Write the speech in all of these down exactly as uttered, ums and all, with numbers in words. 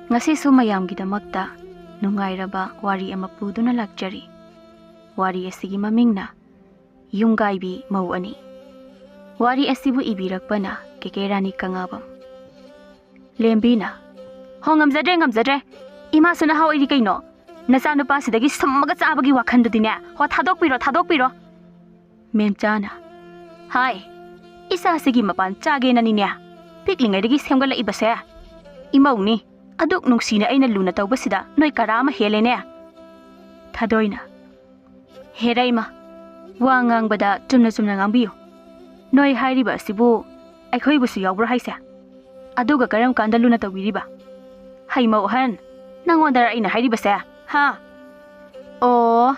ꯉꯁꯤꯁꯨ ꯃꯌꯥꯝꯒꯤꯗꯃꯛꯇ ꯅꯨꯡꯉꯥꯏꯔꯕ ꯋꯥꯔꯤ ꯑꯃ ꯄꯨꯗꯨꯅ ꯂꯥꯛꯆꯔꯤ꯫ ꯋꯥꯔꯤ ꯑꯁꯤꯒꯤ ꯃꯃꯤꯡꯅ ꯌꯨꯝꯒꯥꯏꯕꯤ ꯃꯧ ꯑꯅꯤ꯫ ꯋꯥꯔꯤ ꯑꯁꯤꯕꯨ ꯏꯕꯤꯔꯛꯄꯅ ꯀꯦ ꯀꯦ ꯔꯥꯅꯤ ꯀꯉꯥꯕꯝ꯫ ꯂꯦꯝꯕꯤꯅ, "ꯍꯣ, ꯉꯝꯖꯗ꯭ꯔꯦ, ꯉꯝꯖꯗ꯭ꯔꯦ꯫ ꯏꯃꯥꯁꯨ ꯅꯍꯥ ꯑꯣꯏꯔꯤ ꯀꯩꯅꯣ꯫ ꯅꯆꯥꯅꯨꯄꯥꯁꯤꯗꯒꯤ ꯁꯨꯝꯃꯒ ꯆꯥꯕꯒꯤ ꯋꯥꯈꯜꯗꯨꯗꯤꯅꯦ꯫ ꯍꯣ, ꯊꯥꯗꯣꯛꯄꯤꯔꯣ, ꯊꯥꯗꯣꯛꯄꯤꯔꯣ꯫" ꯃꯦꯝꯆꯥꯅ, "ꯍꯥꯏ, ꯏꯆꯥꯁꯤꯒꯤ ꯃꯄꯥꯟ ꯆꯥꯒꯦꯅꯅꯤꯅꯦ ꯄꯤꯛꯂꯤꯉꯩꯗꯒꯤ ꯁꯦꯝꯒꯠꯂꯛꯏꯕꯁꯦ꯫ ꯏꯃꯧꯅꯤ, ꯑꯗꯨꯛ ꯅꯨꯡꯁꯤꯅ ꯑꯩꯅ ꯂꯨꯅ ꯇꯧꯕꯁꯤꯗ ꯅꯣꯏ ꯀꯔꯥ ꯑꯃ ꯍꯦꯜꯂꯦꯅꯦ꯫" ꯊꯥꯗꯣꯏꯅ, "ꯍꯦꯔꯩꯃ, ꯋꯥ ꯉꯥꯡꯕꯗ ꯆꯨꯝꯅ ꯆꯨꯝꯅ ꯉꯥꯡꯕꯤꯌꯨ꯫ ꯅꯣꯏ ꯍꯥꯏꯔꯤꯕ ꯑꯁꯤꯕꯨ ꯑꯩꯈꯣꯏꯕꯨꯁꯨ ꯌꯥꯎꯕ꯭ꯔꯣ ꯍꯥꯏꯁꯦ? ꯑꯗꯨꯒ ꯀꯔꯝ ꯀꯥꯟꯗ ꯂꯨꯅ ꯇꯧꯕꯤꯔꯤꯕ? ꯍꯩꯃꯧ ꯑꯍꯟ, ꯅꯪꯉꯣꯟꯗꯔ ꯑꯩꯅ ꯍꯥꯏꯔꯤꯕꯁꯦ, ꯍꯥ? ꯑꯣ,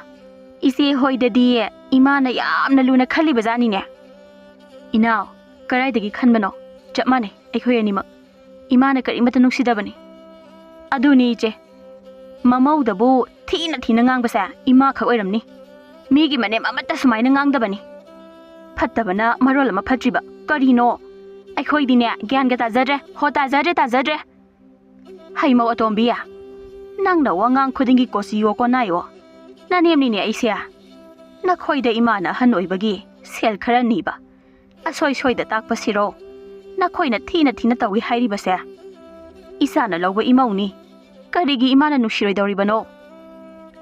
ꯏꯆꯦ ꯍꯣꯏꯗꯗꯤ ꯏꯃꯥꯅ ꯌꯥꯝꯅ ꯂꯨꯅ ꯈꯜꯂꯤꯕꯖꯥꯠꯅꯤꯅꯦ꯫" "ꯏꯅꯥꯎ, ꯀꯗꯥꯏꯗꯒꯤ ꯈꯟꯕꯅꯣ? ꯆꯞ ꯃꯥꯟꯅꯩ ꯑꯩꯈꯣꯏ ꯑꯅꯤꯃꯛ꯫ ꯏꯃꯥꯅ ꯀꯔꯤꯃꯠꯇ ꯅꯨꯡꯁꯤꯗꯕꯅꯤ꯫" "ꯑꯗꯨꯅꯤ ꯏꯆꯦ, ꯃꯃꯧꯗꯕꯨ ꯊꯤꯅ ꯊꯤꯅ ꯉꯥꯡꯕꯁꯦ ꯏꯃꯥꯈꯛ ꯑꯣꯏꯔꯝꯅꯤ꯫ ꯃꯤꯒꯤ ꯃꯅꯦꯝ ꯑꯃꯠꯇ ꯁꯨꯃꯥꯏꯅ ꯉꯥꯡꯗꯕꯅꯤ꯫ ꯐꯠꯇꯕꯅ ꯃꯔꯣꯜ ꯑꯃ ꯐꯠꯇ꯭ꯔꯤꯕ꯫ ꯀꯔꯤꯅꯣ? ꯑꯩꯈꯣꯏꯗꯤꯅꯦ ꯒ꯭ꯌꯥꯟꯒ ꯇꯥꯖꯗ꯭ꯔꯦ꯫ ꯍꯣ, ꯇꯥꯖꯗ꯭ꯔꯦ, ꯇꯥꯖꯗ꯭ꯔꯦ꯫" "ꯍꯩꯃꯧ ꯑꯇꯣꯝꯕꯤ, ꯅꯪꯅ ꯋꯥꯉꯥꯡ ꯈꯨꯗꯤꯡꯒꯤ ꯀꯣꯆꯤꯌꯣ ꯀꯣꯅꯥꯏꯌꯣ꯫ ꯅꯅꯦꯝꯅꯤꯅꯦ ꯑꯩꯁꯦ꯫ ꯅꯈꯣꯏꯗ ꯏꯃꯥꯅ ꯑꯍꯟ ꯑꯣꯏꯕꯒꯤ ꯁꯦꯜ ꯈꯔ ꯅꯤꯕ꯫ ꯑꯁꯣꯏ ꯁꯣꯏꯗ ꯇꯥꯛꯄꯁꯤꯔꯣ? ꯅꯈꯣꯏꯅ ꯊꯤꯅ ꯊꯤꯅ ꯇꯧꯏ ꯍꯥꯏꯔꯤꯕꯁꯦ꯫ ꯏꯆꯥꯅ ꯂꯧꯕ ꯏꯃꯧꯅꯤ꯫ ꯀꯔꯤꯒꯤ ꯏꯃꯥꯅ ꯅꯨꯡꯁꯤꯔꯣꯏꯗꯧꯔꯤꯕꯅꯣ?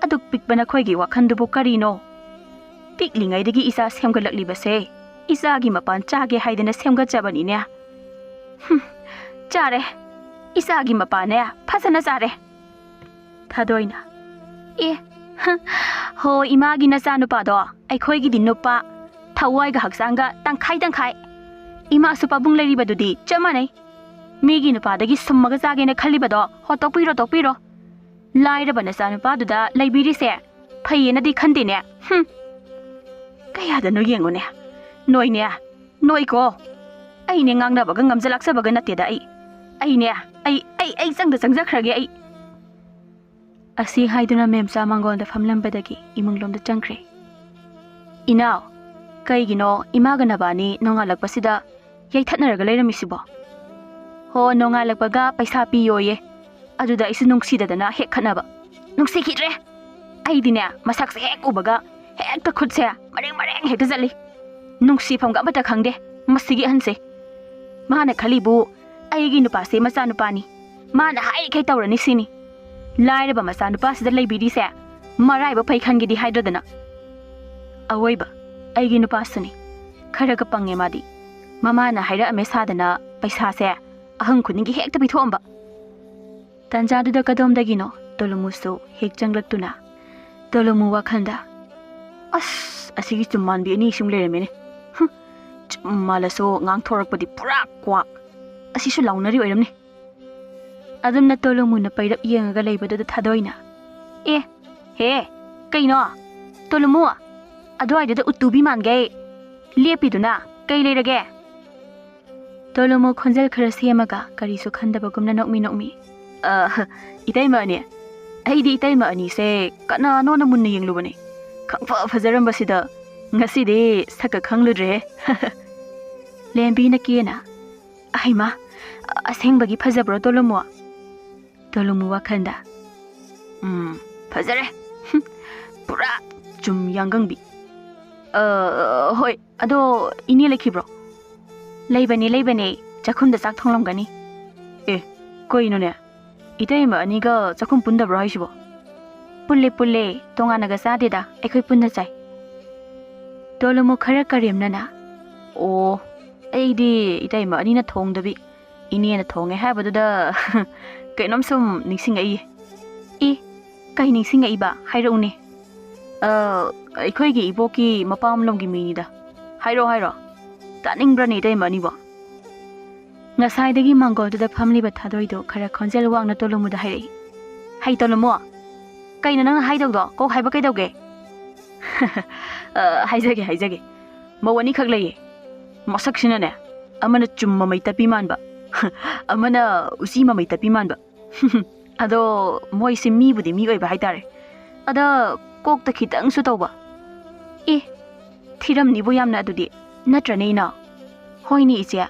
ꯑꯗꯨꯛ ꯄꯤꯛꯄ ꯅꯈꯣꯏꯒꯤ ꯋꯥꯈꯜꯗꯨꯕꯨ ꯀꯔꯤꯅꯣ? ꯄꯤꯛꯂꯤꯉꯩꯗꯒꯤ ꯏꯆꯥ ꯁꯦꯝꯒꯠꯂꯛꯂꯤꯕꯁꯦ ꯏꯆꯥꯒꯤ ꯃꯄꯥꯟ ꯆꯥꯒꯦ ꯍꯥꯏꯗꯅ ꯁꯦꯝꯒꯠꯆꯕꯅꯤꯅꯦ꯫" "ꯍꯨꯝ, ꯆꯥꯔꯦ꯫ ꯏꯆꯥꯒꯤ ꯃꯄꯥꯟꯅꯦ ꯐꯖꯅ ꯆꯥꯔꯦ꯫" ꯊꯥꯗꯣꯏꯅ, "ꯑꯦ, ꯍ, ꯍꯣ, ꯏꯃꯥꯒꯤ ꯅꯆꯥꯅꯨꯄꯥꯗꯣ ꯑꯩꯈꯣꯏꯒꯤꯗꯤ ꯅꯨꯄꯥ, ꯊꯋꯥꯏꯒ ꯍꯛꯆꯥꯡꯒ ꯇꯪꯈꯥꯏ ꯇꯪꯈꯥꯏ꯫ ꯏꯃꯥꯁꯨ ꯄꯥꯕꯨꯡ ꯂꯩꯔꯤꯕꯗꯨꯗꯤ ꯆꯞ ꯃꯥꯟꯅꯩ꯫ ꯃꯤꯒꯤ ꯅꯨꯄꯥꯗꯒꯤ ꯁꯨꯝꯃꯒ ꯆꯥꯒꯦꯅ ꯈꯜꯂꯤꯕꯗꯣ, ꯍꯣ, ꯇꯣꯛꯄꯤꯔꯣ, ꯇꯣꯛꯄꯤꯔꯣ꯫ ꯂꯥꯏꯔꯕ ꯅꯆꯥꯅꯨꯄꯥꯗꯨꯗ ꯂꯩꯕꯤꯔꯤꯁꯦ ꯐꯩꯌꯦꯅꯗꯤ ꯈꯟꯗꯦꯅꯦ꯫ ꯍꯨꯝ꯫ ꯀꯌꯥꯗꯅꯣ ꯌꯦꯡꯉꯨꯅꯦ꯫ ꯅꯣꯏꯅꯦ, ꯅꯣꯏꯀꯣ꯫ ꯑꯩꯅꯦ ꯉꯥꯡꯅꯕꯒ ꯉꯝꯖ ꯂꯥꯛꯆꯕꯒ ꯅꯠꯇꯦꯗ ꯑꯩ꯫ ꯑꯩꯅꯦ, ꯑꯩ, ꯑꯩ, ꯑꯩ ꯆꯪꯗ ꯆꯪꯖꯈ꯭ꯔꯒꯦ ꯑꯩ꯫" ꯑꯁꯤ ꯍꯥꯏꯗꯨꯅ ꯃꯦꯝꯆꯥ ꯃꯥꯡꯒꯣꯜꯗ ꯐꯝꯂꯝꯕꯗꯒꯤ ꯏꯃꯨꯡꯂꯣꯝꯗ ꯆꯪꯈ꯭ꯔꯦ꯫ "ꯏꯅꯥꯎ, ꯀꯩꯒꯤꯅꯣ ꯏꯃꯥꯒ ꯅꯕꯥꯅꯤ ꯅꯣꯡꯉꯥꯜꯂꯛꯄꯁꯤꯗ ꯌꯩꯊꯠꯅꯔꯒ ꯂꯩꯔꯝꯃꯤꯁꯤꯕꯣ?" "ꯍꯣ, ꯅꯣꯡꯉꯥꯜꯂꯛꯄꯒ ꯄꯩꯁꯥ ꯄꯤꯌꯣꯌꯦ꯫ ꯑꯗꯨꯗ ꯑꯩꯁꯨ ꯅꯨꯡꯁꯤꯗꯗꯅ ꯍꯦꯛ ꯈꯠꯅꯕ꯫ ꯅꯨꯡꯁꯤꯈꯤꯗ꯭ꯔꯦ꯫ ꯑꯩꯗꯤꯅꯦ, ꯃꯁꯛꯁꯦ ꯍꯦꯛ ꯎꯕꯒ ꯍꯦꯛꯇ ꯈꯨꯠꯁꯦ ꯃꯔꯦꯡ ꯃꯔꯦꯡ ꯍꯦꯛꯇ ꯆꯠꯂꯤ꯫ ꯅꯨꯡꯁꯤꯐꯝꯒ ꯑꯃꯠꯇ ꯈꯪꯗꯦ ꯃꯁꯤꯒꯤ ꯑꯍꯟꯁꯦ꯫ ꯃꯥꯅ ꯈꯜꯂꯤꯕꯨ ꯑꯩꯒꯤ ꯅꯨꯄꯥꯁꯦ ꯃꯆꯥꯅꯨꯄꯥꯅꯤ, ꯃꯥꯅ ꯍꯥꯏꯔꯤꯈꯩ ꯇꯧꯔꯅꯤ ꯁꯤꯅꯤ꯫ ꯂꯥꯏꯔꯕ ꯃꯆꯥꯅꯨꯄꯥꯁꯤꯗ ꯂꯩꯕꯤꯔꯤꯁꯦ ꯃꯔꯥꯏꯕꯛ ꯐꯩ ꯈꯟꯒꯦꯗꯤ ꯍꯥꯏꯗ꯭ꯔꯗꯅ꯫ ꯑꯋꯣꯏꯕ, ꯑꯩꯒꯤ ꯅꯨꯄꯥꯁꯨꯅꯤ꯫ ꯈꯔꯒ ꯄꯪꯉꯦ ꯃꯥꯗꯤ꯫ ꯃꯃꯥꯅ ꯍꯥꯏꯔꯛꯑꯝꯃꯦ ꯁꯥꯗꯅ ꯄꯩꯁꯥꯁꯦ ꯑꯍꯪ ꯈꯨꯗꯤꯡꯒꯤ ꯍꯦꯛꯇ ꯄꯤꯊꯣꯛꯑꯝꯕ꯫ ꯇꯟꯖꯥꯗꯨꯗ ꯀꯗꯣꯝꯗꯒꯤꯅꯣ ꯇꯣꯂꯨꯃꯨꯁꯨ ꯍꯦꯛ ꯆꯪꯂꯛꯇꯨꯅ ꯇꯣꯂꯨꯃꯨ ꯋꯥꯈꯜꯗ, "ꯑꯁ, ꯑꯁꯤꯒꯤ ꯆꯨꯝ ꯃꯥꯟꯕꯤ ꯑꯅꯤ ꯁꯨꯝ ꯂꯩꯔꯝꯃꯦꯅꯦ꯫ ꯍꯨꯝ, ꯆꯨꯝ ꯃꯥꯜꯂꯁꯨ ꯉꯥꯡꯊꯣꯔꯛꯄꯗꯤ ꯄꯨꯔꯥ ꯀ꯭ꯋꯥꯛ꯫ ꯑꯁꯤꯁꯨ ꯂꯥꯎꯅꯔꯤ ꯑꯣꯏꯔꯝꯅꯤ꯫" ꯑꯗꯨꯝꯅ ꯇꯣꯂꯨꯃꯨꯅ ꯄꯩꯔꯞ ꯌꯦꯡꯉꯒ ꯂꯩꯕꯗꯨꯗ ꯊꯥꯗꯣꯏꯅ, "ꯑꯦ, ꯍꯦ, ꯀꯩꯅꯣ? ꯇꯣꯂꯨꯃꯨ, ꯑꯗꯨꯋꯥꯏꯗꯨꯗ ꯎꯠꯇꯨꯕꯤ ꯃꯥꯟꯒꯩ ꯂꯦꯞꯄꯤꯗꯨꯅ ꯀꯩ ꯂꯩꯔꯒꯦ?" ꯇꯣꯂꯨꯃꯨ ꯈꯣꯟꯖꯦꯜ ꯈꯔ ꯁꯦꯝꯃꯒ ꯀꯔꯤꯁꯨ ꯈꯟꯗꯕꯒꯨꯝꯅ ꯅꯣꯛꯃꯤ ꯅꯣꯛꯃꯤ, "ꯑ, ꯏꯇꯩꯃ ꯑꯅꯤ, ꯑꯩꯗꯤ ꯏꯇꯩꯃ ꯑꯅꯤꯁꯦ ꯀꯅꯥꯅꯣꯅ ꯃꯨꯟꯅ ꯌꯦꯡꯂꯨꯕꯅꯦ꯫ ꯈꯪꯐ ꯐꯖꯔꯝꯕꯁꯤꯗ ꯉꯁꯤꯗꯤ ꯁꯛꯀ ꯈꯪꯂꯨꯗ꯭ꯔꯦꯍꯦ꯫" ꯂꯦꯝꯕꯤꯅ ꯀꯦꯅ, "ꯑꯍꯩꯃꯥ, ꯑꯁꯦꯡꯕꯒꯤ ꯐꯖꯕ꯭ꯔꯣ ꯇꯣꯂꯨꯃꯨ?" ꯇꯣꯂꯨꯃꯨ ꯋꯥꯈꯜꯗ, "ꯎꯝ, ꯐꯖꯔꯦ꯫ ꯍꯨꯝ, ꯄꯨꯔꯥ ꯆꯨꯝ ꯌꯥꯡꯒꯪꯕꯤ꯫ ꯑ, ꯍꯣꯏ, ꯑꯗꯣ ꯏꯅꯦ ꯂꯩꯈꯤꯕ꯭ꯔꯣ?" "ꯂꯩꯕꯅꯦ, ꯂꯩꯕꯅꯦ꯫ ꯆꯥꯛꯈꯨꯝꯗ ꯆꯥꯛ ꯊꯣꯡꯂꯝꯒꯅꯤ꯫" "ꯑꯦ, ꯀꯩꯅꯣꯅꯦ? ꯏꯇꯩꯃ ꯑꯅꯤꯒ ꯆꯥꯛꯈꯨꯝ ꯄꯨꯟꯗꯕ꯭ꯔꯣ ꯍꯥꯏꯁꯤꯕꯣ?" "ꯄꯨꯜꯂꯦ, ꯄꯨꯜꯂꯦ꯫ ꯇꯣꯉꯥꯟꯅꯒ ꯆꯥꯗꯦꯗ, ꯑꯩꯈꯣꯏ ꯄꯨꯟꯅ ꯆꯥꯏ꯫" ꯇꯣꯂꯨꯃꯨ ꯈꯔ ꯀꯔꯦꯝꯅꯅ, "ꯑꯣ, ꯑꯩꯗꯤ ꯏꯇꯩꯃ ꯑꯅꯤꯅ ꯊꯣꯡꯗꯕꯤ, ꯏꯅꯦꯅ ꯊꯣꯡꯉꯦ ꯍꯥꯏꯕꯗꯨꯗ ꯀꯩꯅꯣꯝ ꯁꯨꯝ ꯅꯤꯡꯁꯤꯡꯉꯛꯏꯌꯦ꯫" "ꯑꯦ, ꯀꯩ ꯅꯤꯡꯁꯤꯡꯉꯛꯏꯕ? ꯍꯥꯏꯔꯛꯎꯅꯦ꯫" "ꯑ, ꯑꯩꯈꯣꯏꯒꯤ ꯏꯕꯣꯛꯀꯤ ꯃꯄꯥꯝꯂꯣꯝꯒꯤ ꯃꯤꯅꯤꯗ꯫" "ꯍꯥꯏꯔꯣ, ꯍꯥꯏꯔꯣ꯫ ꯇꯥꯅꯤꯡꯕ꯭ꯔꯅꯦ ꯏꯇꯩꯃ ꯑꯅꯤꯕꯣ?" ꯉꯁꯥꯏꯗꯒꯤ ꯃꯥꯡꯒꯣꯜꯗꯨꯗ ꯐꯝꯂꯤꯕ ꯊꯥꯗꯣꯏꯗꯨ ꯈꯔ ꯈꯣꯟꯖꯦꯜ ꯋꯥꯡꯅ ꯇꯣꯂꯨꯃꯨꯗ ꯍꯥꯏꯔꯛꯏ꯫ "ꯍꯩ ꯇꯣꯂꯨꯃꯨ, ꯀꯩꯅꯣ ꯅꯪꯅ ꯍꯥꯏꯗꯧꯗꯣ? ꯀꯣꯛ ꯍꯥꯏꯕ ꯀꯩꯗꯧꯒꯦ?" "ꯑ, ꯍꯥꯏꯖꯒꯦ, ꯍꯥꯏꯖꯒꯦ꯫ ꯃꯧ ꯑꯅꯤꯈꯛ ꯂꯩꯌꯦ꯫ ꯃꯁꯛꯁꯤꯅꯅꯦ, ꯑꯃꯅ ꯆꯨꯝ ꯃꯃꯩ ꯇꯞꯄꯤ ꯃꯥꯟꯕ, ꯑꯃꯅ ꯎꯆꯤ ꯃꯃꯩ ꯇꯞꯄꯤ ꯃꯥꯟꯕ꯫ ꯑꯗꯣ ꯃꯣꯏꯁꯦ ꯃꯤꯕꯨꯗꯤ ꯃꯤ ꯑꯣꯏꯕ ꯍꯥꯏꯇꯥꯔꯦ꯫ ꯑꯗ ꯀꯣꯛꯇ ꯈꯤꯇꯪꯁꯨ ꯇꯧꯕ꯫" "ꯑꯦ, ꯊꯤꯔꯝꯅꯤꯕꯨ ꯌꯥꯝꯅ ꯑꯗꯨꯗꯤ, ꯅꯠꯇ꯭ꯔꯅꯦ ꯏꯅꯥꯎ?" "ꯍꯣꯏꯅꯦ ꯏꯆꯦ꯫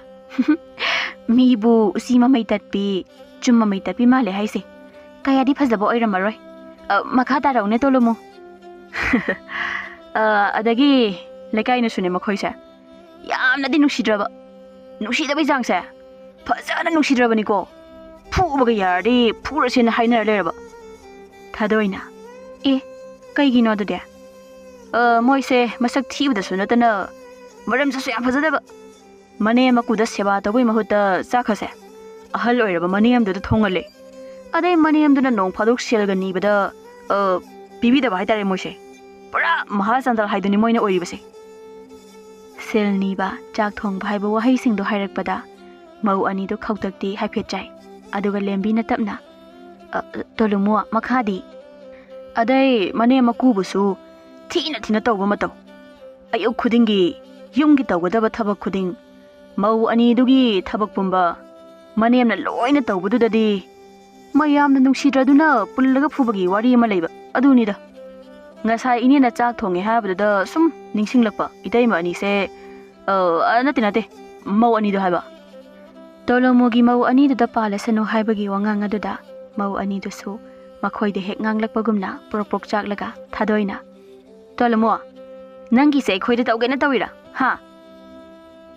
ꯃꯤꯕꯨ ꯎꯆꯤ ꯃꯃꯩ ꯇꯠꯄꯤ, ꯆꯨꯝ ꯃꯃꯩ ꯇꯠꯄꯤ ꯃꯥꯜꯂꯦ ꯍꯥꯏꯁꯦ꯫ ꯀꯌꯥꯗꯤ ꯐꯖꯕ ꯑꯣꯏꯔꯝꯃꯔꯣꯏ꯫ ꯑ, ꯃꯈꯥ ꯇꯥꯔꯛꯎꯅꯦ, ꯇꯣꯂꯨꯃꯨ꯫ ꯑ, ꯑꯗꯒꯤ ꯂꯩꯀꯥꯏꯅꯁꯨꯅꯦ ꯃꯈꯣꯏꯁꯦ ꯌꯥꯝꯅꯗꯤ ꯅꯨꯡꯁꯤꯗ꯭ꯔꯕ꯫ ꯅꯨꯡꯁꯤꯗꯕꯩ ꯆꯥꯡꯁꯦ ꯐꯖꯅ ꯅꯨꯡꯁꯤꯗ꯭ꯔꯕꯅꯤꯀꯣ꯫ ꯐꯨꯕꯒ ꯌꯥꯔꯗꯤ ꯐꯨꯔꯁꯦꯅ ꯍꯥꯏꯅꯔ ꯂꯩꯔꯕ꯫ ꯊꯥꯗꯣꯏꯅ, "ꯑꯦ, ꯀꯩꯒꯤꯅꯣ ꯑꯗꯨꯗꯤ?" "ꯑ, ꯃꯣꯏꯁꯦ ꯃꯁꯛ ꯊꯤꯕꯗꯁꯨ ꯅꯠꯇꯅ ꯃꯔꯝꯁꯤꯁꯨ ꯌꯥꯝ ꯐꯖꯗꯕ꯫ ꯃꯅꯦꯝ ꯃꯀꯨꯗ ꯁꯦꯕꯥ ꯇꯧꯕꯩ ꯃꯍꯨꯠꯇ ꯆꯥꯛꯀꯁꯦ ꯑꯍꯜ ꯑꯣꯏꯔꯕ ꯃꯅꯦꯝꯗꯨꯗ ꯊꯣꯡꯍꯜꯂꯦ꯫ ꯑꯗꯩ ꯃꯅꯦꯝꯗꯨꯅ ꯅꯣꯡ ꯐꯥꯗꯣꯛ ꯁꯦꯜꯒ ꯅꯤꯕꯗ, ꯑ, ꯄꯤꯕꯤꯗꯕ ꯍꯥꯏꯇꯥꯔꯦ ꯃꯣꯏꯁꯦ꯫ ꯄꯨꯔꯥ ꯃꯍꯥ ꯆꯥꯟꯗꯜ ꯍꯥꯏꯗꯨꯅꯤ ꯃꯣꯏꯅ ꯑꯣꯏꯔꯤꯕꯁꯦ꯫" ꯁꯦꯜ ꯅꯤꯕ, ꯆꯥꯛ ꯊꯣꯡꯕ ꯍꯥꯏꯕ ꯋꯥꯍꯩꯁꯤꯡꯗꯣ ꯍꯥꯏꯔꯛꯄꯗ ꯃꯧ ꯑꯅꯤꯗꯨ ꯈꯧꯇꯛꯇꯤ ꯍꯥꯏꯐꯦꯠ ꯆꯥꯏ꯫ ꯑꯗꯨꯒ ꯂꯦꯝꯕꯤꯅ ꯇꯞꯅ, "ꯑ, ꯇꯣꯂꯨꯃꯨ, ꯃꯈꯥꯗꯤ?" "ꯑꯗꯩ ꯃꯅꯦꯝ ꯃꯀꯨꯕꯨꯁꯨ ꯊꯤꯅ ꯊꯤꯅ ꯇꯧꯕ ꯃꯇꯧ꯫ ꯑꯌꯨꯛ ꯈꯨꯗꯤꯡꯒꯤ ꯌꯨꯝꯒꯤ ꯇꯧꯒꯗꯕ ꯊꯕꯛ ꯈꯨꯗꯤꯡ ꯃꯧ ꯑꯅꯤꯗꯨꯒꯤ ꯊꯕꯛ ꯄꯨꯝꯕ ꯃꯅꯦꯝꯅ ꯂꯣꯏꯅ ꯇꯧꯕꯗꯨꯗꯗꯤ ꯃꯌꯥꯝꯅ ꯅꯨꯡꯁꯤꯗ꯭ꯔꯗꯨꯅ ꯄꯨꯜꯂꯒ ꯐꯨꯕꯒꯤ ꯋꯥꯔꯤ ꯑꯃ ꯂꯩꯕ ꯑꯗꯨꯅꯤꯗ꯫ ꯉꯁꯥꯏ ꯏꯅꯦꯅ ꯆꯥꯛ ꯊꯣꯡꯉꯦ ꯍꯥꯏꯕꯗꯨꯗ ꯁꯨꯝ ꯅꯤꯡꯁꯤꯡꯂꯛꯄ ꯏꯇꯩꯃ ꯑꯅꯤꯁꯦ, ꯑ, ꯑ, ꯅꯠꯇꯦ, ꯅꯠꯇꯦ, ꯃꯧ ꯑꯅꯤꯗꯣ ꯍꯥꯏꯕ꯫" ꯇꯣꯂꯣꯃꯨꯒꯤ ꯃꯧ ꯑꯅꯤꯗꯨꯗ ꯄꯥꯜꯂꯁꯅꯨ ꯍꯥꯏꯕꯒꯤ ꯋꯥꯉꯥꯡ ꯑꯗꯨꯗ ꯃꯧ ꯑꯅꯤꯗꯨꯁꯨ ꯃꯈꯣꯏꯗ ꯍꯦꯛ ꯉꯥꯡꯂꯛꯄꯒꯨꯝꯅ ꯄ꯭ꯔꯣꯛ ꯄ꯭ꯔꯣꯛ ꯆꯥꯛꯂꯒ ꯊꯥꯗꯣꯏꯅ, "ꯇꯣꯂꯣꯃꯨ, ꯅꯪꯒꯤꯁꯦ ꯑꯩꯈꯣꯏꯗ ꯇꯧꯒꯦꯅ ꯇꯧꯔꯤꯔꯥ? ꯍꯥ?"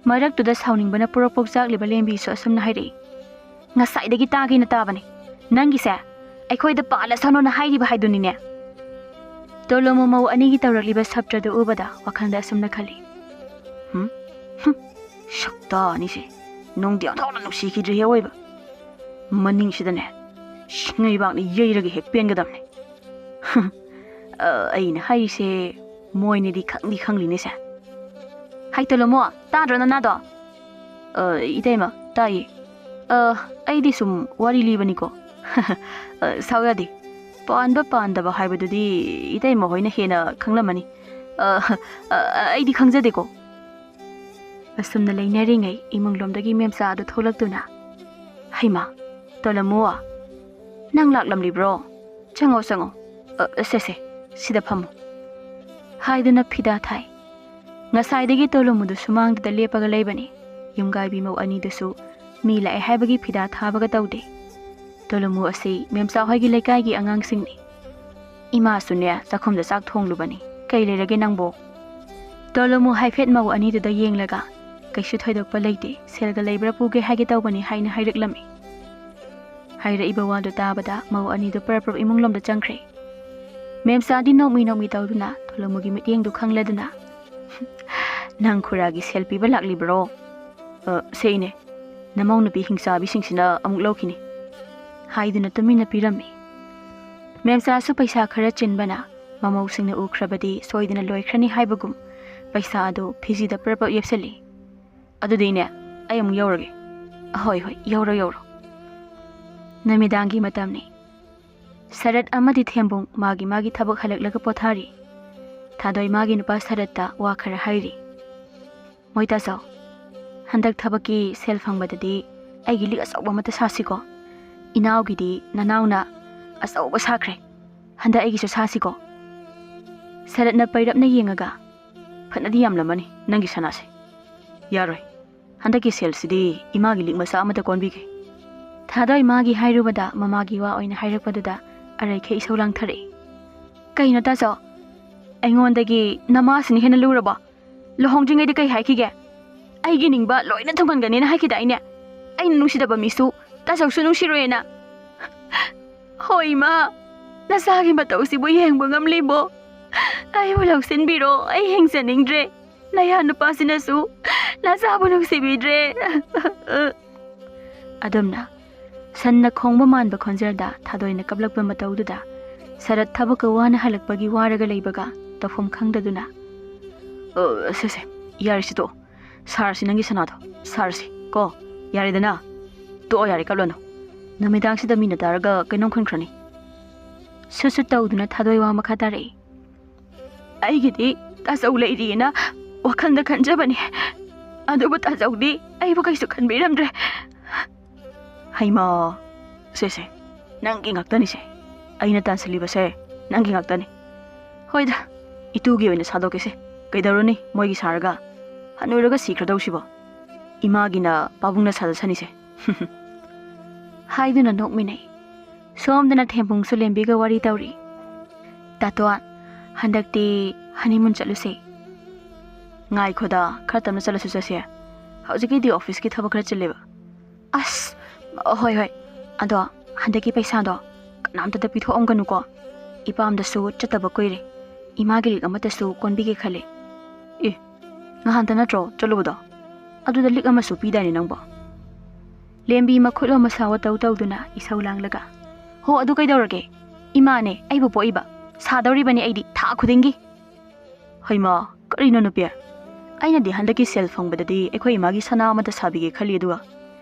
ꯃꯔꯛꯇꯨꯗ ꯁꯥꯎꯅꯤꯡꯕꯅ ꯄ꯭ꯔꯣꯛ ꯄ꯭ꯔꯣꯛ ꯆꯥꯛꯂꯤꯕ ꯂꯦꯝꯕꯤꯁꯨ ꯑꯁꯨꯝꯅ ꯍꯥꯏꯔꯛꯏ, "ꯉꯁꯥꯏꯗꯒꯤ ꯇꯥꯒꯦꯅ ꯇꯥꯕꯅꯤ꯫ ꯅꯪꯒꯤꯁꯦ ꯑꯩꯈꯣꯏꯗ ꯄꯥꯜꯂꯁꯅꯨꯅ ꯍꯥꯏꯔꯤꯕ ꯍꯥꯏꯗꯨꯅꯤꯅꯦ꯫" ꯇꯣꯂꯣꯃꯨ ꯃꯧ ꯑꯅꯤꯒꯤ ꯇꯧꯔꯛꯂꯤꯕ ꯁꯞꯇ꯭ꯔꯗꯨ ꯎꯕꯗ ꯋꯥꯈꯜꯗ ꯑꯁꯨꯝꯅ ꯈꯜꯂꯤ, "ꯍꯨꯝ? ꯍꯨꯝ? ꯁꯛꯇꯥ ꯑꯅꯤꯁꯦ ꯅꯨꯡꯗꯤ ꯑꯣꯟꯊꯣꯛꯅ ꯅꯨꯡꯁꯤꯈꯤꯗ꯭ꯔꯦꯍꯦ ꯑꯑꯣꯏꯕ꯫ ꯃꯅꯤꯡꯁꯤꯗꯅꯦ ꯁꯤꯡꯉꯩꯕꯥꯛꯅ ꯌꯩꯔꯒ ꯍꯦꯛ ꯄꯦꯟꯒꯗꯕꯅꯦ꯫" ꯑ, ꯑꯩꯅ ꯍꯥꯏꯔꯤꯁꯦ ꯃꯣꯏꯅꯗꯤ ꯈꯪꯗꯤ ꯈꯪꯂꯤꯅꯦꯁꯦ꯫ "ꯍꯥꯏ ꯇꯣꯂꯣꯃꯣ, ꯇꯥꯗ꯭ꯔꯣ ꯅꯅꯥꯗꯣ?" "ꯑ, ꯏꯇꯩꯃ, ꯇꯥꯏꯌꯦ꯫ ꯑ, ꯑꯩꯗꯤ ꯁꯨꯝ ꯋꯥꯔꯤ ꯂꯤꯕꯅꯤꯀꯣ꯫" "ꯑ, ꯁꯥꯎ ꯌꯥꯗꯦ꯫ ꯄꯥꯟꯕ ꯄꯥꯟꯗꯕ ꯍꯥꯏꯕꯗꯨꯗꯤ ꯏꯇꯩꯃ ꯍꯣꯏꯅ ꯍꯦꯟꯅ ꯈꯪꯂꯝꯃꯅꯤ꯫ ꯑ, ꯑ, ꯑꯩꯗꯤ ꯈꯪꯖꯗꯦꯀꯣ꯫" ꯑꯁꯨꯝꯅ ꯂꯩꯅꯔꯤꯉꯩ ꯏꯃꯨꯡꯂꯣꯝꯗꯒꯤ ꯃꯦꯝꯆꯥ ꯑꯗꯨ ꯊꯣꯛꯂꯛꯇꯨꯅ, "ꯍꯩꯃꯥ, ꯇꯣꯂꯝꯃꯨ, ꯅꯪ ꯂꯥꯛꯂꯝꯂꯤꯕ꯭ꯔꯣ? ꯆꯪꯉꯣ, ꯆꯪꯉꯣ꯫ ꯑ, ꯁꯦ, ꯁꯦ, ꯁꯤꯗ ꯐꯝꯃꯨ" ꯍꯥꯏꯗꯨꯅ ꯐꯤꯗꯥ ꯊꯥꯏ꯫ ꯉꯁꯥꯏꯗꯒꯤ ꯇꯣꯂꯝꯃꯨꯗꯨ ꯁꯨꯃꯥꯡꯗꯨꯗ ꯂꯦꯞꯄꯒ ꯂꯩꯕꯅꯤ꯫ ꯌꯨꯝꯒꯥꯏꯕꯤ ꯃꯧ ꯑꯅꯤꯗꯨꯁꯨ ꯃꯤ ꯂꯥꯛꯑꯦ ꯍꯥꯏꯕꯒꯤ ꯐꯤꯗꯥ ꯊꯥꯕꯒ ꯇꯧꯗꯦ꯫ ꯇꯣꯂꯨꯃꯨ ꯑꯁꯤ ꯃꯦꯝꯆꯥ ꯍꯣꯏꯒꯤ ꯂꯩꯀꯥꯏꯒꯤ ꯑꯉꯥꯡꯁꯤꯡꯅꯤ꯫ ꯏꯃꯥꯁꯨꯅꯦ ꯆꯥꯛꯈꯨꯝꯗ ꯆꯥꯛ ꯊꯣꯡꯂꯨꯕꯅꯤ꯫ "ꯀꯩ ꯂꯩꯔꯒꯦ ꯅꯪꯕꯣ?" ꯇꯣꯂꯨꯃꯨ ꯍꯥꯏꯐꯦꯠ ꯃꯧ ꯑꯅꯤꯗꯨꯗ ꯌꯦꯡꯂꯒ, "ꯀꯩꯁꯨ ꯊꯣꯏꯗꯣꯛꯄ ꯂꯩꯇꯦ, ꯁꯦꯜꯒ ꯂꯩꯕ꯭ꯔꯥ ꯄꯨꯒꯦ ꯍꯥꯏꯒꯦ ꯇꯧꯕꯅꯤ" ꯍꯥꯏꯅ ꯍꯥꯏꯔꯛꯂꯝꯃꯤ꯫ ꯍꯥꯏꯔꯛꯏꯕ ꯋꯥꯗꯨ ꯇꯥꯕꯗ ꯃꯧ ꯑꯅꯤꯗꯨ ꯄꯔꯞ ꯄꯔꯞ ꯏꯃꯨꯡꯂꯣꯝꯗ ꯆꯪꯈ꯭ꯔꯦ꯫ ꯃꯦꯝꯆꯥꯗꯤ ꯅꯣꯛꯃꯤ ꯅꯣꯛꯃꯤ ꯇꯧꯗꯨꯅ ꯇꯣꯂꯨꯃꯨꯒꯤ ꯃꯤꯠꯌꯦꯡꯗꯨ ꯈꯪꯂꯗꯨꯅ, "ꯅꯪ ꯈꯨꯔꯥꯒꯤ ꯁꯦꯜ ꯄꯤꯕ ꯂꯥꯛꯂꯤꯕ꯭ꯔꯣ?" "ꯑ, ꯁꯦ ꯏꯅꯦ, ꯅꯃꯧ ꯅꯨꯄꯤ ꯍꯤꯡꯆꯥꯕꯤꯁꯤꯡꯁꯤꯅ ꯑꯃꯨꯛ ꯂꯧꯈꯤꯅꯤ" ꯍꯥꯏꯗꯨꯅ ꯇꯨꯃꯤꯟꯅ ꯄꯤꯔꯝꯃꯤ꯫ ꯃꯦꯝꯆꯥꯁꯨ ꯄꯩꯁꯥ ꯈꯔ ꯆꯤꯟꯕꯅ ꯃꯃꯧꯁꯤꯡꯅ ꯎꯈ꯭ꯔꯕꯗꯤ ꯁꯣꯏꯗꯅ ꯂꯣꯏꯈ꯭ꯔꯅꯤ ꯍꯥꯏꯕꯒꯨꯝ ꯄꯩꯁꯥ ꯑꯗꯨ ꯐꯤꯖꯤꯗ ꯄꯔꯞ ꯄꯔꯞ ꯌꯦꯞꯁꯤꯜꯂꯤ꯫ "ꯑꯗꯨꯗꯤ ꯏꯅꯦ, ꯑꯩ ꯑꯃꯨꯛ ꯌꯧꯔꯒꯦ"꯫ "ꯍꯣꯏ, ꯍꯣꯏ, ꯌꯧꯔꯣ, ꯌꯧꯔꯣ"꯫ ꯅꯨꯃꯤꯗꯥꯡꯒꯤ ꯃꯇꯝꯅꯤ꯫ ꯁꯔꯠ ꯑꯃꯗꯤ ꯊꯦꯝꯕꯨꯡ ꯃꯥꯒꯤ ꯃꯥꯒꯤ ꯊꯕꯛ ꯍꯜꯂꯛꯂꯒ ꯄꯣꯊꯥꯔꯤ꯫ ꯊꯥꯗꯣꯏ ꯃꯥꯒꯤ ꯅꯨꯄꯥ ꯁꯔꯠꯇ ꯋꯥ ꯈꯔ ꯍꯥꯏꯔꯤ꯫ "ꯃꯣꯏ ꯇꯥꯆꯧ, ꯍꯟꯗꯛ ꯊꯕꯛꯀꯤ ꯁꯦꯜ ꯐꯪꯕꯗꯗꯤ ꯑꯩꯒꯤ ꯂꯤꯛ ꯑꯆꯧꯕ ꯑꯃꯠꯇ ꯁꯥꯁꯤꯀꯣ꯫ ꯏꯅꯥꯎꯒꯤꯗꯤ ꯅꯅꯥꯎꯅ ꯑꯆꯧꯕ ꯁꯥꯈ꯭ꯔꯦ꯫ ꯍꯟꯗꯛ ꯑꯩꯒꯤꯁꯨ ꯁꯥꯁꯤꯀꯣ"꯫ ꯁꯔꯠꯅ ꯄꯩꯔꯞꯅ ꯌꯦꯡꯉꯒ, "ꯐꯅꯗꯤ ꯌꯥꯝꯂꯝꯃꯅꯤ ꯅꯪꯒꯤ ꯁꯅꯥꯁꯦ꯫ ꯌꯥꯔꯣꯏ꯫ ꯍꯟꯗꯛꯀꯤ ꯁꯦꯜꯁꯤꯗꯤ ꯏꯃꯥꯒꯤ ꯂꯤꯛ ꯃꯆꯥ ꯑꯃꯗ ꯀꯣꯟꯕꯤꯒꯦ"꯫ ꯊꯥꯗꯣꯏ ꯃꯥꯒꯤ ꯍꯥꯏꯔꯨꯕꯗ ꯃꯃꯥꯒꯤ ꯋꯥ ꯑꯣꯏꯅ ꯍꯥꯏꯔꯛꯄꯗꯨꯗ ꯑꯔꯩꯈꯩ ꯏꯁꯧ ꯂꯥꯡꯊꯔꯛꯏ꯫ "ꯀꯩꯅꯣ ꯇꯥꯆꯧ? ꯑꯩꯉꯣꯟꯗꯒꯤ ꯅꯃꯥꯁꯤꯅ ꯍꯦꯟꯅ ꯂꯨꯔꯕꯣ? ꯂꯨꯍꯣꯡꯗ꯭ꯔꯤꯉꯩꯗ ꯀꯩ ꯍꯥꯏꯈꯤꯒꯦ? ꯑꯩꯒꯤ ꯅꯤꯡꯕ ꯂꯣꯏꯅ ꯊꯨꯡꯍꯟꯒꯅꯤꯅ ꯍꯥꯏꯈꯤꯗꯥꯏꯅꯦ? ꯑꯩꯅ ꯅꯨꯡꯁꯤꯗꯕ ꯃꯤꯁꯨ ꯇꯥꯆꯧꯁꯨ ꯅꯨꯡꯁꯤꯔꯣꯏꯅ"꯫ "ꯍꯣ ꯏꯃꯥ, ꯅꯆꯥꯒꯤ ꯃꯇꯧꯁꯤꯕꯨ ꯌꯦꯡꯕ ꯉꯝꯂꯤꯕꯣ? ꯑꯩꯕꯨ ꯂꯧꯁꯤꯟꯕꯤꯔꯣ, ꯑꯩ ꯍꯤꯡꯖꯅꯤꯡꯗ꯭ꯔꯦ꯫ ꯅꯌꯥ ꯅꯨꯄꯥꯁꯤꯅꯁꯨ ꯅꯆꯥꯕꯨ ꯅꯨꯡꯁꯤꯕꯤꯗ꯭ꯔꯦ"꯫ ꯑꯗꯨꯝꯅ ꯁꯟꯅ ꯈꯣꯡꯕ ꯃꯥꯟꯕ ꯈꯣꯟꯖꯦꯜꯗ ꯊꯥꯗꯣꯏꯅ ꯀꯞꯂꯛꯄ ꯃꯇꯧꯗꯨꯗ ꯁꯔꯠ ꯊꯕꯛꯀ ꯋꯥꯅ ꯍꯜꯂꯛꯄꯒꯤ ꯋꯥꯔꯒ ꯂꯩꯕꯒ ꯇꯧꯐꯝ ꯈꯪꯗꯗꯨꯅ, "ꯑ, ꯁꯦ, ꯁꯦ, ꯌꯥꯔꯦꯁꯦ, ꯇꯣꯛꯑꯣ꯫ ꯁꯥꯔꯁꯤ ꯅꯪꯒꯤ ꯁꯅꯥꯗꯣ, ꯁꯥꯔꯁꯤ ꯀꯣ꯫ ꯌꯥꯔꯦꯗꯅ? ꯇꯣꯛꯑꯣ, ꯌꯥꯔꯦ, ꯀꯞꯂꯅꯨ꯫ ꯅꯨꯃꯤꯗꯥꯡꯁꯤꯗ ꯃꯤꯅ ꯇꯥꯔꯒ ꯀꯩꯅꯣꯝ ꯈꯟꯈ꯭ꯔꯅꯤ"꯫ ꯁꯨꯠ ꯁꯨꯠ ꯇꯧꯗꯨꯅ ꯊꯥꯗꯣꯏ ꯋꯥ ꯃꯈꯥ ꯇꯥꯔꯛꯏ꯫ "ꯑꯩꯒꯤꯗꯤ ꯇꯥꯆꯧ ꯂꯩꯔꯤꯑꯅ ꯋꯥꯈꯜꯗ ꯈꯟꯖꯕꯅꯤ, ꯑꯗꯨꯕꯨ ꯇꯥꯆꯧꯗꯤ ꯑꯩꯕꯨ ꯀꯩꯁꯨ ꯈꯟꯕꯤꯔꯝꯗ꯭ꯔꯦ"꯫ "ꯍꯩꯃꯥ, ꯁꯦ, ꯁꯦ, ꯅꯪꯒꯤ ꯉꯥꯛꯇꯅꯤꯁꯦ꯫ ꯑꯩꯅ ꯇꯥꯟꯁꯤꯜꯂꯤꯕꯁꯦ ꯅꯪꯒꯤ ꯉꯥꯛꯇꯅꯤ꯫ ꯍꯣꯏꯗ, ꯏꯇꯨꯒꯤ ꯑꯣꯏꯅ ꯁꯥꯗꯣꯛꯀꯦꯁꯦ꯫ ꯀꯩꯗꯧꯔꯨꯅꯤ ꯃꯣꯏꯒꯤ ꯁꯥꯔꯒ? ꯍꯅꯨꯔꯒ ꯁꯤꯈ꯭ꯔꯗꯧꯁꯤꯕꯣ꯫ ꯏꯃꯥꯒꯤꯅ ꯄꯥꯕꯨꯡꯅ ꯁꯥꯖꯁꯅꯤꯁꯦ"꯫ ꯍꯥꯏꯗꯨꯅ ꯅꯣꯛꯃꯤꯟꯅꯩ꯫ ꯁꯣꯝꯗꯅ ꯊꯦꯝꯕꯨꯡꯁꯨ ꯂꯦꯝꯕꯤꯒ ꯋꯥꯔꯤ ꯇꯧꯔꯤ꯫ "ꯇꯥꯇꯣꯟ, ꯍꯟꯗꯛꯇꯤ ꯍꯅꯤꯃꯨꯟ ꯆꯠꯂꯨꯁꯦ꯫" "ꯉꯥꯏꯈꯣꯗ, ꯈꯔ ꯇꯞꯅ ꯆꯠꯂꯁꯨ ꯆꯠꯁꯦ꯫ ꯍꯧꯖꯤꯛꯀꯤꯗꯤ ꯑꯣꯐꯤꯁꯀꯤ ꯊꯕꯛ ꯈꯔ ꯆꯤꯜꯂꯦꯕ꯫" "ꯑꯁ, ꯍꯣꯏ, ꯍꯣꯏ꯫ ꯑꯗꯣ ꯍꯟꯗꯛꯀꯤ ꯄꯩꯁꯥꯗꯣ ꯀꯅꯥꯝꯇꯗ ꯄꯤꯊꯣꯛꯑꯝꯒꯅꯨꯀꯣ꯫ ꯏꯄꯥꯝꯗꯁꯨ ꯆꯠꯇꯕ ꯀꯨꯏꯔꯦ꯫ ꯏꯃꯥꯒꯤ ꯂꯤꯛ ꯑꯃꯠꯇꯁꯨ ꯀꯣꯟꯕꯤꯒꯦ ꯈꯜꯂꯤ꯫" "ꯑꯦ, ꯅꯍꯥꯟꯇ ꯅꯠꯇ꯭ꯔꯣ ꯆꯠꯂꯨꯕꯗꯣ? ꯑꯗꯨꯗ ꯂꯤꯛ ꯑꯃꯁꯨ ꯄꯤꯗꯥꯏꯅꯦ ꯅꯪꯕꯣ?" ꯂꯦꯝꯕꯤ ꯃꯈꯨꯠꯂꯣꯝ ꯃꯁꯥ ꯋꯥꯇꯧ ꯇꯧꯗꯨꯅ ꯏꯁꯧ ꯂꯥꯡꯂꯒ, "ꯍꯣ, ꯑꯗꯨ ꯀꯩꯗꯧꯔꯒꯦ? ꯏꯃꯥꯅꯦ ꯑꯩꯕꯨ ꯄꯣꯛꯏꯕ꯫ ꯁꯥꯗꯧꯔꯤꯕꯅꯤ ꯑꯩꯗꯤ ꯊꯥ ꯈꯨꯗꯤꯡꯒꯤ꯫" "ꯍꯩꯃꯥ, ꯀꯔꯤꯅꯣ ꯅꯨꯄꯤ? ꯑꯩꯅꯗꯤ ꯍꯟꯗꯛꯀꯤ ꯁꯦꯜ ꯐꯪꯕꯗꯗꯤ ꯑꯩꯈꯣꯏ ꯏꯃꯥꯒꯤ ꯁꯅꯥ ꯑꯃꯠꯇ ꯁꯥꯕꯤꯒꯦ ꯈꯜꯂꯤ, ꯑꯗꯨꯒ꯫"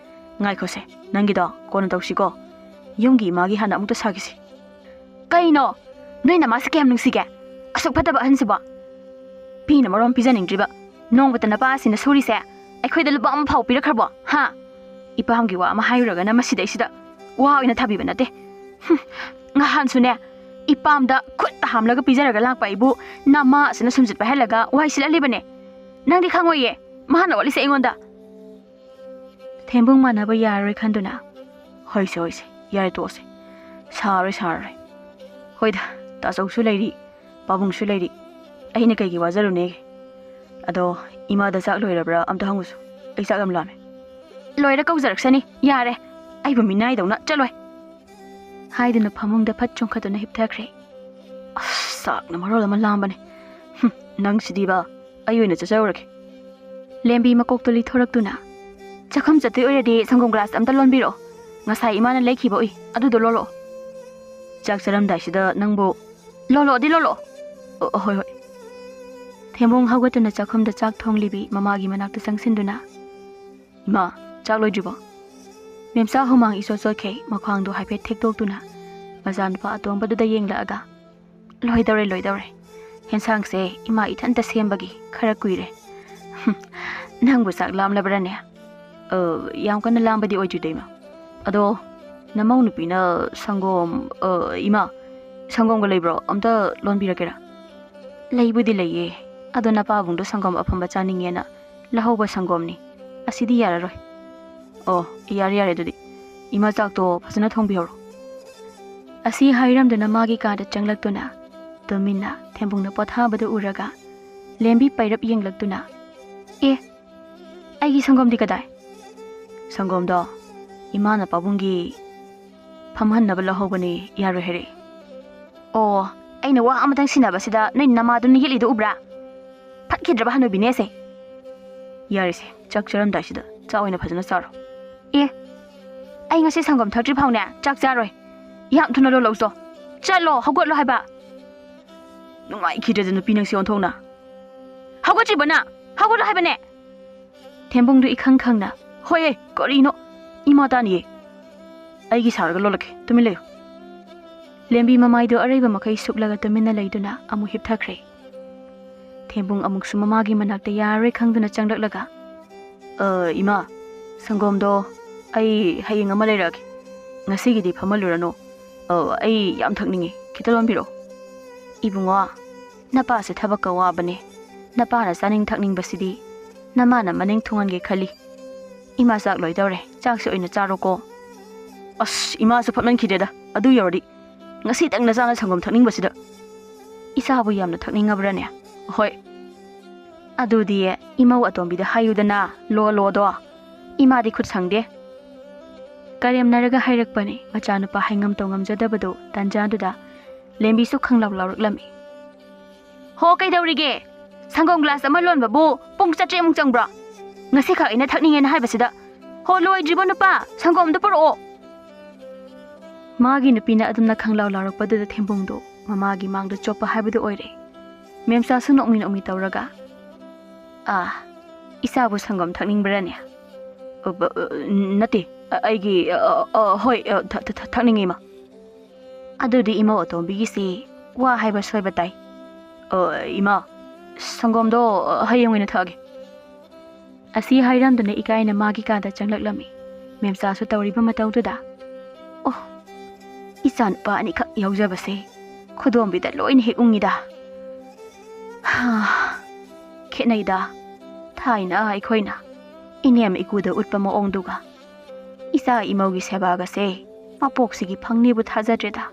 "ꯉꯥꯏꯈꯣꯁꯦ, ꯅꯪꯒꯤꯗꯣ ꯀꯣꯟꯅ ꯇꯧꯁꯤꯀꯣ꯫ ꯌꯨꯝꯒꯤ ꯏꯃꯥꯒꯤ ꯍꯥꯟꯅ ꯑꯃꯨꯛꯇ ꯁꯥꯈꯤꯁꯤ꯫" "ꯀꯩꯅꯣ? ꯅꯣꯏ ꯅꯃꯥꯁꯦ ꯀꯌꯥꯝ ꯅꯨꯡꯁꯤꯒꯦ? ꯑꯁꯨꯛ ꯐꯠꯇꯕ ꯑꯍꯟꯁꯤꯕꯣ?" "ꯄꯤꯅ ꯃꯔꯣꯝ ꯄꯤꯖꯅꯤꯡꯗ꯭ꯔꯤꯕ꯫ ꯅꯣꯡꯃꯇ ꯅꯄꯥ ꯑꯁꯤꯅ ꯁꯨꯔꯤꯁꯦ ꯑꯩꯈꯣꯏꯗ ꯂꯨꯄꯥ ꯑꯃ ꯐꯥꯎ ꯄꯤꯔꯛꯈ꯭ꯔꯕꯣ? ꯍꯥ?" ꯏꯄꯥꯝꯒꯤ ꯋꯥ ꯑꯃ ꯍꯥꯏꯔꯨꯔꯒꯅ ꯃꯁꯤꯗꯩꯁꯤꯗ ꯋꯥ ꯑꯣꯏꯅ ꯊꯥꯕꯤꯕ ꯅꯠꯇꯦ꯫ ꯍꯨꯝ, ꯅꯍꯥꯟꯁꯨꯅꯦ, ꯏꯄꯥꯝꯗ ꯈꯨꯠꯇ ꯍꯥꯝꯂꯒ ꯄꯤꯖꯔꯒ ꯂꯥꯛꯄ ꯑꯩꯕꯨ ꯅꯃꯥ ꯑꯁꯤꯅ ꯁꯨꯝꯖꯤꯠ ꯄꯥꯏꯍꯜꯂꯒ ꯋꯥꯏ ꯁꯤꯠꯍꯜꯂꯤꯕꯅꯦ꯫ ꯅꯪꯗꯤ ꯈꯪꯉꯣꯏꯌꯦ ꯃꯥꯅ ꯑꯣꯠꯂꯤꯁꯦ ꯑꯩꯉꯣꯟꯗ꯫ ꯊꯦꯝꯕꯨꯡ ꯃꯥꯟꯅꯕ ꯌꯥꯔꯔꯣꯏ ꯈꯟꯗꯨꯅ, "ꯍꯣꯏꯁꯦ, ꯍꯣꯏꯁꯦ, ꯌꯥꯔꯦ, ꯇꯣꯛꯑꯁꯦ꯫ ꯁꯥꯔꯔꯣꯏ, ꯁꯥꯔꯔꯣꯏ꯫ ꯍꯣꯏꯗ, ꯇꯥꯆꯧꯁꯨ ꯂꯩꯔꯤ, ꯄꯥꯕꯨꯡꯁꯨ ꯂꯩꯔꯤ꯫ ꯑꯩꯅ ꯀꯩꯒꯤ ꯋꯥꯖꯔꯨꯅꯦꯒꯦ? ꯑꯗꯣ ꯏꯃꯥꯗ ꯆꯥꯛ ꯂꯣꯏꯔꯕ꯭ꯔꯥ ꯑꯝꯇ ꯍꯪꯉꯨꯁꯨ꯫ ꯑꯩ ꯆꯥꯛ ꯌꯥꯝ ꯂꯥꯝꯃꯦ꯫" "ꯂꯣꯏꯔ ꯀꯧꯖꯔꯛꯁꯅꯤ, ꯌꯥꯔꯦ꯫ ꯑꯩꯕꯨ ꯃꯤꯅꯥꯏꯗꯧꯅ ꯆꯠꯂꯣꯏ꯫" ꯍꯥꯏꯗꯨꯅ ꯐꯃꯨꯡꯗ ꯐꯠ ꯆꯣꯡꯈꯠꯇꯨꯅ ꯍꯤꯞꯊꯈ꯭ꯔꯦ꯫ "ꯑꯁ, ꯆꯥꯛꯅ ꯃꯔꯣꯜ ꯑꯃ ꯂꯥꯝꯕꯅꯦ꯫ ꯍꯨꯝ, ꯅꯪꯁꯤꯗꯤꯕ, ꯑꯩ ꯑꯣꯏꯅ ꯆꯠꯆꯔꯨꯔꯒꯦ꯫" ꯂꯦꯝꯕꯤ ꯃꯀꯣꯛꯇꯣ ꯂꯤꯊꯣꯔꯛꯇꯨꯅ, "ꯆꯥꯛꯈꯨꯝ ꯆꯠꯇꯣꯏ ꯑꯣꯏꯔꯗꯤ ꯁꯪꯒꯣꯝ ꯒ꯭ꯂꯥꯁ ꯑꯝꯇ ꯂꯣꯟꯕꯤꯔꯛꯑꯣ꯫ ꯉꯁꯥꯏ ꯏꯃꯥꯅ ꯂꯩꯈꯤꯕ ꯎꯏ, ꯑꯗꯨꯗꯣ ꯂꯣꯜꯂꯛꯑꯣ꯫" "ꯆꯥꯛ ꯆꯥꯔꯝꯗꯥꯏꯁꯤꯗ ꯅꯪꯕꯨ?" "ꯂꯣꯜꯂꯛꯑꯣꯗꯤ ꯂꯣꯜꯂꯛꯑꯣ꯫" "ꯑꯣ, ꯍꯣꯏ, ꯍꯣꯏ꯫" ꯊꯦꯝꯕꯣꯡ ꯍꯧꯒꯠꯇꯨꯅ ꯆꯥꯛꯈꯨꯝꯗ ꯆꯥꯛ ꯊꯣꯡꯂꯤꯕꯤ ꯃꯃꯥꯒꯤ ꯃꯅꯥꯛꯇ ꯆꯪꯁꯤꯟꯗꯨꯅ, "ꯏꯃꯥ, ꯆꯥꯛ ꯂꯣꯏꯗ꯭ꯔꯤꯕꯣ?" ꯃꯦꯝꯆꯥ ꯍꯨꯃꯥꯡ ꯏꯆꯣꯠ ꯆꯣꯠꯈꯩ ꯃꯈ꯭ꯋꯥꯡꯗꯣ ꯍꯥꯏꯐꯦꯠ ꯊꯦꯛꯇꯣꯛꯇꯨꯅ ꯃꯆꯥꯅꯨꯄꯥ ꯑꯇꯣꯝꯕꯗꯨꯗ ꯌꯦꯡꯂꯛꯑꯒ, "ꯂꯣꯏꯗꯧꯔꯦ, ꯂꯣꯏꯗꯧꯔꯦ꯫ ꯍꯦꯟꯁꯥꯡꯁꯦ ꯏꯃꯥ ꯏꯊꯟꯇ ꯁꯦꯝꯕꯒꯤ ꯈꯔ ꯀꯨꯏꯔꯦ꯫" "ꯍꯨꯝ, ꯅꯪꯕꯨ ꯆꯥꯛ ꯂꯥꯝꯂꯕ꯭ꯔꯥꯅꯦ?" "ꯑ, ꯌꯥꯝ ꯀꯟꯅ ꯂꯥꯝꯕꯗꯤ ꯑꯣꯏꯗ꯭ꯔꯤꯗ, ꯏꯃꯥ꯫ ꯑꯗꯣ ꯅꯃꯧ ꯅꯨꯄꯤꯅ ꯁꯪꯒꯣꯝ, ꯑ, ꯏꯃꯥ, ꯁꯪꯒꯣꯝꯒ ꯂꯩꯕ꯭ꯔꯣ? ꯑꯝꯇ ꯂꯣꯟꯕꯤꯔꯛꯀꯦꯔꯥ?" "ꯂꯩꯕꯨꯗꯤ ꯂꯩꯌꯦ, ꯑꯗꯣ ꯅꯄꯥꯕꯨꯡꯗꯣ ꯁꯪꯒꯣꯝ ꯑꯐꯝꯕ ꯆꯥꯅꯤꯡꯉꯦꯅ ꯂꯧꯍꯧꯕ ꯁꯪꯒꯣꯝꯅꯤ꯫ ꯑꯁꯤꯗꯤ ꯌꯥꯔꯔꯣꯏ꯫" "ꯑꯣ, ꯌꯥꯔꯦ, ꯌꯥꯔꯦ, ꯑꯗꯨꯗꯤ ꯏꯃꯥ ꯆꯥꯛꯇꯣ ꯐꯖꯅ ꯊꯣꯡꯕꯤꯍꯧꯔꯣ꯫" ꯑꯁꯤ ꯍꯥꯏꯔꯝꯗꯨꯅ ꯃꯥꯒꯤ ꯀꯥꯗ ꯆꯪꯂꯛꯇꯨꯅ ꯇꯨꯃꯤꯟꯅ ꯊꯦꯝꯕꯨꯡꯅ ꯄꯣꯊꯥꯕꯗꯨ ꯎꯔꯒ ꯂꯦꯝꯕꯤ ꯄꯩꯔꯞ ꯌꯦꯡꯂꯛꯇꯨꯅ, "ꯑꯦ, ꯑꯩꯒꯤ ꯁꯪꯒꯣꯝꯗꯤ ꯀꯗꯥꯏ?" "ꯁꯪꯒꯣꯝꯗꯣ ꯏꯃꯥꯅ ꯄꯥꯕꯨꯡꯒꯤ ꯐꯝꯍꯟꯅꯕ ꯂꯧꯍꯧꯕꯅꯦ, ꯌꯥꯔꯣꯏ ꯍꯥꯏꯔꯛꯑꯦ꯫" "ꯑꯣ, ꯑꯩꯅ ꯋꯥ ꯑꯃꯇꯪ ꯁꯤꯟꯅꯕꯁꯤꯗ ꯅꯣꯏ ꯅꯃꯥꯗꯨꯅ ꯌꯦꯠꯂꯤꯗꯣ ꯎꯕ꯭ꯔꯥ? ꯐꯠꯈꯤꯗ꯭ꯔꯕ ꯍꯅꯨꯕꯤꯅꯦꯁꯦ꯫" "ꯌꯥꯔꯦꯁꯦ, ꯆꯥꯛ ꯆꯥꯔꯝꯗꯥꯏꯁꯤꯗ ꯆꯥꯛ ꯑꯣꯏꯅ ꯐꯖꯅ ꯆꯥꯔꯣ꯫" "ꯑꯦ, ꯑꯩ ꯉꯁꯤ ꯁꯪꯒꯣꯝ ꯊꯛꯇ꯭ꯔꯤ ꯐꯥꯎꯅꯦ ꯆꯥꯛ ꯆꯥꯔꯣꯏ꯫ ꯌꯥꯝ ꯊꯨꯅ ꯂꯣꯜꯂꯧꯆꯣ꯫ ꯆꯠꯂꯣ, ꯍꯧꯒꯠꯂꯣ ꯍꯥꯏꯕ꯫" "ꯅꯨꯡꯉꯥꯏꯈꯤꯗ꯭ꯔꯦꯗ ꯅꯨꯄꯤ ꯅꯪꯁꯦ ꯑꯣꯟꯊꯣꯛꯅ꯫ ꯍꯧꯒꯠꯇ꯭ꯔꯤꯕꯣ ꯅꯪ? ꯍꯧꯒꯠꯂꯣ ꯍꯥꯏꯕꯅꯦ!" ꯊꯦꯝꯕꯨꯡꯗꯨ ꯏꯈꯪ ꯈꯪꯅ, "ꯍꯣꯏꯍꯦ, ꯀꯔꯤꯅꯣ? ꯏꯃꯥ ꯇꯥꯅꯤꯌꯦ꯫ ꯑꯩꯒꯤ ꯁꯥꯔꯒ ꯂꯣꯜꯂꯛꯀꯦ, ꯇꯨꯃꯤꯟ ꯂꯩꯌꯨ꯫" ꯂꯦꯝꯕꯤ ꯃꯃꯥꯏꯗꯨ ꯑꯔꯩꯕ ꯃꯈꯩ ꯁꯨꯛꯂꯒ ꯇꯨꯃꯤꯟꯅ ꯂꯩꯗꯨꯅ ꯑꯃꯨꯛ ꯍꯤꯞꯊꯈ꯭ꯔꯦ꯫ ꯊꯦꯝꯕꯨꯡ ꯑꯃꯨꯛꯁꯨ ꯃꯃꯥꯒꯤ ꯃꯅꯥꯛꯇ ꯌꯥꯔꯔꯣꯏ ꯈꯪꯗꯨꯅ ꯆꯪꯂꯛꯂꯒ, "ꯑ, ꯏꯃꯥ, ꯁꯪꯒꯣꯝꯗꯣ ꯑꯩ ꯍꯌꯦꯡ ꯑꯃ ꯂꯩꯔꯛꯑꯒꯦ꯫ ꯉꯁꯤꯒꯤꯗꯤ ꯐꯝꯍꯜꯂꯨꯔꯅꯨ꯫ ꯑ, ꯑꯩ ꯌꯥꯝ ꯊꯛꯅꯤꯡꯉꯤ꯫ ꯈꯤꯇ ꯂꯣꯟꯕꯤꯔꯛꯑꯣ꯫" "ꯏꯕꯨꯡꯉꯣ, ꯅꯄꯥꯁꯦ ꯊꯕꯛꯀ ꯋꯥꯕꯅꯦ꯫ ꯅꯄꯥꯅ ꯆꯥꯅꯤꯡ ꯊꯛꯅꯤꯡꯕꯁꯤꯗꯤ ꯅꯃꯥꯅ ꯃꯅꯤꯡ ꯊꯨꯡꯍꯟꯒꯦ ꯈꯜꯂꯤ꯫ ꯏꯃꯥ ꯆꯥꯛ ꯂꯣꯏꯗꯧꯔꯦ꯫ ꯆꯥꯛꯁꯦ ꯑꯣꯏꯅ ꯆꯥꯔꯣꯀꯣ꯫" "ꯑꯁ, ꯏꯃꯥꯁꯨ ꯐꯠꯃꯟꯈꯤꯗꯦꯗ꯫ ꯑꯗꯨ ꯌꯧꯔꯗꯤ ꯉꯁꯤꯇꯪ ꯅꯆꯥꯅ ꯁꯪꯒꯣꯝ ꯊꯛꯅꯤꯡꯕꯁꯤꯗ꯫" "ꯏꯆꯥꯕꯨ ꯌꯥꯝꯅ ꯊꯛꯅꯤꯡꯉꯕ꯭ꯔꯅꯦ?" "ꯍꯣꯏ꯫" "ꯑꯗꯨꯗꯤ ꯏꯃꯧ ꯑꯇꯣꯝꯕꯤꯗ ꯍꯥꯏꯌꯨꯗꯅ, ꯂꯣꯜꯂꯣꯗꯣ꯫ ꯏꯃꯥꯗꯤ ꯈꯨꯠ ꯁꯪꯗꯦ꯫" ꯀꯔꯦꯝꯅꯔꯒ ꯍꯥꯏꯔꯛꯄꯅꯤ꯫ ꯃꯆꯥꯅꯨꯄꯥ ꯍꯥꯏꯉꯝ ꯇꯧꯉꯝꯖꯗꯕꯗꯨ ꯇꯥꯟꯖꯥꯗꯨꯗ ꯂꯦꯝꯕꯤꯁꯨ ꯈꯪꯂꯥꯎ ꯂꯥꯎꯔꯛꯂꯝꯃꯤ꯫ "ꯍꯣ, ꯀꯩꯗꯧꯔꯤꯒꯦ? ꯁꯪꯒꯣꯝ ꯒ꯭ꯂꯥꯁ ꯑꯃ ꯂꯣꯟꯕꯕꯨ ꯄꯨꯡ ꯆꯥꯇ꯭ꯔꯦꯠꯃꯨꯛ ꯆꯪꯕ꯭ꯔꯣ? ꯉꯁꯤꯈꯛ ꯑꯩꯅ ꯊꯛꯅꯤꯡꯉꯦꯅ ꯍꯥꯏꯕꯁꯤꯗ꯫ ꯍꯣ, ꯂꯣꯏꯗ꯭ꯔꯤꯕꯣ ꯅꯨꯄꯥ? ꯁꯪꯒꯣꯝꯗꯨ ꯄꯨꯔꯛꯑꯣ꯫" ꯃꯥꯒꯤ ꯅꯨꯄꯤꯅ ꯑꯗꯨꯝꯅ ꯈꯪꯂꯥꯎ ꯂꯥꯎꯔꯛꯄꯗꯨꯗ ꯊꯦꯝꯕꯨꯡꯗꯣ ꯃꯃꯥꯒꯤ ꯃꯥꯡꯗ ꯆꯣꯞꯄ ꯍꯥꯏꯕꯗꯨ ꯑꯣꯏꯔꯦ꯫ ꯃꯦꯝꯆꯥꯁꯨ ꯅꯣꯛꯃꯤ ꯅꯣꯛꯃꯤ ꯇꯧꯔꯒ, "ꯑꯥ, ꯏꯆꯥꯕꯨ ꯁꯪꯒꯣꯝ ꯊꯛꯅꯤꯡꯕ꯭ꯔꯅꯦ?" "ꯑ, ꯕ-, ꯑ, ꯅꯠꯇꯦ, ꯑ, ꯑꯩꯒꯤ, ꯑ, ꯑ, ꯍꯣꯏ, ꯑ, ꯊ-, ꯊ-, ꯊ-, ꯊꯛꯅꯤꯡꯉꯤ, ꯏꯃꯥ꯫" "ꯑꯗꯨꯗꯤ ꯏꯃꯧ ꯑꯇꯣꯝꯕꯤꯒꯤꯁꯤ ꯋꯥ ꯍꯥꯏꯕ ꯁꯣꯏꯕ ꯇꯥꯏ꯫" "ꯑ, ꯏꯃꯥ, ꯁꯪꯒꯣꯝꯗꯣ, ꯑ, ꯍꯌꯦꯡ ꯑꯣꯏꯅ ꯊꯛꯑꯒꯦ꯫" ꯑꯁꯤ ꯍꯥꯏꯔꯝꯗꯨꯅ ꯏꯀꯥꯏꯅ ꯃꯥꯒꯤ ꯀꯥꯗ ꯆꯪꯂꯛꯂꯝꯃꯤ꯫ ꯃꯦꯝꯆꯥꯁꯨ ꯇꯧꯔꯤꯕ ꯃꯇꯧꯗꯨꯗ, "ꯑꯣ, ꯏꯆꯥꯅꯨꯄꯥ ꯑꯅꯤꯈꯛ ꯌꯥꯎꯖꯕꯁꯦ ꯈꯨꯗꯣꯝꯕꯤꯗ ꯂꯣꯏꯅ ꯍꯦꯛ ꯎꯡꯉꯤꯗ꯫ ꯍꯥ, ꯈꯦꯠꯅꯩꯗ ꯊꯥꯏꯅ ꯑꯩꯈꯣꯏꯅ ꯏꯅꯦꯝ ꯏꯀꯨꯗ ꯎꯠꯄ ꯃꯑꯣꯡꯗꯨꯒ꯫ ꯏꯆꯥ ꯏꯃꯧꯒꯤ ꯁꯦꯕꯥꯒꯁꯦ ꯃꯄꯣꯛꯁꯤꯒꯤ ꯐꯪꯅꯤꯕꯨ ꯊꯥꯖꯗ꯭ꯔꯦꯗ꯫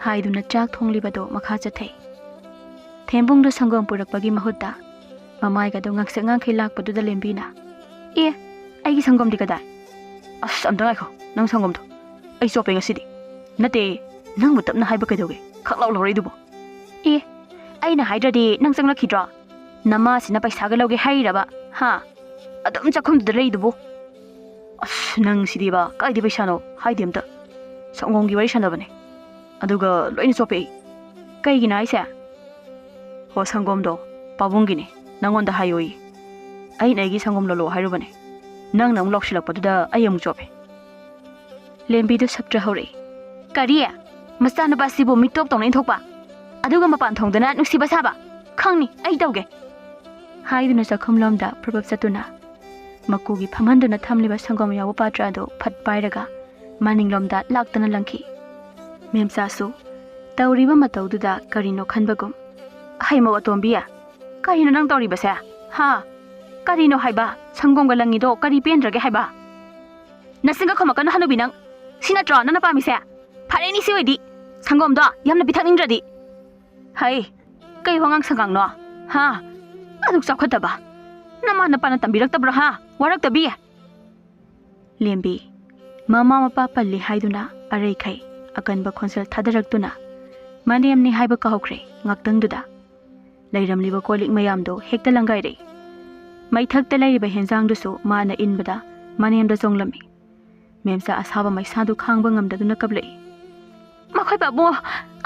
ꯍꯥꯏꯗꯨꯅ ꯆꯥꯛ ꯊꯣꯡꯂꯤꯕꯗꯨ ꯃꯈꯥ ꯆꯠꯊꯩ꯫ ꯊꯦꯝꯕꯨꯡꯗꯨ ꯁꯪꯒꯣꯝ ꯄꯨꯔꯛꯄꯒꯤ ꯃꯍꯨꯠꯇ ꯃꯃꯥꯏꯒꯗꯨ ꯉꯥꯡꯁꯛ ꯉꯥꯡꯈꯩ ꯂꯥꯛꯄꯗꯨꯗ ꯂꯦꯝꯕꯤꯅ, "ꯑꯦ, ꯑꯩꯒꯤ ꯁꯪꯒꯣꯝꯗꯤ ꯀꯗꯥꯏ? ꯑꯁ, ꯑꯝꯇ ꯉꯥꯏꯈꯣ, ꯅꯪ ꯁꯪꯒꯣꯝꯗꯣ꯫ ꯑꯩ ꯆꯣꯞꯄꯦ ꯉꯁꯤꯗꯤ꯫ ꯅꯠꯇꯦ, ꯅꯪꯕꯨ ꯇꯞꯅ ꯍꯥꯏꯕ ꯀꯩꯗꯧꯒꯦ? ꯈꯛ ꯂꯥꯎ ꯂꯧꯔꯛꯏꯗꯨꯕꯣ?" "ꯑꯦ, ꯑꯩꯅ ꯍꯥꯏꯗ꯭ꯔꯗꯤ ꯅꯪ ꯆꯪꯂꯛꯈꯤꯗ꯭ꯔꯣ? ꯅꯃꯥꯁꯤꯅ ꯄꯩꯁꯥꯒ ꯂꯧꯒꯦ ꯍꯥꯏꯔꯤꯔꯕ? ꯍꯥ? ꯑꯗꯨꯝ ꯆꯥꯛꯈꯨꯝꯗꯨꯗ ꯂꯩꯗꯨꯕꯨ?" "ꯑꯁ, ꯅꯪ ꯁꯤꯗꯤꯕ, ꯀꯥꯏꯗꯩ ꯄꯩꯁꯥꯅꯣ? ꯍꯥꯏꯗꯦ ꯑꯝꯇ꯫ ꯁꯪꯒꯣꯝꯒꯤ ꯋꯥꯔꯤ ꯁꯥꯟꯅꯕꯅꯦ꯫ ꯑꯗꯨꯒ ꯂꯣꯏꯅ ꯆꯣꯞꯄꯦ ꯑꯩ꯫ ꯀꯩꯒꯤꯅꯣ ꯍꯥꯏꯁꯦ?" "ꯍꯣ, ꯁꯪꯒꯣꯝꯗꯣ ꯄꯥꯕꯨꯡꯒꯤꯅꯦ, ꯅꯪꯉꯣꯟꯗ ꯍꯥꯏꯌꯣꯌꯦ꯫ ꯑꯩꯅ ꯑꯩꯒꯤ ꯁꯪꯒꯣꯝ ꯂꯣꯜꯂꯣ ꯍꯥꯏꯔꯨꯕꯅꯦ꯫ ꯅꯪꯅ ꯑꯃꯨꯛ ꯂꯥꯎꯁꯤꯜꯂꯛꯄꯗꯨꯗ ꯑꯩ ꯑꯃꯨꯛ ꯆꯣꯞꯄꯦ꯫" ꯂꯦꯝꯕꯤꯗꯨ ꯁꯛꯇ꯭ꯔ ꯍꯧꯔꯛꯏ꯫ "ꯀꯔꯤ? ꯃꯆꯥꯅꯨꯄꯥꯁꯤꯕꯨ ꯃꯤꯇꯣꯞ ꯇꯧꯅ ꯏꯟꯊꯣꯛꯄ? ꯑꯗꯨꯒ ꯃꯄꯥꯟ ꯊꯣꯡꯗꯅ ꯅꯨꯡꯁꯤꯕ ꯁꯥꯕ? ꯈꯪꯅꯤ, ꯑꯩ ꯇꯧꯒꯦ!" ꯍꯥꯏꯗꯨꯅ ꯆꯥꯛꯈꯨꯝꯂꯣꯝꯗ ꯄ꯭ꯔꯞ ꯄ꯭ꯔꯞ ꯆꯠꯇꯨꯅ ꯃꯀꯨꯒꯤ ꯐꯝꯍꯟꯗꯨꯅ ꯊꯝꯂꯤꯕ ꯁꯪꯒꯣꯝ ꯌꯥꯎꯕ ꯄꯥꯇ꯭ꯔ ꯑꯗꯨ ꯐꯠ ꯄꯥꯏꯔꯒ ꯃꯅꯤꯡꯂꯣꯝꯗ ꯂꯥꯛꯇꯅ ꯂꯪꯈꯤ꯫ ꯃꯦꯝꯆꯥꯁꯨ ꯇꯧꯔꯤꯕ ꯃꯇꯧꯗꯨꯗ ꯀꯔꯤꯅꯣ ꯈꯟꯕꯒꯨꯝ, "ꯍꯩꯃꯧ ꯑꯇꯣꯝꯕꯤ, ꯀꯔꯤꯅꯣ ꯅꯪ ꯇꯧꯔꯤꯕꯁꯦ? ꯍꯥ? ꯀꯔꯤꯅꯣ ꯍꯥꯏꯕ? ꯁꯪꯒꯣꯝꯒ ꯂꯪꯉꯤꯗꯣ ꯀꯔꯤ ꯄꯦꯟꯗ꯭ꯔꯒꯦ ꯍꯥꯏꯕ? ꯅꯆꯤꯟꯒ ꯈꯨꯝꯃꯛꯀꯅꯨ ꯍꯅꯨꯕꯤ ꯅꯪ꯫ ꯁꯤ ꯅꯠꯇ꯭ꯔꯣ ꯅꯪꯅ ꯄꯥꯝꯃꯤꯁꯦ? ꯐꯔꯦꯅꯤ ꯁꯤ ꯑꯣꯏꯗꯤ꯫ ꯁꯪꯒꯣꯝꯗꯣ ꯌꯥꯝꯅ ꯄꯤꯊꯛꯅꯤꯡꯗ꯭ꯔꯗꯤ꯫ ꯍꯩ, ꯀꯩ ꯋꯥꯉꯥꯡ ꯁꯉꯥꯡꯅꯣ? ꯍꯥ? ꯑꯗꯨꯛ ꯆꯥꯎꯈꯠꯇꯕ꯫ ꯅꯃꯥ ꯅꯄꯥꯅ ꯇꯝꯕꯤꯔꯛꯇꯕ꯭ꯔꯣ ꯍꯥ? ꯋꯥꯔꯛꯇꯕꯤ?" ꯂꯦꯝꯕꯤ, ꯃꯃꯥ ꯃꯄꯥ ꯄꯜꯂꯤ ꯍꯥꯏꯗꯨꯅ ꯑꯔꯩꯈꯩ ꯑꯀꯟꯕ ꯈꯣꯟꯖꯦꯜ ꯊꯥꯗꯔꯛꯇꯨꯅ ꯃꯅꯦꯝꯅꯤ ꯍꯥꯏꯕ ꯀꯥꯎꯈ꯭ꯔꯦ ꯉꯥꯛꯇꯪꯗꯨꯗ꯫ ꯂꯩꯔꯝꯂꯤꯕ ꯀꯣꯜ ꯂꯤꯛ ꯃꯌꯥꯝꯗꯣ ꯍꯦꯛꯇ ꯂꯪꯒꯥꯏꯔꯛꯏ꯫ ꯃꯩꯊꯛꯇ ꯂꯩꯔꯤꯕ ꯍꯦꯟꯖꯥꯡꯗꯨꯁꯨ ꯃꯥꯅ ꯏꯟꯕꯗ ꯃꯅꯦꯝꯗ ꯆꯣꯡꯂꯝꯃꯤ꯫ ꯃꯦꯝꯆꯥ ꯑꯁꯥꯕ ꯃꯩꯁꯥꯗꯨ ꯈꯥꯡꯕ ꯉꯝꯗꯗꯨꯅ ꯀꯞꯂꯛꯏ꯫ "ꯃꯈꯣꯏ ꯄꯥꯕꯨꯡ,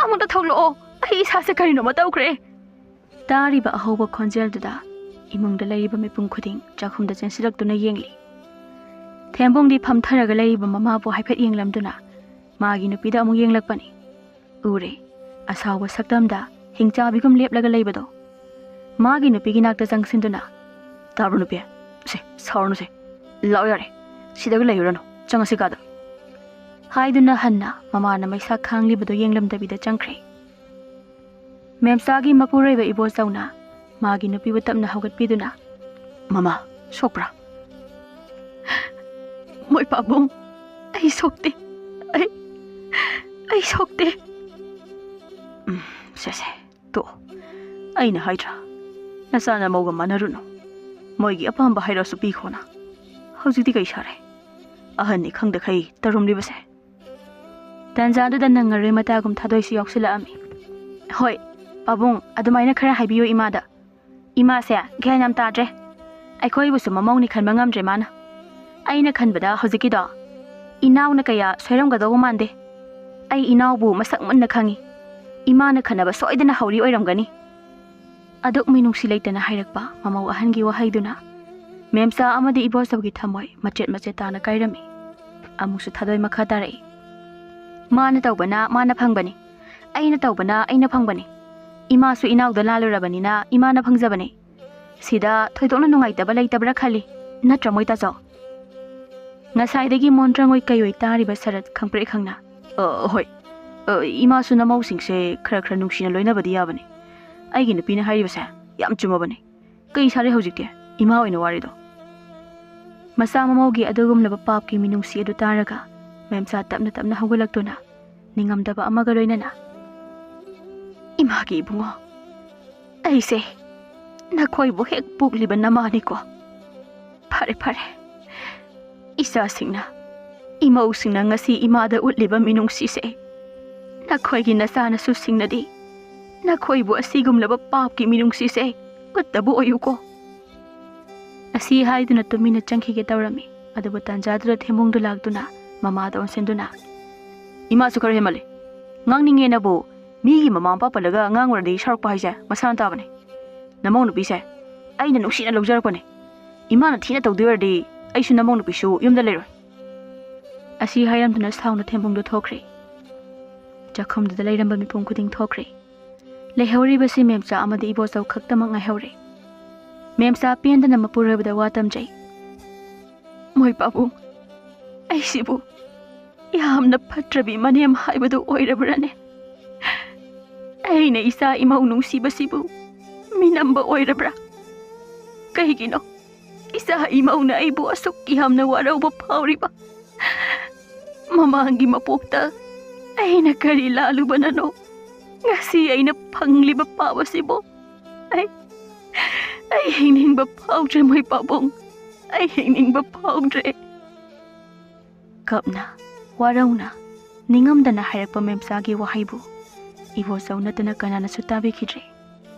ꯑꯃꯨꯛꯇ ꯊꯣꯛꯂꯛꯑꯣ꯫ ꯑꯩ ꯏꯁꯥꯁꯦ ꯀꯔꯤꯅꯣꯃ ꯇꯧꯈ꯭ꯔꯦ!" ꯇꯥꯔꯤꯕ ꯑꯍꯧꯕ ꯈꯣꯟꯖꯦꯜꯗꯨꯗ ꯏꯃꯨꯡꯗ ꯂꯩꯔꯤꯕ ꯃꯤꯄꯨꯝ ꯈꯨꯗꯤꯡ ꯆꯥꯛꯈꯨꯝꯗ ꯆꯦꯟꯁꯤꯜꯂꯛꯇꯨꯅ ꯌꯦꯡꯂꯤ꯫ ꯊꯦꯝꯕꯨꯡꯗꯤ ꯐꯝꯊꯔꯒ ꯂꯩꯔꯤꯕ ꯃꯃꯥꯕꯨ ꯍꯥꯏꯐꯦꯠ ꯌꯦꯡꯂꯝꯗꯨꯅ ꯃꯥꯒꯤ ꯅꯨꯄꯤꯗ ꯑꯃꯨꯛ ꯌꯦꯡꯂꯛꯄꯅꯤ꯫ ꯎꯔꯦ, ꯑꯁꯥꯎꯕ ꯁꯛꯇꯝꯗ ꯍꯤꯡꯆꯥꯕꯤꯒꯨꯝ ꯂꯦꯞꯂꯒ ꯂꯩꯕꯗꯣ꯫ ꯃꯥꯒꯤ ꯅꯨꯄꯤꯒꯤ ꯅꯥꯛꯇ ꯆꯪꯁꯤꯟꯗꯨꯅ, "ꯇꯥꯕ꯭ꯔꯣ ꯅꯨꯄꯤ? ꯁꯦ, ꯁꯥꯎꯔꯅꯨꯁꯦ꯫ ꯂꯥꯛꯑꯣ ꯌꯥꯔꯦ꯫ ꯁꯤꯗꯒ ꯂꯩꯔꯨꯔꯅꯨ꯫ ꯆꯪꯉꯁꯤ ꯀꯥꯗ꯫" ꯍꯥꯏꯗꯨꯅ ꯍꯟꯅ ꯃꯃꯥꯅ ꯃꯩꯁꯥ ꯈꯥꯡꯂꯤꯕꯗꯨ ꯌꯦꯡꯂꯝꯗꯕꯤꯗ ꯆꯪꯈ꯭ꯔꯦ꯫ ꯃꯦꯝꯆꯥꯒꯤ ꯃꯄꯨꯔꯣꯏꯕ ꯏꯕꯣꯆꯧꯅ ꯃꯥꯒꯤ ꯅꯨꯄꯤꯕꯨ ꯇꯞꯅ ꯍꯧꯒꯠꯄꯤꯗꯨꯅ, "ꯃꯃꯥ, ꯁꯣꯛꯄ꯭ꯔꯥ?" "ꯃꯣꯏ ꯄꯥꯕꯨꯡ, ꯑꯩ ꯁꯣꯛꯇꯦ꯫ ꯑꯩ ꯑꯩ ꯁꯣꯛꯇꯦ꯫ ꯎꯝ, ꯁꯦ ꯁꯦ, ꯇꯣꯛꯑꯣ꯫ ꯑꯩꯅ ꯍꯥꯏꯗ꯭ꯔꯥ, ꯅꯆꯥ ꯅꯃꯧꯒ ꯃꯥꯟꯅꯔꯨꯅꯨ꯫ ꯃꯣꯏꯒꯤ ꯑꯄꯥꯝꯕ ꯍꯥꯏꯔꯛꯑꯁꯨ ꯄꯤꯈꯣꯅ꯫ ꯍꯧꯖꯤꯛꯇꯤ ꯀꯩ ꯁꯥꯔꯦ? ꯑꯍꯟꯅꯤ ꯈꯪꯗꯈꯩ ꯇꯧꯔꯝꯂꯤꯕꯁꯦ꯫ ꯇꯥꯟꯖꯥꯗꯨꯗ ꯅꯪꯉꯔꯣꯏ ꯃꯇꯥꯒꯨꯝ ꯊꯥꯗꯣꯏꯁꯨ ꯌꯥꯎꯁꯤꯜꯂꯛꯑꯝꯃꯤ꯫ ꯍꯣꯏ, ꯄꯥꯕꯨꯡ, ꯑꯗꯨꯃꯥꯏꯅ ꯈꯔ ꯍꯥꯏꯕꯤꯌꯨ ꯏꯃꯥꯗ꯫ ꯏꯃꯥꯁꯦ ꯒ꯭ꯌꯥꯟ ꯌꯥꯝ ꯇꯥꯗ꯭ꯔꯦ꯫ ꯑꯩꯈꯣꯏꯕꯨꯁꯨ ꯃꯃꯧꯅꯤ ꯈꯟꯕ ꯉꯝꯗ꯭ꯔꯦ ꯃꯥꯅ꯫ ꯑꯩꯅ ꯈꯟꯕꯗ ꯍꯧꯖꯤꯛꯀꯤꯗꯣ ꯏꯅꯥꯎꯅ ꯀꯌꯥ ꯁꯣꯏꯔꯝꯒꯗꯧꯕ ꯃꯥꯟꯗꯦ꯫ ꯑꯩ ꯏꯅꯥꯎꯕꯨ ꯃꯁꯛ ꯃꯨꯟꯅ ꯈꯪꯉꯤ꯫ ꯏꯃꯥꯅ ꯈꯟꯅꯕ ꯁꯣꯏꯗꯅ ꯍꯧꯔꯤ ꯑꯣꯏꯔꯝꯒꯅꯤ꯫ ꯑꯗꯨꯛ ꯃꯤꯅꯨꯡꯁꯤ ꯂꯩꯇꯅ ꯍꯥꯏꯔꯛꯄ ꯃꯃꯧ ꯑꯍꯟꯒꯤ ꯋꯥꯍꯩꯗꯨꯅ ꯃꯦꯝꯆꯥ ꯑꯃꯗꯤ ꯏꯕꯣꯆꯧꯒꯤ ꯊꯃꯣꯏ ꯃꯆꯦꯠ ꯃꯆꯦꯠ ꯇꯥꯅ ꯀꯥꯏꯔꯝꯃꯤ꯫ ꯑꯃꯨꯛꯁꯨ ꯊꯥꯗꯣꯏ ꯃꯈꯥ ꯇꯥꯔꯛꯏ꯫ ꯃꯥꯅ ꯇꯧꯕꯅ ꯃꯥꯅ ꯐꯪꯕꯅꯤ, ꯑꯩꯅ ꯇꯧꯕꯅ ꯑꯩꯅ ꯐꯪꯕꯅꯤ꯫ ꯏꯃꯥꯁꯨ ꯏꯅꯥꯎꯗ ꯂꯥꯜꯂꯨꯔꯕꯅꯤꯅ ꯏꯃꯥꯅ ꯐꯪꯖꯕꯅꯤ꯫ ꯁꯤꯗ ꯊꯣꯏꯗꯣꯛꯅ ꯅꯨꯡꯉꯥꯏꯇꯕ ꯂꯩꯇꯕ꯭ꯔꯥ ꯈꯜꯂꯤ, ꯅꯠꯇ꯭ꯔ ꯃꯣꯏ ꯇꯥꯆꯧ? ꯉꯁꯥꯏꯗꯒꯤ ꯃꯣꯟꯇ꯭ꯔꯪ ꯑꯣꯏ ꯀꯩ ꯑꯣꯏ ꯇꯥꯔꯤꯕ ꯁꯔꯠ ꯈꯪꯄ꯭ꯔꯦꯛ ꯈꯪꯅ, "ꯑ, ꯍꯣꯏ꯫ ꯑ, ꯏꯃꯥꯁꯨ ꯅꯃꯧꯁꯤꯡꯁꯦ ꯈꯔ ꯈꯔ ꯅꯨꯡꯁꯤꯅ ꯂꯣꯏꯅꯕꯗꯤ ꯌꯥꯕꯅꯤ꯫ ꯑꯩꯒꯤ ꯅꯨꯄꯤꯅ ꯍꯥꯏꯔꯤꯕꯁꯦ ꯌꯥꯝ ꯆꯨꯝꯃꯕꯅꯤ꯫ ꯀꯩ ꯁꯥꯔꯦ ꯍꯧꯖꯤꯛꯇꯤ? ꯏꯃꯥ ꯑꯣꯏꯅ ꯋꯥꯔꯤꯗꯣ?" ꯃꯆꯥ ꯃꯃꯧꯒꯤ ꯑꯗꯨꯒꯨꯝꯂꯕ ꯄꯥꯞꯀꯤ ꯃꯤꯅꯨꯡꯁꯤ ꯑꯗꯨ ꯇꯥꯔꯒ ꯃꯦꯝꯆꯥ ꯇꯞꯅ ꯇꯞꯅ ꯍꯧꯒꯠꯂꯛꯇꯨꯅ ꯅꯤꯡꯉꯝꯗꯕ ꯑꯃꯒ ꯂꯣꯏꯅꯅ, "ꯏꯃꯥꯒꯤ ꯏꯕꯨꯡꯉꯣ, ꯑꯩꯁꯦ ꯅꯈꯣꯏꯕꯨ ꯍꯦꯛ ꯄꯣꯛꯂꯤꯕ ꯅꯃꯥꯅꯤꯀꯣ꯫ ꯐꯔꯦ, ꯐꯔꯦ꯫ ꯏꯆꯥꯁꯤꯡꯅ, ꯏꯃꯧꯁꯤꯡꯅ ꯉꯁꯤ ꯏꯃꯥꯗ ꯎꯠꯂꯤꯕ ꯃꯤꯅꯨꯡꯁꯤꯁꯦ ꯅꯈꯣꯏꯒꯤ ꯅꯆꯥꯅꯁꯨꯁꯤꯡꯅꯗꯤ ꯅꯈꯣꯏꯕꯨ ꯑꯁꯤꯒꯨꯝꯂꯕ ꯄꯥꯞꯀꯤ ꯃꯤꯅꯨꯡꯁꯤꯁꯦ ꯎꯠꯇꯕ ꯑꯣꯏꯌꯨꯀꯣ꯫" ꯑꯁꯤ ꯍꯥꯏꯗꯨꯅ ꯇꯨꯃꯤꯟꯅ ꯆꯪꯈꯤꯒꯦ ꯇꯧꯔꯝꯃꯤ꯫ ꯑꯗꯨꯕꯨ ꯇꯥꯟꯖꯥꯗꯨꯗ ꯊꯦꯝꯕꯨꯡꯗꯨ ꯂꯥꯛꯇꯨꯅ ꯃꯃꯥꯗ ꯑꯣꯟꯁꯤꯟꯗꯨꯅ, "ꯏꯃꯥꯁꯨ ꯈꯔ ꯍꯦꯟꯃꯜꯂꯦ꯫ ꯉꯥꯡꯅꯤꯡꯉꯦꯅꯕꯨ ꯃꯤꯒꯤ ꯃꯃꯥ ꯃꯄꯥ ꯄꯜꯂꯒ ꯉꯥꯡꯉꯨꯔꯗꯤ ꯁꯥꯎꯔꯛꯄ ꯍꯥꯏꯁꯦ ꯃꯁꯥꯅ ꯇꯥꯕꯅꯦ꯫ ꯅꯃꯧ ꯅꯨꯄꯤꯁꯦ ꯑꯩꯅ ꯅꯨꯡꯁꯤꯅ ꯂꯧꯖꯔꯛꯄꯅꯦ꯫ ꯏꯃꯥꯅ ꯊꯤꯅ ꯇꯧꯗꯣꯏ ꯑꯣꯏꯔꯗꯤ ꯑꯩꯁꯨ ꯅꯃꯧ ꯅꯨꯄꯤꯁꯨ ꯌꯨꯝꯗ ꯂꯩꯔꯣꯏ꯫" ꯑꯁꯤ ꯍꯥꯏꯔꯝꯗꯨꯅ ꯁꯥꯎꯅ ꯊꯦꯝꯕꯨꯡꯗꯨ ꯊꯣꯛꯈ꯭ꯔꯦ꯫ ꯆꯥꯛꯈꯨꯝꯗꯨꯗ ꯂꯩꯔꯝꯕ ꯃꯤꯄꯨꯝ ꯈꯨꯗꯤꯡ ꯊꯣꯛꯈ꯭ꯔꯦ꯫ ꯂꯩꯍꯧꯔꯤꯕꯁꯤ ꯃꯦꯝꯆꯥ ꯑꯃꯗꯤ ꯏꯕꯣꯆꯧ ꯈꯛꯇꯃꯛ ꯉꯥꯏꯍꯧꯔꯦ꯫ ꯃꯦꯝꯆꯥ ꯄꯦꯟꯗꯅ ꯃꯄꯨꯔꯣꯏꯕꯗ ꯋꯥ ꯇꯝꯖꯩ꯫ "ꯃꯣꯏ ꯄꯥꯕꯨꯡ, ꯑꯩꯁꯤꯕꯨ ꯌꯥꯝꯅ ꯐꯠꯇ꯭ꯔꯕꯤ ꯃꯅꯦꯝ ꯍꯥꯏꯕꯗꯨ ꯑꯣꯏꯔꯕ꯭ꯔꯅꯦ? ꯑꯩꯅ ꯏꯆꯥ ꯏꯃꯧ ꯅꯨꯡꯁꯤꯕꯁꯤꯕꯨ ꯃꯤꯅꯝꯕ ꯑꯣꯏꯔꯕ꯭ꯔꯥ? ꯀꯩꯒꯤꯅꯣ ꯏꯆꯥ ꯏꯃꯧꯅ ꯑꯩꯕꯨ ꯑꯁꯨꯛ ꯌꯥꯝꯅ ꯋꯥꯔꯧꯕ ꯐꯥꯎꯔꯤꯕ? ꯃꯃꯥꯡꯒꯤ ꯃꯄꯣꯛꯇ ꯑꯩꯅ ꯀꯔꯤ ꯂꯥꯜꯂꯨꯕꯅꯅꯣ ꯉꯁꯤ ꯑꯩꯅ ꯐꯪꯂꯤꯕ ꯄꯥꯞ ꯑꯁꯤꯕꯨ? ꯑꯩ ꯑꯩ ꯍꯤꯡꯅꯤꯡꯕ ꯐꯥꯎꯗ꯭ꯔꯦ, ꯃꯣꯏ ꯄꯥꯕꯨꯡ꯫ ꯑꯩ ꯍꯤꯡꯅꯤꯡꯕ ꯐꯥꯎꯗ꯭ꯔꯦ꯫ ꯀꯞꯅ, ꯋꯥꯔꯧꯅ, ꯅꯤꯡꯉꯝꯗꯅ ꯍꯥꯏꯔꯛꯄ ꯃꯦꯝꯆꯥꯒꯤ ꯋꯥꯍꯩꯕꯨ ꯏꯕꯣꯆꯧ ꯅꯠꯇꯅ ꯀꯅꯥꯅꯁꯨ ꯇꯥꯕꯤꯈꯤꯗ꯭ꯔꯦ꯫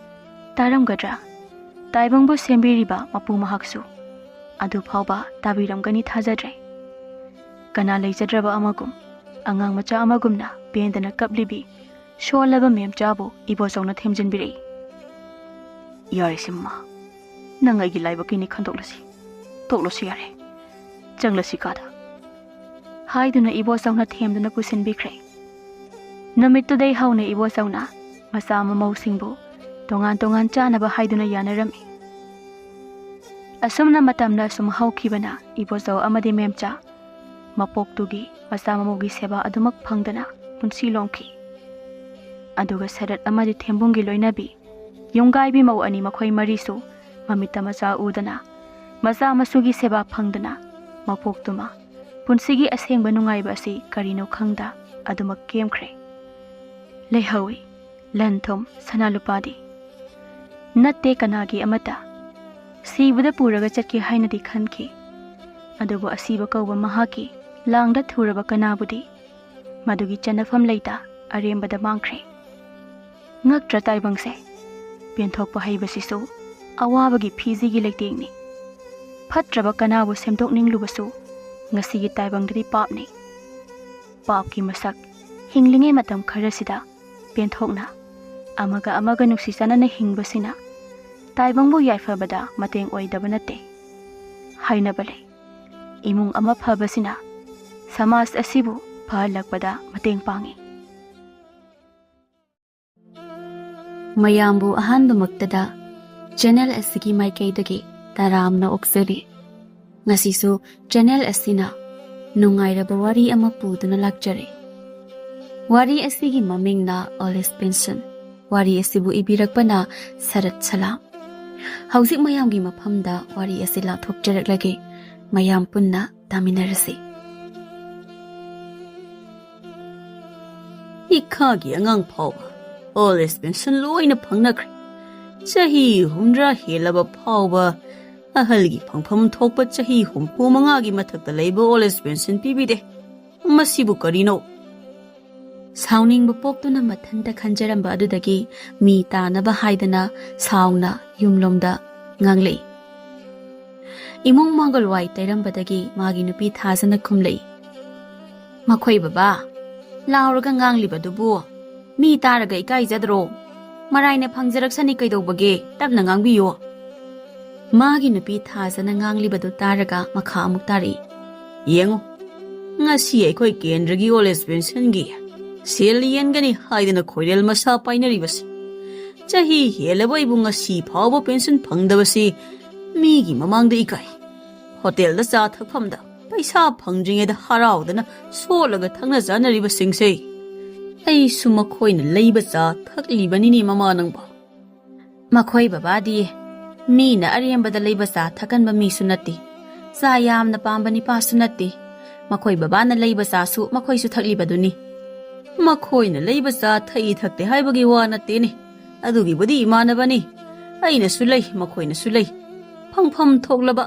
ꯇꯥꯔꯝꯒꯗ꯭ꯔꯥ? ꯇꯥꯏꯕꯪꯕꯨ ꯁꯦꯝꯕꯤꯔꯤꯕ ꯃꯄꯨ ꯃꯍꯥꯛꯁꯨ ꯑꯗꯨ ꯐꯥꯎꯕ ꯇꯥꯕꯤꯔꯝꯒꯅꯤ ꯊꯥꯖꯗ꯭ꯔꯦ꯫ ꯀꯅꯥ ꯂꯩꯖꯗ꯭ꯔꯕ ꯑꯃꯒꯨꯝ, ꯑꯉꯥꯡ ꯃꯆꯥ ꯑꯃꯒꯨꯝꯅ ꯄꯦꯟꯗꯅ ꯀꯞꯂꯤꯕꯤ ꯁꯣꯜꯂꯕ ꯃꯦꯝꯆꯥꯕꯨ ꯏꯕꯣꯆꯧꯅ ꯊꯦꯝꯖꯤꯟꯕꯤꯔꯛꯏ꯫ "ꯌꯥꯔꯦꯁꯦ ꯃꯃꯥ, ꯅꯪ ꯑꯩꯒꯤ ꯂꯥꯏꯕꯛꯀꯤꯅꯤ ꯈꯟꯗꯣꯛꯂꯁꯤ꯫ ꯇꯣꯛꯂꯁꯤ ꯌꯥꯔꯦ꯫ ꯆꯪꯂꯁꯤ ꯀꯥꯗ," ꯍꯥꯏꯗꯨꯅ ꯏꯕꯣꯆꯧꯅ ꯊꯦꯝꯗꯨꯅ ꯄꯨꯁꯤꯟꯕꯤꯈ꯭ꯔꯦ꯫ ꯅꯨꯃꯤꯠꯇꯨꯗꯩ ꯍꯧꯅ ꯏꯕꯣꯆꯧꯅ ꯃꯆꯥ ꯃꯃꯧꯁꯤꯡꯕꯨ ꯇꯣꯉꯥꯟ ꯇꯣꯉꯥꯟ ꯆꯥꯅꯕ ꯍꯥꯏꯗꯨꯅ ꯌꯥꯅꯔꯝꯃꯤ꯫ ꯑꯁꯨꯝꯅ ꯃꯇꯝꯅ ꯁꯨꯝ ꯍꯧꯈꯤꯕꯅ ꯏꯕꯣꯆꯧ ꯑꯃꯗꯤ ꯃꯦꯝꯆꯥ ꯃꯄꯣꯛꯇꯨꯒꯤ ꯃꯆꯥ ꯃꯃꯧꯒꯤ ꯁꯦꯕꯥ ꯑꯗꯨꯃꯛ ꯐꯪꯗꯅ ꯄꯨꯟꯁꯤ ꯂꯣꯝꯈꯤ꯫ ꯑꯗꯨꯒ ꯁꯔꯠ ꯑꯃꯗꯤ ꯊꯦꯝꯕꯨꯡꯒꯤ ꯂꯣꯏꯅꯕꯤ ꯌꯨꯝꯒꯥꯏꯕꯤ ꯃꯧ ꯑꯅꯤ, ꯃꯈꯣꯏ ꯃꯔꯤꯁꯨ ꯃꯃꯤꯠꯇ ꯃꯆꯥ ꯎꯗꯅ, ꯃꯆꯥ ꯃꯁꯨꯒꯤ ꯁꯦꯕꯥ ꯐꯪꯗꯅ ꯃꯄꯣꯛꯇꯨꯃ ꯄꯨꯟꯁꯤꯒꯤ ꯑꯁꯦꯡꯕ ꯅꯨꯡꯉꯥꯏꯕ ꯑꯁꯤ ꯀꯔꯤꯅꯣ ꯈꯪꯗ ꯑꯗꯨꯃꯛ ꯀꯦꯝꯈ꯭ꯔꯦ꯫ ꯂꯩꯍꯧꯏ ꯂꯟ ꯊꯨꯝ ꯁꯅꯥ ꯂꯨꯄꯥꯗꯤ ꯅꯠꯇꯦ ꯀꯅꯥꯒꯤ ꯑꯃꯠꯇ꯫ ꯁꯤꯕꯗ ꯄꯨꯔꯒ ꯆꯠꯀꯦ ꯍꯥꯏꯅꯗꯤ ꯈꯟꯈꯤ, ꯑꯗꯨꯕꯨ ꯑꯁꯤꯕ ꯀꯧꯕ ꯃꯍꯥꯛꯀꯤ ꯂꯥꯡꯗ ꯊꯨꯔꯕ ꯀꯅꯥꯕꯨꯗꯤ ꯃꯗꯨꯒꯤ ꯆꯟꯅꯐꯝ ꯂꯩꯇ ꯑꯔꯦꯝꯕꯗ ꯃꯥꯡꯈ꯭ꯔꯦ꯫ ꯉꯛꯇ꯭ꯔ ꯇꯥꯏꯕꯪꯁꯦ? ꯄꯦꯟꯊꯣꯛꯄ ꯍꯩꯕꯁꯤꯁꯨ ꯑꯋꯥꯕꯒꯤ ꯐꯤꯖꯤꯒꯤ ꯂꯩꯇꯦꯡꯅꯤ꯫ ꯐꯠꯇ꯭ꯔꯕ ꯀꯅꯥꯕꯨ ꯁꯦꯝꯗꯣꯛꯅꯤꯡꯂꯨꯕꯁꯨ ꯉꯁꯤꯒꯤ ꯇꯥꯏꯕꯪꯗꯗꯤ ꯄꯥꯞꯅꯤ꯫ ꯄꯥꯞꯀꯤ ꯃꯁꯛ ꯍꯤꯡꯂꯤꯉꯩ ꯃꯇꯝ ꯈꯔꯁꯤꯗ ꯄꯦꯟꯊꯣꯛꯅ ꯑꯃꯒ ꯑꯃꯒ ꯅꯨꯡꯁꯤ ꯆꯥꯟꯅꯅ ꯍꯤꯡꯕꯁꯤꯅ ꯇꯥꯏꯕꯪꯕꯨ ꯌꯥꯏꯐꯕꯗ ꯃꯇꯦꯡ ꯑꯣꯏꯗꯕ ꯅꯠꯇꯦ꯫ ꯍꯥꯏꯅꯕ ꯂꯩ, ꯏꯃꯨꯡ ꯑꯃ ꯐꯕꯁꯤꯅ ꯁꯃꯥꯖ ꯑꯁꯤꯕꯨ ꯐꯍꯜꯂꯛꯄꯗ ꯃꯇꯦꯡ ꯄꯥꯡꯏ꯫ ꯃꯌꯥꯝꯕꯨ ꯑꯍꯥꯟꯕꯃꯛꯇꯗ ꯆꯦꯅꯦꯜ ꯑꯁꯤꯒꯤ ꯃꯥꯏꯀꯩꯗꯒꯤ ꯇꯔꯥꯝꯅ ꯑꯣꯛꯆꯔꯤ꯫ ꯉꯁꯤꯁꯨ ꯆꯦꯅꯦꯜ ꯑꯁꯤꯅ ꯅꯨꯡꯉꯥꯏꯔꯕ ꯋꯥꯔꯤ ꯑꯃ ꯄꯨꯗꯨꯅ ꯂꯥꯛꯆꯔꯦ꯫ ꯋꯥꯔꯤ ꯑꯁꯤꯒꯤ ꯃꯃꯤꯡꯅ ꯑꯣꯜ ꯑꯦꯖ ꯄꯦꯟꯁꯟ꯫ ꯋꯥꯔꯤ ꯑꯁꯤꯕꯨ ꯏꯕꯤꯔꯛꯄꯅ ꯁꯔꯠ ꯁꯂꯥꯝ꯫ ꯍꯧꯖꯤꯛ ꯃꯌꯥꯝꯒꯤ ꯃꯐꯝꯗ ꯋꯥꯔꯤ ꯑꯁꯤ ꯂꯥꯎꯊꯣꯛꯆꯔꯛꯂꯒꯦ꯫ ꯃꯌꯥꯝ ꯄꯨꯟꯅ ꯇꯥꯃꯤꯟꯅꯔꯁꯤ꯫ ꯏꯈꯥꯒꯤ ꯑꯉꯥꯡ ꯐꯥꯎꯕ ꯑꯣꯜ ꯑꯦꯖ ꯄꯦꯟꯁꯟ ꯂꯣꯏꯅ ꯐꯪꯅꯈ꯭ꯔꯦ꯫ ꯆꯍꯤ ꯍꯨꯝꯗ꯭ꯔꯥ ꯍꯦꯜꯂꯕ ꯐꯥꯎꯕ ꯑꯍꯜꯒꯤ ꯐꯪꯐꯝ ꯊꯣꯛꯄ ꯆꯍꯤ ꯍꯨꯝꯐꯨ ꯃꯉꯥꯒꯤ ꯃꯊꯛꯇ ꯂꯩꯕ ꯑꯣꯜ ꯑꯦꯖ ꯄꯦꯟꯁꯟ ꯄꯤꯕꯤꯗꯦ꯫ ꯃꯁꯤꯕꯨ ꯀꯔꯤꯅꯣ? ꯁꯥꯎꯅꯤꯡꯕ ꯄꯣꯛꯇꯨꯅ ꯃꯊꯟꯇ ꯈꯟꯖꯔꯝꯕ ꯑꯗꯨꯗꯒꯤ ꯃꯤ ꯇꯥꯅꯕ ꯍꯥꯏꯗꯅ ꯁꯥꯎꯅ ꯌꯨꯝꯂꯣꯝꯗ ꯉꯥꯡꯂꯛꯏ꯫ ꯏꯃꯨꯡ ꯃꯥꯡꯒꯣꯜ ꯋꯥꯏ ꯇꯩꯔꯝꯕꯗꯒꯤ ꯃꯥꯒꯤ ꯅꯨꯄꯤ ꯊꯥꯖꯅ ꯈꯨꯝꯂꯛꯏ, "ꯃꯈꯣꯏ ꯕꯕꯥ, ꯂꯥꯎꯔꯒ ꯉꯥꯡꯂꯤꯕꯗꯨꯕꯨ ꯃꯤ ꯇꯥꯔꯒ ꯏꯀꯥꯏꯖꯗ꯭ꯔꯣ? ꯃꯔꯥꯏꯅ ꯐꯪꯖꯔꯛꯁꯅꯤ ꯀꯩꯗꯧꯕꯒꯦ? ꯇꯞꯅ ꯉꯥꯡꯕꯤꯌꯨ꯫" ꯃꯥꯒꯤ ꯅꯨꯄꯤ ꯊꯥꯖꯅ ꯉꯥꯡꯂꯤꯕꯗꯨ ꯇꯥꯔꯒ ꯃꯈꯥ ꯑꯃꯨꯛ ꯇꯥꯔꯛꯏ, "ꯌꯦꯡꯉꯨ, ꯉꯁꯤ ꯑꯩꯈꯣꯏ ꯀꯦꯟꯗ꯭ꯔꯒꯤ ꯑꯣꯜ ꯑꯦꯖ ꯄꯦꯟꯁꯟꯒꯤ ꯁꯦꯜ ꯌꯦꯟꯒꯅꯤ ꯍꯥꯏꯗꯅ ꯈꯣꯏꯔꯦꯜ ꯃꯁꯥ ꯄꯥꯏꯅꯔꯤꯕꯁꯤ꯫ ꯆꯍꯤ ꯍꯦꯜꯂꯕ ꯑꯩꯕꯨ ꯉꯁꯤ ꯐꯥꯎꯕ ꯄꯦꯟꯁꯟ ꯐꯪꯗꯕꯁꯤ ꯃꯤꯒꯤ ꯃꯃꯥꯡꯗ ꯏꯀꯥꯏ꯫ ꯍꯣꯇꯦꯜꯗ ꯆꯥ ꯊꯛꯐꯝꯗ ꯄꯩꯁꯥ ꯐꯪꯗ꯭ꯔꯤꯉꯩꯗ ꯍꯔꯥꯎꯗꯅ ꯁꯣꯠꯂꯒ ꯊꯛꯅ ꯆꯥꯅꯔꯤꯕꯁꯤꯡꯁꯦ꯫ ꯑꯩꯁꯨ ꯃꯈꯣꯏꯅ ꯂꯩꯕ ꯆꯥ ꯊꯛꯂꯤꯕꯅꯤꯅꯦ ꯃꯃꯥ ꯅꯪꯕꯣ꯫" ꯃꯈꯣꯏ ꯕꯕꯥꯗꯤ ꯃꯤꯅ ꯑꯔꯦꯝꯕꯗ ꯂꯩꯕ ꯆꯥ ꯊꯛꯀꯟꯕ ꯃꯤꯁꯨ ꯅꯠꯇꯦ꯫ ꯆꯥ ꯌꯥꯝꯅ ꯄꯥꯝꯕ ꯅꯤꯄꯥꯁꯨ ꯅꯠꯇꯦ꯫ ꯃꯈꯣꯏ ꯕꯕꯥꯅ ꯂꯩꯕ ꯆꯥꯁꯨ ꯃꯈꯣꯏꯁꯨ ꯊꯛꯂꯤꯕꯗꯨꯅꯤ꯫ ꯃꯈꯣꯏꯅ ꯂꯩꯕ ꯆꯥ ꯊꯛꯏ ꯊꯛꯇꯦ ꯍꯥꯏꯕꯒꯤ ꯋꯥ ꯅꯠꯇꯦꯅꯦ꯫ ꯑꯗꯨꯒꯤꯕꯨꯗꯤ ꯏꯃꯥꯟꯅꯕꯅꯤ꯫ ꯑꯩꯅꯁꯨ ꯂꯩ, ꯃꯈꯣꯏꯅꯁꯨ ꯂꯩ꯫ ꯐꯪꯐꯝ ꯊꯣꯛꯂꯕ,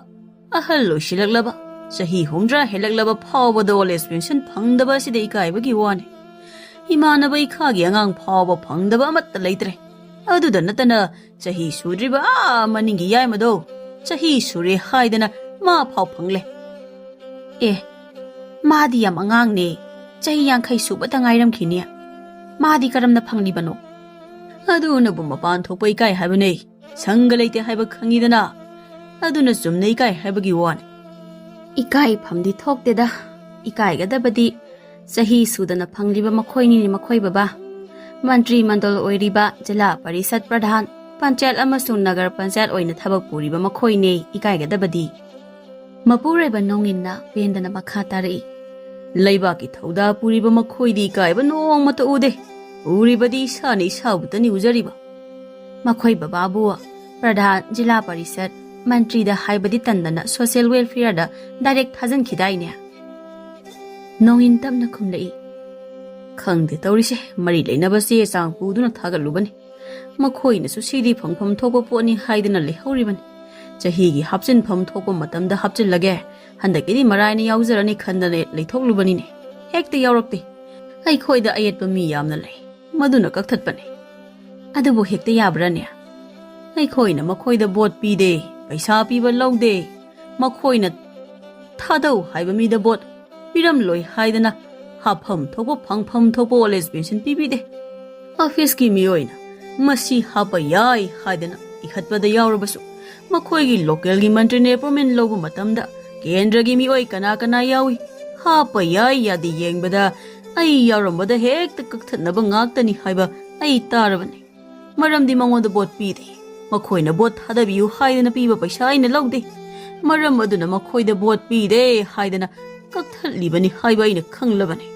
ꯑꯍꯜ ꯑꯣꯏꯁꯤꯜꯂꯛꯂꯕ, ꯆꯍꯤ ꯍꯨꯝꯗ꯭ꯔꯥ ꯍꯦꯜꯂꯛꯂꯕ ꯐꯥꯎꯕꯗ ꯑꯣꯜ ꯑꯦꯖ ꯄꯦꯟꯁꯟ ꯐꯪꯗꯕ ꯑꯁꯤꯗ ꯏꯀꯥꯏꯕꯒꯤ ꯋꯥꯅꯤ꯫ ꯏꯃꯥꯟꯅꯕ ꯏꯈꯥꯒꯤ ꯑꯉꯥꯡ ꯐꯥꯎꯕ ꯐꯪꯗꯕ ꯑꯃꯠꯇ ꯂꯩꯇ꯭ꯔꯦ꯫ ꯑꯗꯨꯗ ꯅꯠꯇꯅ ꯆꯍꯤ ꯁꯨꯗ꯭ꯔꯤꯕ ꯑꯥ ꯃꯅꯤꯡꯒꯤ ꯌꯥꯏꯃꯗꯣ ꯆꯍꯤ ꯁꯨꯔꯦ ꯍꯥꯏꯗꯅ ꯃꯥ ꯐꯥꯎ ꯐꯪꯂꯦ꯫ ꯑꯦ, ꯃꯥꯗꯤ ꯌꯥꯝ ꯑꯉꯥꯡꯅꯦ, ꯆꯍꯤ ꯌꯥꯡꯈꯩ ꯁꯨꯕꯇ ꯉꯥꯏꯔꯝꯈꯤꯅꯦ꯫ ꯃꯥꯗꯤ ꯀꯔꯝꯅ ꯐꯪꯂꯤꯕꯅꯣ? ꯑꯗꯨꯅꯕꯨ ꯃꯄꯥꯟ ꯊꯣꯛꯄ ꯏꯀꯥꯏ ꯍꯥꯏꯕꯅꯦ꯫ ꯁꯪꯒ ꯂꯩꯇꯦ ꯍꯥꯏꯕ ꯈꯪꯉꯤꯗꯅ꯫ ꯑꯗꯨꯅ ꯆꯨꯝꯅ ꯏꯀꯥꯏ ꯍꯥꯏꯕꯒꯤ ꯋꯥꯅꯤ꯫ ꯏꯀꯥꯏꯐꯝꯗꯤ ꯊꯣꯛꯇꯦꯗ꯫ ꯏꯀꯥꯏꯒꯗꯕꯗꯤ ꯆꯍꯤ ꯁꯨꯗꯅ ꯐꯪꯂꯤꯕ ꯃꯈꯣꯏꯅꯤꯅꯦ, ꯃꯈꯣꯏ ꯕꯕꯥ꯫ ꯃꯟꯇ꯭ꯔꯤ ꯃꯟꯗꯜ ꯑꯣꯏꯔꯤꯕ, ꯖꯤꯂꯥ ꯄꯔꯤꯁꯠ ꯄ꯭ꯔꯙꯥꯟ, ꯄꯟꯆꯥꯌꯠ ꯑꯃꯁꯨꯡ ꯅꯒꯔ ꯄꯟꯆꯥꯌꯠ ꯑꯣꯏꯅ ꯊꯕꯛ ꯄꯨꯔꯤꯕ ꯃꯈꯣꯏꯅꯦ ꯏꯀꯥꯏꯒꯗꯕꯗꯤ꯫ ꯃꯄꯨꯔꯣꯏꯕ ꯅꯣꯡꯏꯟꯅ ꯄꯦꯟꯗꯅ ꯃꯈꯥ ꯇꯥꯔꯛꯏ, "ꯂꯩꯕꯥꯛꯀꯤ ꯊꯧꯗꯥ ꯄꯨꯔꯤꯕ ꯃꯈꯣꯏꯗꯤ ꯏꯀꯥꯏꯕ ꯅꯣꯡꯃꯇ ꯎꯗꯦ꯫ ꯎꯔꯤꯕꯗꯤ ꯏꯁꯥꯅ ꯏꯁꯥꯕꯨꯇꯅꯤ ꯎꯖꯔꯤꯕ꯫ ꯃꯈꯣꯏ ꯕꯕꯥꯕꯨ ꯄ꯭ꯔꯙꯥꯟ, ꯖꯤꯂꯥ ꯄꯔꯤꯁꯠ, ꯃꯟꯇ꯭ꯔꯤꯗ ꯍꯥꯏꯕꯗꯤ ꯇꯟꯗꯅ ꯁꯣꯁꯤꯌꯦꯜ ꯋꯦꯜꯐꯤꯌꯔꯗ ꯗꯥꯏꯔꯦꯛ ꯊꯥꯖꯤꯟꯈꯤꯗꯥꯏꯅꯦ?" ꯅꯣꯡꯏꯟ ꯇꯞꯅ ꯈꯨꯝꯂꯛꯏ, ꯈꯪꯗꯦ ꯇꯧꯔꯤꯁꯦ, ꯃꯔꯤ ꯂꯩꯅꯕ ꯆꯦ ꯆꯥꯡ ꯄꯨꯗꯨꯅ ꯊꯥꯒꯠꯂꯨꯕꯅꯤ꯫ ꯃꯈꯣꯏꯅꯁꯨ ꯁꯤꯗꯤ ꯐꯪꯐꯝ ꯊꯣꯛꯄ ꯄꯣꯠꯅꯤ ꯍꯥꯏꯗꯅ ꯂꯩꯍꯧꯔꯤꯕꯅꯤ꯫ ꯆꯍꯤꯒꯤ ꯍꯥꯞꯆꯤꯟꯐꯝ ꯊꯣꯛꯄ ꯃꯇꯝꯗ ꯍꯥꯞꯆꯤꯜꯂꯒꯦ, ꯍꯟꯗꯛꯀꯤꯗꯤ ꯃꯔꯥꯏꯅ ꯌꯥꯎꯖꯔꯅꯤ ꯈꯟꯗꯅ ꯂꯩꯊꯣꯛꯂꯨꯕꯅꯤꯅꯦ꯫ ꯍꯦꯛꯇ ꯌꯥꯎꯔꯛꯇꯦ꯫ ꯑꯩꯈꯣꯏꯗ ꯑꯌꯦꯠꯄ ꯃꯤ ꯌꯥꯝꯅ ꯂꯩ, ꯃꯗꯨꯅ ꯀꯛꯊꯠꯄꯅꯤ꯫ ꯑꯗꯨꯕꯨ ꯍꯦꯛꯇ ꯌꯥꯕ꯭ꯔꯥꯅꯦ? ꯑꯩꯈꯣꯏꯅ ꯃꯈꯣꯏꯗ ꯚꯣꯠ ꯄꯤꯗꯦ, ꯄꯩꯁꯥ ꯄꯤꯕ ꯂꯧꯗꯦ꯫ ꯃꯈꯣꯏꯅ ꯊꯥꯗꯧ ꯍꯥꯏꯕ ꯃꯤꯗ ꯚꯣꯠ ꯄꯤꯔꯝꯂꯣꯏ ꯍꯥꯏꯗꯅ ꯍꯥꯞꯐꯝ ꯊꯣꯛꯄ ꯐꯪꯐꯝ ꯊꯣꯛꯄ ꯑꯣꯜ ꯑꯦꯖ ꯄꯦꯟꯁꯟ ꯄꯤꯕꯤꯗꯦ꯫ ꯑꯣꯐꯤꯁꯀꯤ ꯃꯤꯑꯣꯏꯅ ꯃꯁꯤ ꯍꯥꯞꯄ ꯌꯥꯏ ꯍꯥꯏꯗꯅ ꯏꯈꯠꯄꯗ ꯌꯥꯎꯔꯕꯁꯨ, ꯃꯈꯣꯏꯒꯤ ꯂꯣꯀꯦꯜꯒꯤ ꯃꯟꯇ꯭ꯔꯤꯅ ꯑꯦꯄꯣꯏꯟꯃꯦꯟ ꯂꯧꯕ ꯃꯇꯝꯗ ꯀꯦꯟꯗ꯭ꯔꯒꯤ ꯃꯤꯑꯣꯏ ꯀꯅꯥ ꯀꯅꯥ ꯌꯥꯎꯏ, ꯍꯥꯞꯄ ꯌꯥꯏ ꯌꯥꯗꯦ ꯌꯦꯡꯕꯗ ꯑꯩ ꯌꯥꯎꯔꯝꯕꯗ ꯍꯦꯛꯇ ꯀꯛꯊꯠꯅꯕ ꯉꯥꯛꯇꯅꯤ ꯍꯥꯏꯕ ꯑꯩ ꯇꯥꯔꯕꯅꯤ꯫ ꯃꯔꯝꯗꯤ ꯃꯉꯣꯟꯗ ꯚꯣꯠ ꯄꯤꯗꯦ꯫ ꯃꯈꯣꯏꯅ ꯚꯣꯠ ꯊꯥꯗꯕꯤꯌꯨ ꯍꯥꯏꯗꯅ ꯄꯤꯕ ꯄꯩꯁꯥ ꯑꯩꯅ ꯂꯧꯗꯦ꯫ ꯃꯔꯝ ꯑꯗꯨꯅ ꯃꯈꯣꯏꯗ ꯚꯣꯠ ꯄꯤꯗꯦ ꯍꯥꯏꯗꯅ ꯀꯛꯊꯠꯂꯤꯕꯅꯤ ꯍꯥꯏꯕ ꯑꯩꯅ ꯈꯪꯂꯕꯅꯤ꯫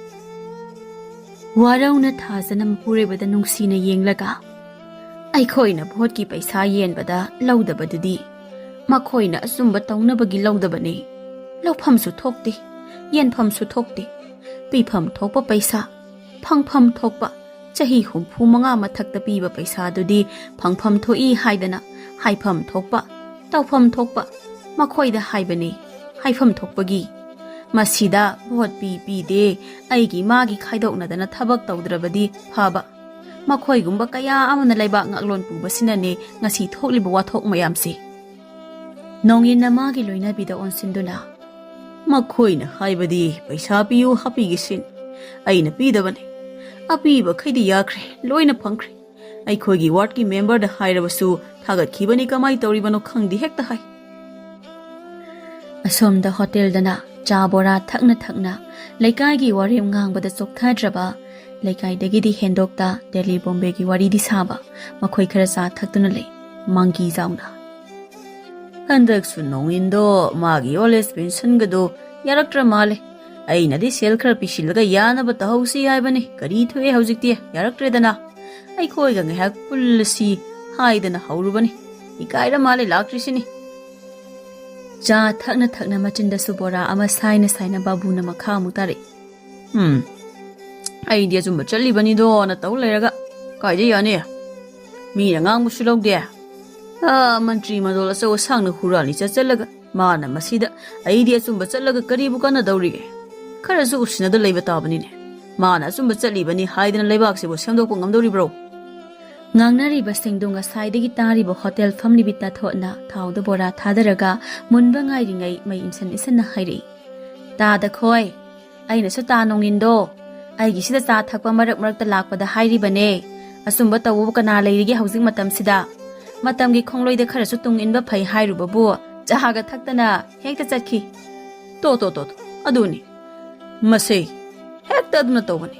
ꯋꯥꯔꯧꯅ ꯊꯥꯖꯅ ꯃꯄꯨꯔꯣꯏꯕꯗ ꯅꯨꯡꯁꯤꯅ ꯌꯦꯡꯂꯒ, ꯑꯩꯈꯣꯏꯅ ꯚꯣꯠꯀꯤ ꯄꯩꯁꯥ ꯌꯦꯟꯕꯗ ꯂꯧꯗꯕꯗꯨꯗꯤ ꯃꯈꯣꯏꯅ ꯑꯆꯨꯝꯕ ꯇꯧꯅꯕꯒꯤ ꯂꯧꯗꯕꯅꯤ꯫ ꯂꯧꯐꯝꯁꯨ ꯊꯣꯛꯇꯦ, ꯌꯦꯟꯐꯝꯁꯨ ꯊꯣꯛꯇꯦ꯫ ꯄꯤꯐꯝ ꯊꯣꯛꯄ ꯄꯩꯁꯥ, ꯐꯪꯐꯝ ꯊꯣꯛꯄ, ꯆꯍꯤ ꯍꯨꯝꯐꯨ ꯃꯉꯥ ꯃꯊꯛꯇ ꯄꯤꯕ ꯄꯩꯁꯥꯗꯨꯗꯤ ꯐꯪꯐꯝ ꯊꯣꯛꯏ ꯍꯥꯏꯗꯅ ꯍꯥꯏꯐꯝ ꯊꯣꯛꯄ, ꯇꯧꯐꯝ ꯊꯣꯛꯄ ꯃꯈꯣꯏꯗ ꯍꯥꯏꯕꯅꯤ, ꯍꯥꯏꯐꯝ ꯊꯣꯛꯄꯒꯤ꯫ ꯃꯁꯤꯗ ꯚꯣꯠ ꯄꯤ ꯄꯤꯗꯦ, ꯑꯩꯒꯤ ꯃꯥꯒꯤ ꯈꯥꯏꯗꯣꯛꯅꯗꯅ ꯊꯕꯛ ꯇꯧꯗ꯭ꯔꯕꯗꯤ ꯐꯕ꯫ ꯃꯈꯣꯏꯒꯨꯝꯕ ꯀꯌꯥ ꯑꯃꯅ ꯂꯩꯕꯥꯛ ꯉꯥꯛꯂꯣꯟ ꯄꯨꯕꯁꯤꯅꯅꯦ ꯉꯁꯤ ꯊꯣꯛꯂꯤꯕ ꯋꯥꯊꯣꯛ ꯃꯌꯥꯝꯁꯤ꯫ ꯅꯣꯡꯏꯟꯅ ꯃꯥꯒꯤ ꯂꯣꯏꯅꯕꯤꯗ ꯑꯣꯟꯁꯤꯟꯗꯨꯅ, "ꯃꯈꯣꯏꯅ ꯍꯥꯏꯕꯗꯤ ꯄꯩꯁꯥ ꯄꯤꯌꯨ ꯍꯥꯞꯄꯤꯒꯦ ꯁꯤꯅꯤ꯫ ꯑꯩꯅ ꯄꯤꯗꯕꯅꯤ꯫ ꯑꯄꯤꯕꯈꯩꯗꯤ ꯌꯥꯈ꯭ꯔꯦ, ꯂꯣꯏꯅ ꯐꯪꯈ꯭ꯔꯦ꯫ ꯑꯩꯈꯣꯏꯒꯤ ꯋꯥꯔꯗꯀꯤ ꯃꯦꯝꯕꯔꯗ ꯍꯥꯏꯔꯕꯁꯨ ꯊꯥꯒꯠꯈꯤꯕꯅꯤ, ꯀꯃꯥꯏ ꯇꯧꯔꯤꯕꯅꯣ ꯈꯪꯗꯦ ꯍꯦꯛꯇ ꯍꯥꯏ"꯫ ꯑꯁꯣꯝꯗ ꯍꯣꯇꯦꯜꯗꯅ ꯆꯥ ꯕꯣꯔꯥ ꯊꯛꯅ ꯊꯛꯅ ꯂꯩꯀꯥꯏꯒꯤ ꯋꯥꯔꯦꯝ ꯉꯥꯡꯕꯗ ꯆꯣꯛꯊꯗ꯭ꯔꯕ, ꯂꯩꯀꯥꯏꯗꯒꯤꯗꯤ ꯍꯦꯟꯗꯣꯛꯇ ꯗꯦꯜꯂꯤ ꯕꯣꯝꯕꯦꯒꯤ ꯋꯥꯔꯤꯗꯤ ꯁꯥꯕ ꯃꯈꯣꯏ ꯈꯔ ꯆꯥ ꯊꯛꯇꯨꯅ ꯂꯩ, ꯃꯪꯒꯤ ꯖꯥꯎꯅ꯫ ꯍꯟꯗꯛꯁꯨ ꯅꯣꯡꯏꯟꯗꯣ ꯃꯥꯒꯤ ꯑꯣꯜ ꯑꯦꯖ ꯄꯦꯟꯁꯟꯒꯗꯣ ꯌꯥꯔꯛꯇ꯭ꯔ ꯃꯥꯜꯂꯦ꯫ ꯑꯩꯅꯗꯤ ꯁꯦꯜ ꯈꯔ ꯄꯤꯁꯤꯜꯂꯒ ꯌꯥꯅꯕ ꯇꯧꯍꯧꯁꯤ ꯍꯥꯏꯕꯅꯤ꯫ ꯀꯔꯤ ꯊꯣꯛꯑꯦ ꯍꯧꯖꯤꯛꯇꯤ? ꯌꯥꯔꯛꯇ꯭ꯔꯦꯗꯅ꯫ ꯑꯩꯈꯣꯏꯒ ꯉꯥꯏꯍꯥꯛ ꯄꯨꯜꯂꯁꯤ ꯍꯥꯏꯗꯅ ꯍꯧꯔꯨꯕꯅꯤ꯫ ꯏꯀꯥꯏꯔ ꯃꯥꯜꯂꯦ ꯂꯥꯛꯇ꯭ꯔꯤꯁꯤꯅꯤ꯫ ꯆꯥ ꯊꯛꯅ ꯊꯛꯅ ꯃꯆꯤꯟꯗꯁꯨ ꯕꯣꯔꯥ ꯑꯃ ꯁꯥꯏꯅ ꯁꯥꯏꯅ ꯕꯥꯕꯨꯅ ꯃꯈꯥ ꯑꯃꯨꯛ ꯇꯥꯔꯛꯏ꯫ "ꯎꯝ, "ꯑꯩꯗꯤ ꯑꯆꯨꯝꯕ ꯆꯠꯂꯤꯕꯅꯤꯗꯣꯅ ꯇꯧ ꯂꯩꯔꯒ ꯀꯥꯏꯗ ꯌꯥꯅꯤ? ꯃꯤꯅ ꯉꯥꯡꯕꯁꯨ ꯂꯧꯗꯦ꯫ ꯑꯥ, ꯃꯟꯇ꯭ꯔꯤ ꯃꯟꯗꯣꯜ ꯑꯆꯧ ꯑꯁꯥꯡꯅ ꯍꯨꯔꯥꯜꯂꯤ ꯆꯠꯆꯜꯂꯒ ꯃꯥꯅ ꯃꯁꯤꯗ ꯑꯩꯗꯤ ꯑꯆꯨꯝꯕ ꯆꯠꯂꯒ ꯀꯔꯤꯕꯨ ꯀꯥꯟꯅꯗꯧꯔꯤꯒꯦ? ꯈꯔꯁꯨ ꯎꯁꯤꯟꯅꯗ ꯂꯩꯕ ꯇꯥꯕꯅꯤꯅꯦ꯫ ꯃꯥꯅ ꯑꯆꯨꯝꯕ ꯆꯠꯂꯤꯕꯅꯤ ꯍꯥꯏꯗꯅ ꯂꯩꯕꯥꯛꯁꯤꯕꯨ ꯁꯦꯝꯗꯣꯛꯄ ꯉꯝꯗꯧꯔꯤꯕ꯭ꯔꯣ?" ꯉꯥꯡꯅꯔꯤꯕꯁꯤꯡꯗꯨ ꯉꯁꯥꯏꯗꯒꯤ ꯇꯥꯔꯤꯕ ꯍꯣꯇꯦꯜ ꯐꯝꯂꯤꯕꯤ ꯇꯥꯊꯣꯠꯅ ꯊꯥꯎꯗ ꯕꯣꯔꯥ ꯊꯥꯗꯔꯒ ꯃꯨꯟꯕ ꯉꯥꯏꯔꯤꯉꯩ ꯃꯩ ꯏꯟꯁꯟ ꯏꯟꯁꯟꯅ ꯍꯥꯏꯔꯛꯏ꯫ "ꯇꯥꯗ ꯈꯣꯏ, ꯑꯩꯅꯁꯨ ꯇꯥ ꯅꯣꯡꯏꯟꯗꯣ ꯑꯩꯒꯤꯁꯤꯗ ꯆꯥ ꯊꯛꯄ ꯃꯔꯛ ꯃꯔꯛꯇ ꯂꯥꯛꯄꯗ ꯍꯥꯏꯔꯤꯕꯅꯦ꯫ ꯑꯆꯨꯝꯕ ꯇꯧꯕꯕꯨ ꯀꯅꯥ ꯂꯩꯔꯤꯒꯦ ꯍꯧꯖꯤꯛ ꯃꯇꯝꯁꯤꯗ? ꯃꯇꯝꯒꯤ ꯈꯣꯡꯂꯣꯏꯗ ꯈꯔꯁꯨ ꯇꯨꯡ ꯏꯟꯕ ꯐꯩ ꯍꯥꯏꯔꯨꯕꯕꯨ ꯆꯥꯒ ꯊꯛꯇꯅ ꯍꯦꯛꯇ ꯆꯠꯈꯤ꯫" "ꯇꯣ, ꯇꯣ, ꯇꯣ, ꯇꯣ, ꯑꯗꯨꯅꯤ꯫ ꯃꯁꯤ ꯍꯦꯛꯇ ꯑꯗꯨꯅ ꯇꯧꯕꯅꯤ꯫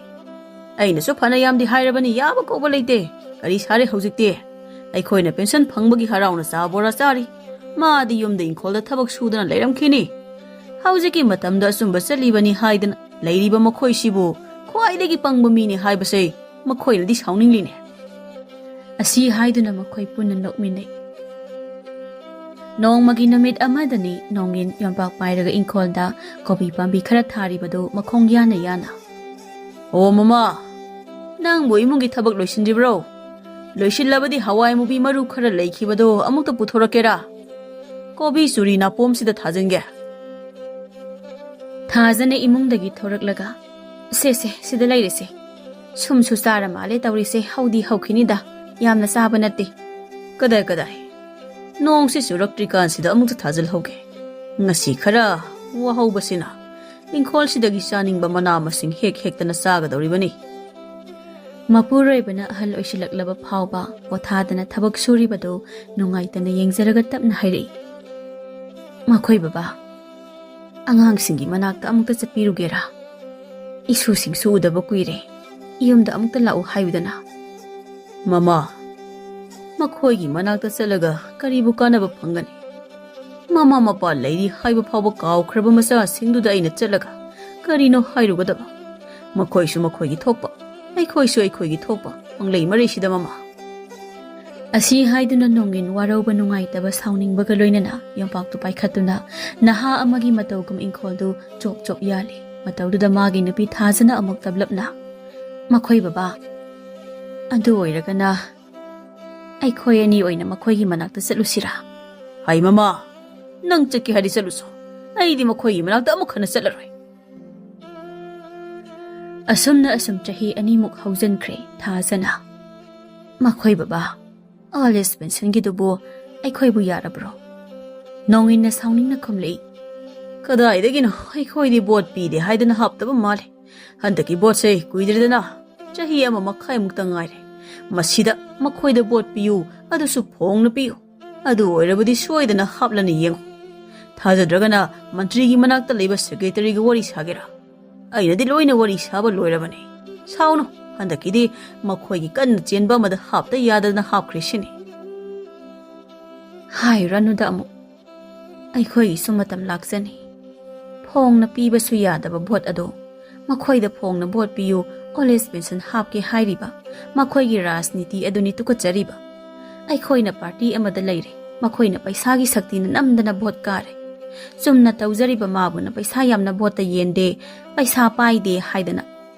ꯑꯩꯅꯁꯨ ꯐꯅ ꯌꯥꯝꯗꯤ ꯍꯥꯏꯔꯕꯅꯤ, ꯌꯥꯕ ꯀꯧꯕ ꯂꯩꯇꯦ꯫ ꯀꯔꯤ ꯁꯥꯔꯦ ꯍꯧꯖꯤꯛꯇꯤ? ꯑꯩꯈꯣꯏꯅ ꯄꯦꯟꯁꯟ ꯐꯪꯕꯒꯤ ꯍꯔꯥꯎꯅ ꯆꯥ ꯕꯣꯔꯥ ꯆꯥꯔꯤ꯫ ꯃꯥꯗꯤ ꯌꯨꯝꯗ ꯏꯪꯈꯣꯜꯗ ꯊꯕꯛ ꯁꯨꯗꯅ ꯂꯩꯔꯝꯈꯤꯅꯤ꯫ ꯍꯧꯖꯤꯛꯀꯤ ꯃꯇꯝꯗ ꯑꯆꯨꯝꯕ ꯆꯠꯂꯤꯕꯅꯤ ꯍꯥꯏꯗꯅ ꯂꯩꯔꯤꯕ ꯃꯈꯣꯏꯁꯤꯕꯨ ꯈ꯭ꯋꯥꯏꯗꯒꯤ ꯄꯪꯕ ꯃꯤꯅꯤ ꯍꯥꯏꯕꯁꯦ ꯃꯈꯣꯏꯅꯗꯤ ꯁꯥꯎꯅꯤꯡꯂꯤꯅꯦ꯫" ꯑꯁꯤ ꯍꯥꯏꯗꯨꯅ ꯃꯈꯣꯏ ꯄꯨꯟꯅ ꯅꯣꯛꯃꯤꯟꯅꯩ꯫ ꯅꯣꯡꯃꯒꯤ ꯅꯨꯃꯤꯠ ꯑꯃꯗꯅꯤ ꯅꯣꯡꯒꯤꯟ ꯌꯣꯝꯄꯥꯛ ꯄꯥꯏꯔꯒ ꯏꯪꯈꯣꯜꯗ ꯀꯣꯕꯤ ꯄꯥꯝꯕꯤ ꯈꯔ ꯊꯥꯔꯤꯕꯗꯨ ꯃꯈꯣꯡ ꯌꯥꯅ ꯌꯥꯅ꯫ "ꯑꯣ ꯃꯃꯥ, ꯅꯪꯕꯨ ꯏꯃꯨꯡꯒꯤ ꯊꯕꯛ ꯂꯣꯏꯁꯤꯟꯗ꯭ꯔꯤꯕ꯭ꯔꯣ? ꯂꯣꯏꯁꯤꯜꯂꯕꯗꯤ ꯍꯋꯥꯏ ꯃꯨꯕꯤ ꯃꯔꯨ ꯈꯔ ꯂꯩꯈꯤꯕꯗꯣ ꯑꯃꯨꯛꯇ ꯄꯨꯊꯣꯔꯛꯀꯦꯔꯥ? ꯀꯣꯕꯤ ꯆꯨꯔꯤ ꯅꯥꯄꯣꯝꯁꯤꯗ ꯊꯥꯖꯤꯟꯒꯦ꯫" ꯊꯥꯖꯅ ꯏꯃꯨꯡꯗꯒꯤ ꯊꯣꯔꯛꯂꯒ, "ꯁꯦ, ꯁꯦ, ꯁꯤꯗ ꯂꯩꯔꯦꯁꯦ꯫ ꯁꯨꯝꯁꯨ ꯆꯥꯔ ꯃꯥꯜꯂꯦ ꯇꯧꯔꯤꯁꯦ, ꯍꯧꯗꯤ ꯍꯧꯈꯤꯅꯤꯗ, ꯌꯥꯝꯅ ꯆꯥꯕ ꯅꯠꯇꯦ꯫" "ꯀꯗꯥꯏ, ꯀꯗꯥꯏ? ꯅꯣꯡꯁꯤ ꯆꯨꯔꯛꯇ꯭ꯔꯤꯀꯥꯟꯁꯤꯗ ꯑꯃꯨꯛꯇ ꯊꯥꯖꯤꯜꯍꯧꯒꯦ꯫ ꯉꯁꯤ ꯈꯔ ꯋꯥꯍꯧꯕꯁꯤꯅ ꯏꯪꯈꯣꯜꯁꯤꯗꯒꯤ ꯆꯥꯅꯤꯡꯕ ꯃꯅꯥ ꯃꯁꯤꯡ ꯍꯦꯛ ꯍꯦꯛꯇꯅ ꯆꯥꯒꯗꯧꯔꯤꯕꯅꯤ꯫" ꯃꯄꯨꯔꯣꯏꯕꯅ ꯑꯍꯜ ꯑꯣꯏꯁꯤꯜꯂꯛꯂꯕ ꯐꯥꯎꯕ ꯄꯣꯊꯥꯗꯅ ꯊꯕꯛ ꯁꯨꯔꯤꯕꯗꯨ ꯅꯨꯡꯉꯥꯏꯇꯅ ꯌꯦꯡꯖꯔꯒ ꯇꯞꯅ ꯍꯥꯏꯔꯛꯏ, "ꯃꯈꯣꯏ ꯕꯕꯥ, ꯑꯉꯥꯡꯁꯤꯡꯒꯤ ꯃꯅꯥꯛꯇ ꯑꯃꯨꯛꯇ ꯆꯠꯄꯤꯔꯨꯒꯦꯔꯥ? ꯏꯁꯨꯁꯤꯡꯁꯨ ꯎꯗꯕ ꯀꯨꯏꯔꯦ꯫ ꯌꯨꯝꯗ ꯑꯃꯨꯛꯇ ꯂꯥꯛꯎ ꯍꯥꯏꯌꯨꯗꯅ꯫" "ꯃꯃꯥ, ꯃꯈꯣꯏꯒꯤ ꯃꯅꯥꯛꯇ ꯆꯠꯂꯒ ꯀꯔꯤꯕꯨ ꯀꯥꯟꯅꯕ ꯐꯪꯒꯅꯤ? ꯃꯃꯥ ꯃꯄꯥ ꯂꯩꯔꯤ ꯍꯥꯏꯕ ꯐꯥꯎꯕ ꯀꯥꯎꯈ꯭ꯔꯕ ꯃꯆꯥꯁꯤꯡꯗꯨꯗ ꯑꯩꯅ ꯆꯠꯂꯒ ꯀꯔꯤꯅꯣ ꯍꯥꯏꯔꯨꯒꯗꯕ? ꯃꯈꯣꯏꯁꯨ ꯃꯈꯣꯏꯒꯤ ꯊꯣꯛꯄ, ꯑꯩꯈꯣꯏꯁꯨ ꯑꯩꯈꯣꯏꯒꯤ ꯊꯣꯛꯄ, ꯄꯪꯂꯩ ꯃꯔꯩꯁꯤꯗ ꯃꯃꯥ꯫" ꯑꯁꯤ ꯍꯥꯏꯗꯨꯅ ꯅꯣꯡꯒꯤꯟ ꯋꯥꯔꯧꯕ, ꯅꯨꯡꯉꯥꯏꯇꯕ, ꯁꯥꯎꯅꯤꯡꯕꯒ ꯂꯣꯏꯅꯅ ꯌꯣꯝꯄꯥꯛꯇꯨ ꯄꯥꯏꯈꯠꯇꯨꯅ ꯅꯍꯥ ꯑꯃꯒꯤ ꯃꯇꯧꯒꯨꯝ ꯏꯪꯈꯣꯜꯗꯨ ꯆꯣꯞ ꯆꯣꯞ ꯌꯥꯜꯂꯤ꯫ ꯃꯇꯧꯗꯨꯗ ꯃꯥꯒꯤ ꯅꯨꯄꯤ ꯊꯥꯖꯅ ꯑꯃꯨꯛ ꯇꯞꯂꯞꯅ, ꯃꯈꯣꯏ ꯕꯕꯥ, ꯑꯗꯨ ꯑꯣꯏꯔꯒꯅ ꯑꯩꯈꯣꯏ ꯑꯅꯤ ꯑꯣꯏꯅ ꯃꯈꯣꯏꯒꯤ ꯃꯅꯥꯛꯇ ꯆꯠꯂꯨꯁꯤꯔꯥ? ꯍꯩ ꯃꯃꯥ, ꯅꯪ ꯆꯠꯀꯦ ꯍꯥꯏꯗꯤ ꯆꯠꯂꯨꯁꯣ꯫ ꯑꯩꯗꯤ ꯃꯈꯣꯏꯒꯤ ꯃꯅꯥꯛꯇ ꯑꯃꯨꯛ ꯍꯟꯅ ꯆꯠꯂꯔꯣꯏ꯫ ꯑꯁꯨꯝꯅ ꯑꯁꯨꯝ ꯆꯍꯤ ꯑꯅꯤꯃꯨꯛ ꯍꯧꯖꯤꯟꯈ꯭ꯔꯦ ꯊꯥꯖꯅ꯫ ꯃꯈꯣꯏ ꯕꯕꯥ, ꯑꯣꯜ ꯑꯦꯖ ꯄꯦꯟꯁꯟꯒꯤꯗꯨꯕꯨ ꯑꯩꯈꯣꯏꯕꯨ ꯌꯥꯔꯕ꯭ꯔꯣ? ꯅꯣꯡꯏꯟꯅ ꯁꯥꯎꯅꯤꯡꯅ ꯈꯨꯝꯂꯛꯏ꯫ ꯀꯗꯥꯏꯗꯒꯤꯅꯣ, ꯑꯩꯈꯣꯏꯗꯤ ꯚꯣꯠ ꯄꯤꯗꯦ ꯍꯥꯏꯗꯅ ꯍꯥꯞꯇꯕ ꯃꯥꯜꯂꯦ꯫ ꯍꯟꯗꯛꯀꯤ ꯚꯣꯠꯁꯦ ꯀꯨꯏꯗ꯭ꯔꯦꯗꯅ, ꯆꯍꯤ ꯑꯃ ꯃꯈꯥꯏꯃꯨꯛꯇ ꯉꯥꯏꯔꯦ꯫ ꯃꯁꯤꯗ ꯃꯈꯣꯏꯗ ꯚꯣꯠ ꯄꯤꯌꯨ, ꯑꯗꯨꯁꯨ ꯐꯣꯡꯅ ꯄꯤꯌꯨ꯫ ꯑꯗꯨ ꯑꯣꯏꯔꯕꯗꯤ ꯁꯣꯏꯗꯅ ꯍꯥꯞꯂꯅꯤ ꯌꯦꯡꯉꯨ꯫ ꯊꯥꯖꯗ꯭ꯔꯒꯅ ꯃꯟꯇ꯭ꯔꯤꯒꯤ ꯃꯅꯥꯛꯇ ꯂꯩꯕ ꯁꯦꯀ꯭ꯔꯦꯇꯔꯤꯒ ꯋꯥꯔꯤ ꯁꯥꯒꯦꯔꯥ? ꯑꯩꯅꯗꯤ ꯂꯣꯏꯅ ꯋꯥꯔꯤ ꯁꯥꯕ ꯂꯣꯏꯔꯕꯅꯤ꯫ ꯁꯥꯎꯅꯨ, ꯍꯟꯗꯛꯀꯤꯗꯤ ꯃꯈꯣꯏꯒꯤ ꯀꯟꯅ ꯆꯦꯟꯕ ꯑꯃꯗ ꯍꯥꯞꯇ ꯌꯥꯗꯗꯅ ꯍꯥꯞꯈ꯭ꯔꯦ ꯁꯤꯅꯤ꯫ ꯍꯥꯏꯔꯅꯨꯗ ꯑꯃꯨꯛ꯫ ꯑꯩꯈꯣꯏꯒꯤꯁꯨ ꯃꯇꯝ ꯂꯥꯛꯆꯅꯤ꯫ ꯐꯣꯡꯅ ꯄꯤꯕꯁꯨ ꯌꯥꯗꯕ ꯚꯣꯠ ꯑꯗꯣ ꯃꯈꯣꯏꯗ ꯐꯣꯡꯅ ꯚꯣꯠ ꯄꯤꯌꯨ, ꯑꯣꯜ ꯑꯦꯖ ꯄꯦꯟꯁꯟ ꯍꯥꯞꯀꯦ ꯍꯥꯏꯔꯤꯕ ꯃꯈꯣꯏꯒꯤ ꯔꯥꯖꯅꯤꯇꯤ ꯑꯗꯨꯅꯤ ꯇꯨꯀꯠꯆꯔꯤꯕ꯫ ꯑꯩꯈꯣꯏꯅ ꯄꯥꯔꯇꯤ ꯑꯃꯗ ꯂꯩꯔꯦ, ꯃꯈꯣꯏꯅ ꯄꯩꯁꯥꯒꯤ ꯁꯛꯇꯤꯅ ꯅꯝꯗꯅ ꯚꯣꯠ ꯀꯥꯔꯦ꯫ ꯆꯨꯝꯅ ꯇꯧꯖꯔꯤꯕ ꯃꯥꯕꯨꯅ ꯄꯩꯁꯥ ꯌꯥꯝꯅ ꯚꯣꯠꯇ ꯌꯦꯟꯗꯦ, ꯄꯩꯁꯥ ꯄꯥꯏꯗꯦ ꯍꯥꯏꯗꯅ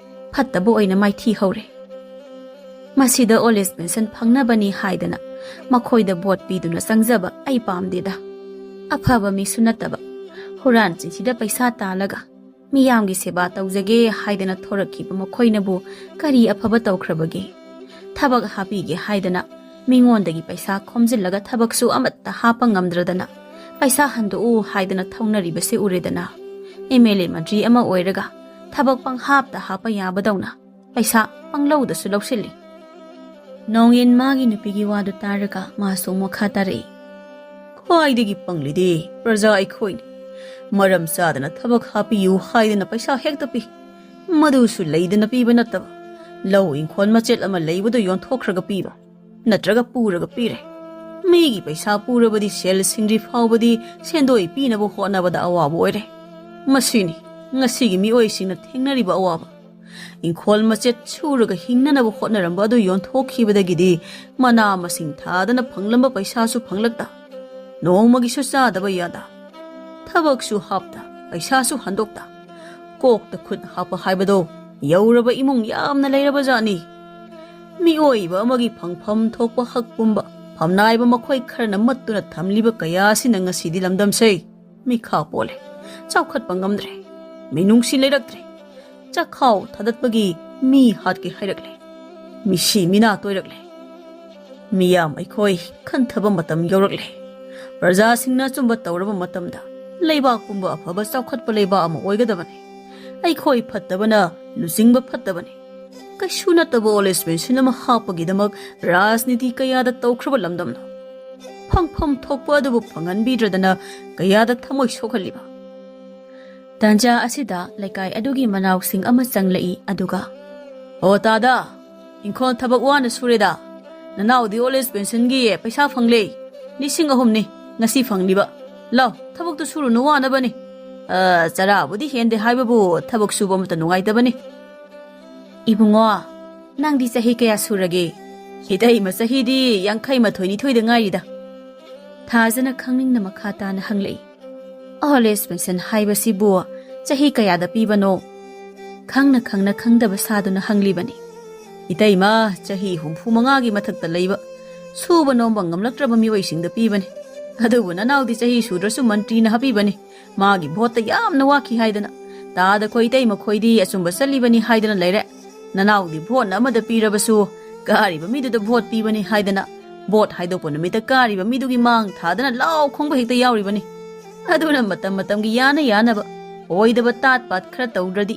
ꯐꯠꯇꯕ ꯑꯣꯏꯅ ꯃꯥꯏꯊꯤ ꯍꯧꯔꯦ꯫ ꯃꯁꯤꯗ ꯑꯣꯜ ꯑꯦꯖ ꯄꯦꯟꯁꯟ ꯐꯪꯅꯕꯅꯤ ꯍꯥꯏꯗꯅ ꯃꯈꯣꯏꯗ ꯚꯣꯠ ꯄꯤꯗꯨꯅ ꯆꯪꯖꯕ ꯑꯩ ꯄꯥꯝꯗꯦꯗ꯫ ꯑꯐꯕ ꯃꯤꯁꯨ ꯅꯠꯇꯕ, ꯍꯨꯔꯥꯟ ꯆꯤꯟꯊꯤꯗ ꯄꯩꯁꯥ ꯇꯥꯜꯂꯒ ꯃꯤꯌꯥꯝꯒꯤ ꯁꯦꯕꯥ ꯇꯧꯖꯒꯦ ꯍꯥꯏꯗꯅ ꯊꯣꯔꯛꯈꯤꯕ ꯃꯈꯣꯏꯅꯕꯨ ꯀꯔꯤ ꯑꯐꯕ ꯇꯧꯈ꯭ꯔꯕꯒꯦ? ꯊꯕꯛ ꯍꯥꯞꯄꯤꯒꯦ ꯍꯥꯏꯗꯅ ꯃꯤꯉꯣꯟꯗꯒꯤ ꯄꯩꯁꯥ ꯈꯣꯝꯖꯤꯜꯂꯒ ꯊꯕꯛꯁꯨ ꯑꯃꯠꯇ ꯍꯥꯞꯄ ꯉꯝꯗ꯭ꯔꯗꯅ ꯄꯩꯁꯥ ꯍꯟꯗꯣꯛꯎ ꯍꯥꯏꯗꯅ ꯊꯧꯅꯔꯤꯕꯁꯦ ꯎꯔꯦꯗꯅ꯫ ꯑꯦꯝ ꯑꯦꯜ ꯑꯦ ꯃꯟꯇ꯭ꯔꯤ ꯑꯃ ꯑꯣꯏꯔꯒ ꯊꯕꯛ ꯄꯪꯍꯥꯞꯇ ꯍꯥꯞꯄ ꯌꯥꯕꯗꯧꯅ ꯄꯩꯁꯥ ꯄꯪꯂꯧꯗꯁꯨ ꯂꯧꯁꯤꯜꯂꯤ꯫ ꯅꯣꯡꯌꯤꯟ ꯃꯥꯒꯤ ꯅꯨꯄꯤꯒꯤ ꯋꯥꯗꯨ ꯇꯥꯔꯒ ꯃꯥꯁꯨ ꯃꯈꯥ ꯇꯥꯔꯛꯏ꯫ ꯈ꯭ꯋꯥꯏꯗꯒꯤ ꯄꯪꯂꯤꯗꯤ ꯄ꯭ꯔꯖꯥ ꯑꯩꯈꯣꯏꯅꯤ꯫ ꯃꯔꯝ ꯆꯥꯗꯅ ꯊꯕꯛ ꯍꯥꯞꯄꯤꯌꯨ ꯍꯥꯏꯗꯅ ꯄꯩꯁꯥ ꯍꯦꯛꯇ ꯄꯤ꯫ ꯃꯗꯨꯁꯨ ꯂꯩꯗꯅ ꯄꯤꯕ ꯅꯠꯇꯕ, ꯂꯧ ꯏꯪꯈꯣꯜ ꯃꯆꯦꯠ ꯑꯃ ꯂꯩꯕꯗꯨ ꯌꯣꯟꯊꯣꯛꯈ꯭ꯔꯒ ꯄꯤꯕ, ꯅꯠꯇ꯭ꯔꯒ ꯄꯨꯔꯒ ꯄꯤꯔꯦ꯫ ꯃꯤꯒꯤ ꯄꯩꯁꯥ ꯄꯨꯔꯕꯗꯤ ꯁꯦꯜ ꯁꯤꯡꯗ꯭ꯔꯤ ꯐꯥꯎꯕꯗꯤ ꯁꯦꯟꯗꯣꯏ ꯄꯤꯅꯕ ꯍꯣꯠꯅꯕꯗ ꯑꯋꯥꯕ ꯑꯣꯏꯔꯦ꯫ ꯃꯁꯤꯅꯤ ꯉꯁꯤꯒꯤ ꯃꯤꯑꯣꯏꯁꯤꯡꯅ ꯊꯦꯡꯅꯔꯤꯕ ꯑꯋꯥꯕ꯫ ꯏꯪꯈꯣꯜ ꯃꯆꯦꯠ ꯁꯨꯔꯒ ꯍꯤꯡꯅꯅꯕ ꯍꯣꯠꯅꯔꯝꯕ ꯑꯗꯨ ꯌꯣꯟꯊꯣꯛꯈꯤꯕꯗꯒꯤꯗꯤ ꯃꯅꯥ ꯃꯁꯤꯡ ꯊꯥꯗꯅ ꯐꯪꯂꯝꯕ ꯄꯩꯁꯥꯁꯨ ꯐꯪꯂꯛꯇ, ꯅꯣꯡꯃꯒꯤꯁꯨ ꯆꯥꯗꯕ ꯌꯥꯗ, ꯊꯕꯛꯁꯨ ꯍꯥꯞꯇ, ꯄꯩꯁꯥꯁꯨ ꯍꯟꯗꯣꯛꯇ, ꯀꯣꯛꯇ ꯈꯨꯠ ꯍꯥꯞꯄ ꯍꯥꯏꯕꯗꯣ ꯌꯧꯔꯕ ꯏꯃꯨꯡ ꯌꯥꯝꯅ ꯂꯩꯔꯕꯖꯥꯠꯅꯤ꯫ ꯃꯤꯑꯣꯏꯕ ꯑꯃꯒꯤ ꯐꯪꯐꯝ ꯊꯣꯛꯄ ꯍꯛ ꯄꯨꯝꯕ ꯐꯝꯅꯥꯏꯕ ꯃꯈꯣꯏ ꯈꯔꯅ ꯃꯠꯇꯨꯅ ꯊꯝꯂꯤꯕ ꯀꯌꯥ ꯑꯁꯤꯅ ꯉꯁꯤꯗꯤ ꯂꯝꯗꯝꯁꯦ ꯃꯤꯈꯥ ꯄꯣꯜꯂꯦ, ꯆꯥꯎꯈꯠꯄ ꯉꯝꯗ꯭ꯔꯦ, ꯃꯤꯅꯨꯡꯁꯤ ꯂꯩꯔꯛꯇ꯭ꯔꯦ, ꯆꯈꯥꯎ ꯊꯥꯗꯠꯄꯒꯤ ꯃꯤ ꯍꯥꯠꯀꯦ ꯍꯥꯏꯔꯛꯂꯦ, ꯃꯤꯁꯤ ꯃꯤꯅꯥ ꯇꯣꯏꯔꯛꯂꯦ꯫ ꯃꯤꯌꯥꯝ ꯑꯩꯈꯣꯏ ꯈꯟꯊꯕ ꯃꯇꯝ ꯌꯧꯔꯛꯂꯦ꯫ ꯄ꯭ꯔꯖꯥꯁꯤꯡꯅ ꯑꯆꯨꯝꯕ ꯇꯧꯔꯕ ꯃꯇꯝꯗ ꯂꯩꯕꯥꯛ ꯄꯨꯝꯕ ꯑꯐꯕ ꯆꯥꯎꯈꯠꯄ ꯂꯩꯕꯥꯛ ꯑꯃ ꯑꯣꯏꯒꯗꯕꯅꯤ꯫ ꯑꯩꯈꯣꯏ ꯐꯠꯇꯕꯅ ꯂꯨꯆꯤꯡꯕ ꯐꯠꯇꯕꯅꯤ꯫ ꯀꯩꯁꯨ ꯅꯠꯇꯕ ꯑꯣꯜ ꯑꯦꯖ ꯄꯦꯟꯁꯤꯟ ꯑꯃ ꯍꯥꯞꯄꯒꯤꯗꯃꯛ ꯔꯥꯖꯅꯤꯇꯤ ꯀꯌꯥꯗ ꯇꯧꯈ꯭ꯔꯕ ꯂꯝꯗꯝꯅꯣ꯫ ꯐꯪꯐꯝ ꯊꯣꯛꯄ ꯑꯗꯨꯕꯨ ꯐꯪꯍꯟꯕꯤꯗ꯭ꯔꯗꯅ ꯀꯌꯥꯗ ꯊꯃꯣꯏ ꯁꯣꯛꯍꯜꯂꯤꯕ꯫ ꯇꯥꯟꯖꯥ ꯑꯁꯤꯗ ꯂꯩꯀꯥꯏ ꯑꯗꯨꯒꯤ ꯃꯅꯥꯎꯁꯤꯡ ꯑꯃ ꯆꯪꯂꯛꯏ, ꯑꯗꯨꯒ, "ꯑꯣ ꯇꯥꯗ, ꯏꯪꯈꯣꯜ ꯊꯕꯛ ꯋꯥꯅ ꯁꯨꯔꯦꯗ꯫ ꯅꯅꯥꯎꯗꯤ ꯑꯣꯜ ꯑꯦꯖ ꯄꯦꯟꯁꯤꯟꯒꯤ ꯄꯩꯁꯥ ꯐꯪꯂꯦ, ꯂꯤꯁꯤꯡ ꯑꯍꯨꯝꯅꯤ ꯉꯁꯤ ꯐꯪꯂꯤꯕ꯫ ꯂꯥꯎ, ꯊꯕꯛꯇꯨ ꯁꯨꯔꯨꯅꯨ, ꯋꯥꯅꯕꯅꯤ꯫ ꯑ, ꯆꯔꯥꯕꯨꯗꯤ ꯍꯦꯟꯗꯦ ꯍꯥꯏꯕꯕꯨ ꯊꯕꯛ ꯁꯨꯕ ꯑꯃꯠꯇ ꯅꯨꯡꯉꯥꯏꯇꯕꯅꯤ꯫" "ꯏꯕꯨꯡꯉꯣ, ꯅꯪꯗꯤ ꯆꯍꯤ ꯀꯌꯥ ꯁꯨꯔꯒꯦ?" "ꯏꯇꯩꯃ, ꯆꯍꯤꯗꯤ ꯌꯥꯡꯈꯩ ꯃꯥꯊꯣꯏ ꯅꯤꯊꯣꯏꯗ ꯉꯥꯏꯔꯤꯗ꯫" ꯊꯥꯖꯅ ꯈꯪꯅꯤꯡꯅ ꯃꯈꯥ ꯇꯥꯅ ꯍꯪꯂꯛꯏ꯫ "ꯑꯣꯜ ꯑꯦꯖ ꯄꯦꯟꯁꯟ ꯍꯥꯏꯕꯁꯤꯕꯨ ꯆꯍꯤ ꯀꯌꯥꯗ ꯄꯤꯕꯅꯣ?" ꯈꯪꯅ ꯈꯪꯅ ꯈꯪꯗꯕ ꯁꯥꯗꯨꯅ ꯍꯪꯂꯤꯕꯅꯤ꯫ "ꯏꯇꯩꯃ, ꯆꯍꯤ ꯍꯨꯝꯐꯨ ꯃꯉꯥꯒꯤ ꯃꯊꯛꯇ ꯂꯩꯕ, ꯁꯨꯕ ꯅꯣꯝꯕ ꯉꯝꯂꯛꯇ꯭ꯔꯕ ꯃꯤꯑꯣꯏꯁꯤꯡꯗ ꯄꯤꯕꯅꯤ꯫ ꯑꯗꯨꯕꯨ ꯅꯅꯥꯎꯗꯤ ꯆꯍꯤ ꯁꯨꯗ꯭ꯔꯁꯨ ꯃꯟꯇ꯭ꯔꯤꯅ ꯍꯥꯞꯄꯤꯕꯅꯤ꯫ ꯃꯥꯒꯤ ꯚꯣꯠꯇ ꯌꯥꯝꯅ ꯋꯥꯈꯤ ꯍꯥꯏꯗꯅ, ꯇꯥꯗ ꯈꯣꯏ ꯏꯇꯩꯃ ꯈꯣꯏꯗꯤ ꯑꯆꯨꯝꯕ ꯆꯠꯂꯤꯕꯅꯤ ꯍꯥꯏꯗꯅ ꯂꯩꯔꯦ꯫ ꯅꯅꯥꯎꯗꯤ ꯚꯣꯠꯅ ꯑꯃꯗ ꯄꯤꯔꯕꯁꯨ ꯀꯥꯔꯤꯕ ꯃꯤꯗꯨꯗ ꯚꯣꯠ ꯄꯤꯕꯅꯤ ꯍꯥꯏꯗꯅ, ꯚꯣꯠ ꯍꯥꯏꯗꯣꯛꯄ ꯅꯨꯃꯤꯠꯇ ꯀꯥꯔꯤꯕ ꯃꯤꯗꯨꯒꯤ ꯃꯥꯡ ꯊꯥꯗꯅ ꯂꯥꯎ ꯈꯣꯡꯕ ꯍꯦꯛꯇ ꯌꯥꯎꯔꯤꯕꯅꯤ꯫ ꯑꯗꯨꯅ ꯃꯇꯝ ꯃꯇꯝꯒꯤ ꯌꯥꯅ ꯌꯥꯅꯕ ꯑꯣꯏꯗꯕ ꯇꯥꯠ ꯄꯥꯠ ꯈꯔ ꯇꯧꯗ꯭ꯔꯗꯤ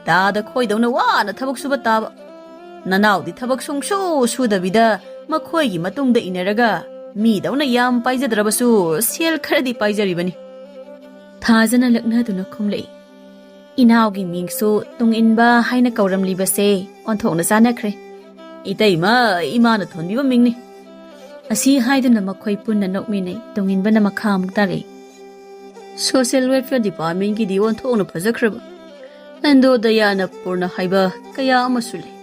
ꯇꯥꯗ ꯈꯣꯏꯗꯧꯅ ꯋꯥꯅ ꯊꯕꯛ ꯁꯨꯕ ꯇꯥꯕ꯫ ꯅꯅꯥꯎꯗꯤ ꯊꯕꯛ ꯁꯨꯡꯁꯨ ꯁꯨꯗꯕꯤꯗ ꯃꯈꯣꯏꯒꯤ ꯃꯇꯨꯡꯗ ꯏꯟꯅꯔꯒ ꯃꯤꯗꯧꯅ ꯌꯥꯝ ꯄꯥꯏꯖꯗ꯭ꯔꯕꯁꯨ ꯁꯦꯜ ꯈꯔꯗꯤ ꯄꯥꯏꯖꯔꯤꯕꯅꯤ꯫" ꯊꯥꯖꯅ ꯂꯛꯅꯗꯨꯅ ꯈꯨꯝꯂꯛꯏ꯫ "ꯏꯅꯥꯎꯒꯤ ꯃꯤꯡꯁꯨ ꯇꯨꯡꯏꯟꯕ ꯍꯥꯏꯅ ꯀꯧꯔꯝꯂꯤꯕꯁꯦ ꯑꯣꯟꯊꯣꯛꯅ ꯆꯥꯟꯅꯈ꯭ꯔꯦ꯫" "ꯏꯇꯩꯃ, ꯏꯃꯥꯅ ꯊꯣꯟꯕꯤꯕ ꯃꯤꯡꯅꯤ꯫" ꯑꯁꯤ ꯍꯥꯏꯗꯨꯅ ꯃꯈꯣꯏ ꯄꯨꯟꯅ ꯅꯣꯛꯃꯤꯟꯅꯩ꯫ ꯇꯨꯡꯏꯟꯕꯅ ꯃꯈꯥ ꯑꯃꯨꯛ ꯇꯥꯔꯛꯏ꯫ "ꯁꯣꯁꯤꯌꯦꯜ ꯋꯦꯜꯐꯤꯌꯔ ꯗꯤꯄꯥꯔꯠꯃꯦꯟꯒꯤꯗꯤ ꯑꯣꯟꯊꯣꯛꯅ ꯐꯖꯈ꯭ꯔꯕ ꯑꯟꯗꯣꯗꯌꯥꯅ ꯄꯨꯔꯅ ꯍꯥꯏꯕ ꯀꯌꯥ ꯑꯃꯁꯨ ꯂꯩ꯫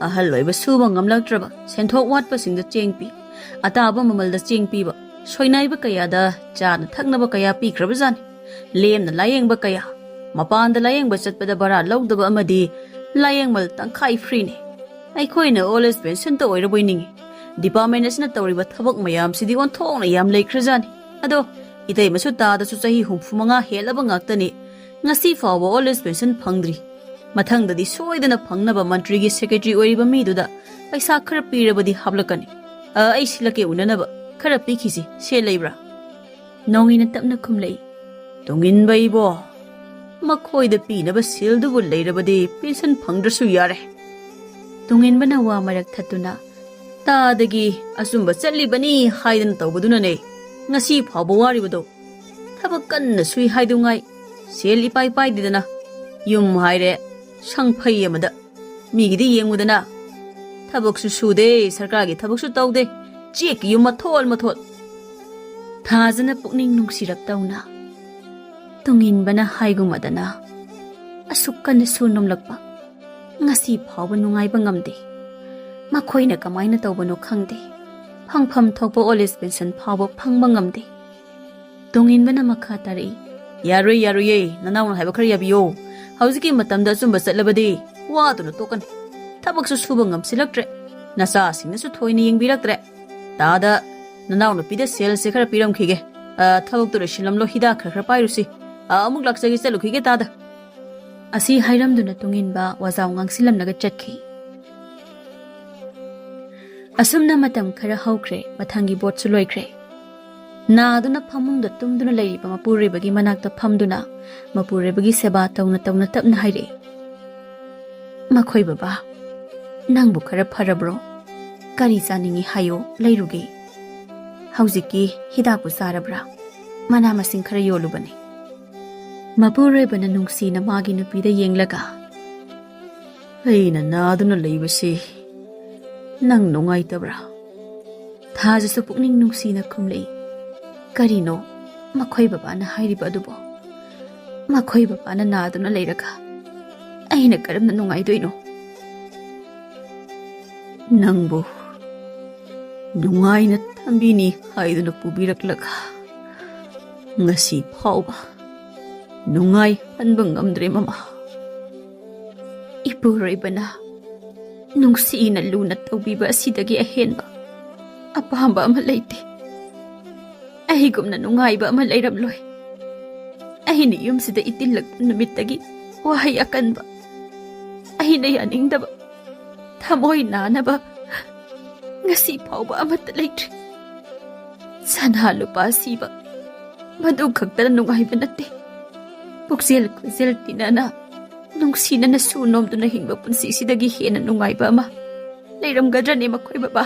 ꯑꯍꯜ ꯑꯣꯏꯕ ꯁꯨꯕ ꯉꯝꯂꯛꯇ꯭ꯔꯕ, ꯁꯦꯟꯊꯣꯛ ꯋꯥꯠꯄꯁꯤꯡꯗ ꯆꯦꯡ ꯄꯤ, ꯑꯇꯥꯕ ꯃꯃꯜꯗ ꯆꯦꯡ ꯄꯤꯕ, ꯁꯣꯏꯅꯥꯏꯕ ꯀꯌꯥꯗ ꯆꯥꯅ ꯊꯛꯅꯕ ꯀꯌꯥ ꯄꯤꯈ꯭ꯔꯕꯖꯥꯠꯅꯤ꯫ ꯂꯦꯝꯅ ꯂꯥꯌꯦꯡꯕ ꯀꯌꯥ, ꯃꯄꯥꯟꯗ ꯂꯥꯌꯦꯡꯕ ꯆꯠꯄꯗ ꯚꯔꯥ ꯂꯧꯗꯕ ꯑꯃꯗꯤ ꯂꯥꯌꯦꯡꯃꯜ ꯇꯪꯈꯥꯏ ꯐ꯭ꯔꯤꯅꯤ꯫ ꯑꯩꯈꯣꯏꯅ ꯑꯣꯜ ꯑꯦꯖ ꯄꯦꯟꯁꯟꯇ ꯑꯣꯏꯔꯕꯣꯏ ꯅꯤꯡꯉꯤ꯫ ꯗꯤꯄꯥꯔꯠꯃꯦꯟ ꯑꯁꯤꯅ ꯇꯧꯔꯤꯕ ꯊꯕꯛ ꯃꯌꯥꯝꯁꯤꯗꯤ ꯑꯣꯟꯊꯣꯛꯅ ꯌꯥꯝ ꯂꯩꯈ꯭ꯔꯖꯥꯠꯅꯤ꯫ ꯑꯗꯣ ꯏꯇꯩꯃꯁꯨ ꯇꯥꯗꯁꯨ ꯆꯍꯤ ꯍꯨꯝꯐꯨ ꯃꯉꯥ ꯍꯦꯜꯂꯕ ꯉꯥꯛꯇꯅꯤ꯫ ꯉꯁꯤ ꯐꯥꯎꯕ ꯑꯣꯜ ꯑꯦꯖ ꯄꯦꯟꯁꯟ ꯐꯪꯗ꯭ꯔꯤ꯫ ꯃꯊꯪꯗꯗꯤ ꯁꯣꯏꯗꯅ ꯐꯪꯅꯕ ꯃꯟꯇ꯭ꯔꯤꯒꯤ ꯁꯦꯀ꯭ꯔꯦꯇꯔꯤ ꯑꯣꯏꯔꯤꯕ ꯃꯤꯗꯨꯗ ꯄꯩꯁꯥ ꯈꯔ ꯄꯤꯔꯕꯗꯤ ꯍꯥꯞꯂꯛꯀꯅꯤ꯫ ꯑ, ꯑꯩ ꯁꯤꯜꯂꯛꯀꯦ ꯎꯅꯅꯕ꯫ ꯈꯔ ꯄꯤꯈꯤꯁꯤ, ꯁꯦꯜ ꯂꯩꯕ꯭ꯔꯥ? ꯅꯣꯡꯉꯤꯅ ꯇꯞꯅ ꯈꯨꯝꯂꯛꯏ꯫ ꯇꯨꯡꯏꯟꯕ ꯏꯕꯣ, ꯃꯈꯣꯏꯗ ꯄꯤꯅꯕ ꯁꯦꯜꯗꯨꯕꯨ ꯂꯩꯔꯕꯗꯤ ꯄꯦꯟꯁꯟ ꯐꯪꯗ꯭ꯔꯁꯨ ꯌꯥꯔꯦ꯫ ꯇꯨꯡꯏꯟꯕꯅ ꯋꯥ ꯃꯔꯛ ꯊꯠꯇꯨꯅ, ꯇꯥꯗꯒꯤ ꯑꯆꯨꯝꯕ ꯆꯠꯂꯤꯕꯅꯤ ꯍꯥꯏꯗꯅ ꯇꯧꯕꯗꯨꯅꯅꯦ ꯉꯁꯤ ꯐꯥꯎꯕ ꯋꯥꯔꯤꯕꯗꯣ꯫ ꯊꯕꯛ ꯀꯟꯅ ꯁꯨꯏ ꯍꯥꯏꯗꯨꯉꯥꯏ ꯁꯦꯜ ꯏꯄꯥꯏ ꯄꯥꯏꯗꯦꯗꯅ꯫ ꯌꯨꯝ ꯍꯥꯏꯔꯦ ꯁꯪꯐꯩ ꯑꯃꯗ꯫ ꯃꯤꯒꯤꯗꯤ ꯌꯦꯡꯉꯨꯗꯅ꯫ ꯊꯕꯛꯁꯨ ꯁꯨꯗꯦ, ꯁꯔꯀꯥꯔꯒꯤ ꯊꯕꯛꯁꯨ ꯇꯧꯗꯦ꯫ ꯆꯦꯛꯀꯤ ꯌꯨꯝ ꯃꯊꯣꯜ ꯃꯊꯣꯜ꯫ ꯊꯥꯖꯅ ꯄꯨꯛꯅꯤꯡ ꯅꯨꯡꯁꯤꯔꯞ ꯇꯧꯅ ꯇꯨꯡꯏꯟꯕꯅ ꯍꯥꯏꯒꯨꯝꯃꯗꯅ ꯑꯁꯨꯛ ꯀꯟꯅ ꯁꯨ ꯅꯣꯝꯂꯛꯄ ꯉꯁꯤ ꯐꯥꯎꯕ ꯅꯨꯡꯉꯥꯏꯕ ꯉꯝꯗꯦ꯫ ꯃꯈꯣꯏꯅ ꯀꯃꯥꯏꯅ ꯇꯧꯕꯅꯣ ꯈꯪꯗꯦ꯫ ꯐꯪꯐꯝ ꯊꯣꯛꯄ ꯑꯣꯜ ꯑꯦꯖ ꯄꯦꯟꯁꯟ ꯐꯥꯎꯕ ꯐꯪꯕ ꯉꯝꯗꯦ꯫ ꯇꯨꯡꯏꯟꯕꯅ ꯃꯈꯥ ꯇꯥꯔꯛꯏ꯫ ꯌꯥꯔꯣꯏ, ꯌꯥꯔꯣꯏꯌꯦ, ꯅꯅꯥꯎꯅ ꯍꯥꯏꯕ ꯈꯔ ꯌꯥꯕꯤꯌꯣ꯫ ꯍꯧꯖꯤꯛꯀꯤ ꯃꯇꯝꯗ ꯑꯆꯨꯝꯕ ꯆꯠꯂꯕꯗꯤ ꯋꯥꯗꯨꯅ ꯇꯣꯛꯀꯅꯤ꯫ ꯊꯕꯛꯁꯨ ꯁꯨꯕ ꯉꯝꯁꯤꯜꯂꯛꯇ꯭ꯔꯦ꯫ ꯅꯆꯥꯁꯤꯡꯅꯁꯨ ꯊꯣꯏꯅ ꯌꯦꯡꯕꯤꯔꯛꯇ꯭ꯔꯦ꯫ ꯇꯥꯗ, ꯅꯅꯥꯎꯅꯨꯄꯤꯗ ꯁꯦꯜꯁꯦ ꯈꯔ ꯄꯤꯔꯝꯈꯤꯒꯦ꯫ ꯑ, ꯊꯕꯛꯇꯨ ꯂꯣꯏꯁꯤꯜꯂꯝꯂꯣ, ꯍꯤꯗꯥꯛ ꯈꯔ ꯈꯔ ꯄꯥꯏꯔꯨꯁꯤ꯫ ꯑ, ꯑꯃꯨꯛ ꯂꯥꯛꯆꯒꯦ, ꯆꯠꯂꯨꯈꯤꯒꯦ ꯇꯥꯗ꯫ ꯑꯁꯤ ꯍꯥꯏꯔꯝꯗꯨꯅ ꯇꯨꯡꯏꯟꯕ ꯋꯥꯖꯥꯎ ꯉꯥꯡꯁꯤꯜꯂꯝꯂꯒ ꯆꯠꯈꯤ꯫ ꯑꯁꯨꯝꯅ ꯃꯇꯝ ꯈꯔ ꯍꯧꯈ꯭ꯔꯦ, ꯃꯊꯪꯒꯤ ꯕꯣꯠꯁꯨ ꯂꯣꯏꯈ꯭ꯔꯦ꯫ ꯅꯥꯗꯨꯅ ꯐꯃꯨꯡꯗ ꯇꯨꯝꯗꯨꯅ ꯂꯩꯔꯤꯕ ꯃꯄꯨꯔꯣꯏꯕꯒꯤ ꯃꯅꯥꯛꯇ ꯐꯝꯗꯨꯅ ꯃꯄꯨꯔꯣꯏꯕꯒꯤ ꯁꯦꯕꯥ ꯇꯧꯅ ꯇꯧꯅ ꯇꯞꯅ ꯍꯥꯏꯔꯛꯏ, "ꯃꯈꯣꯏ ꯕꯕꯥ, ꯅꯪꯕꯨ ꯈꯔ ꯐꯔꯕ꯭ꯔꯣ? ꯀꯔꯤ ꯆꯥꯅꯤꯡꯏ ꯍꯥꯏꯌꯣ, ꯂꯩꯔꯨꯒꯦ꯫ ꯍꯧꯖꯤꯛꯀꯤ ꯍꯤꯗꯥꯛꯄꯨ ꯆꯥꯔꯕ꯭ꯔꯥ? ꯃꯅꯥ ꯃꯁꯤꯡ ꯈꯔ ꯌꯣꯜꯂꯨꯕꯅꯤ꯫" ꯃꯄꯨꯔꯣꯏꯕꯅ ꯅꯨꯡꯁꯤꯅ ꯃꯥꯒꯤ ꯅꯨꯄꯤꯗ ꯌꯦꯡꯂꯒ, "ꯑꯩꯅ ꯅꯥꯗꯨꯅ ꯂꯩꯕꯁꯤ ꯅꯪ ꯅꯨꯡꯉꯥꯏꯇꯕ꯭ꯔꯥ?" ꯊꯥꯖꯁꯨ ꯄꯨꯛꯅꯤꯡ ꯅꯨꯡꯁꯤꯅ ꯈꯨꯝꯂꯛꯏ, "ꯀꯔꯤꯅꯣ ꯃꯈꯣꯏ ꯕꯕꯥꯅ ꯍꯥꯏꯔꯤꯕ ꯑꯗꯨꯕꯣ? ꯃꯈꯣꯏ ꯕꯕꯥꯅ ꯅꯥꯗꯨꯅ ꯂꯩꯔꯒ ꯑꯩꯅ ꯀꯔꯝꯅ ꯅꯨꯡꯉꯥꯏꯗꯣꯏꯅꯣ?" "ꯅꯪꯕꯨ ꯅꯨꯡꯉꯥꯏꯅ ꯊꯝꯕꯤꯅꯤ ꯍꯥꯏꯗꯨꯅ ꯄꯨꯕꯤꯔꯛꯂꯒ ꯉꯁꯤ ꯐꯥꯎꯕ ꯅꯨꯡꯉꯥꯏꯍꯟꯕ ꯉꯝꯗ꯭ꯔꯦ, ꯃꯃꯥ꯫ ꯏꯄꯨꯔꯣꯏꯕꯅ ꯅꯨꯡꯁꯤꯅ ꯂꯨꯅ ꯇꯧꯕꯤꯕ ꯑꯁꯤꯗꯒꯤ ꯑꯍꯦꯟꯕ ꯑꯄꯥꯝꯕ ꯑꯃ ꯂꯩꯇꯦ꯫ ꯑꯩꯒꯨꯝꯅ ꯅꯨꯡꯉꯥꯏꯕ ꯑꯃ ꯂꯩꯔꯝꯂꯣꯏ꯫ ꯑꯩꯅ ꯌꯨꯝꯁꯤꯗ ꯏꯇꯤꯜꯂꯛꯄ ꯅꯨꯃꯤꯠꯇꯒꯤ ꯋꯥꯍꯩ ꯑꯀꯟꯕ, ꯑꯩꯅ ꯌꯥꯅꯤꯡꯗꯕ, ꯊꯃꯣꯏ ꯅꯥꯅꯕ ꯉꯁꯤ ꯐꯥꯎꯕ ꯑꯃꯠꯇ ꯂꯩꯇ꯭ꯔꯤ꯫ ꯁꯅꯥ ꯂꯨꯄꯥ ꯁꯤꯕ, ꯃꯗꯨ ꯈꯛꯇꯅ ꯅꯨꯡꯉꯥꯏꯕ ꯅꯠꯇꯦ꯫ ꯄꯨꯛꯆꯦꯜ ꯈꯣꯏꯖꯦꯜ ꯇꯤꯟꯅꯅ, ꯅꯨꯡꯁꯤꯅꯅ ꯁꯨ ꯅꯣꯝꯗꯨꯅ ꯍꯤꯡꯕ ꯄꯨꯟꯁꯤꯁꯤꯗꯒꯤ ꯍꯦꯟꯅ ꯅꯨꯡꯉꯥꯏꯕ ꯑꯃ ꯂꯩꯔꯝꯒꯗ꯭ꯔꯅꯦ ꯃꯈꯣꯏ ꯕꯕꯥ?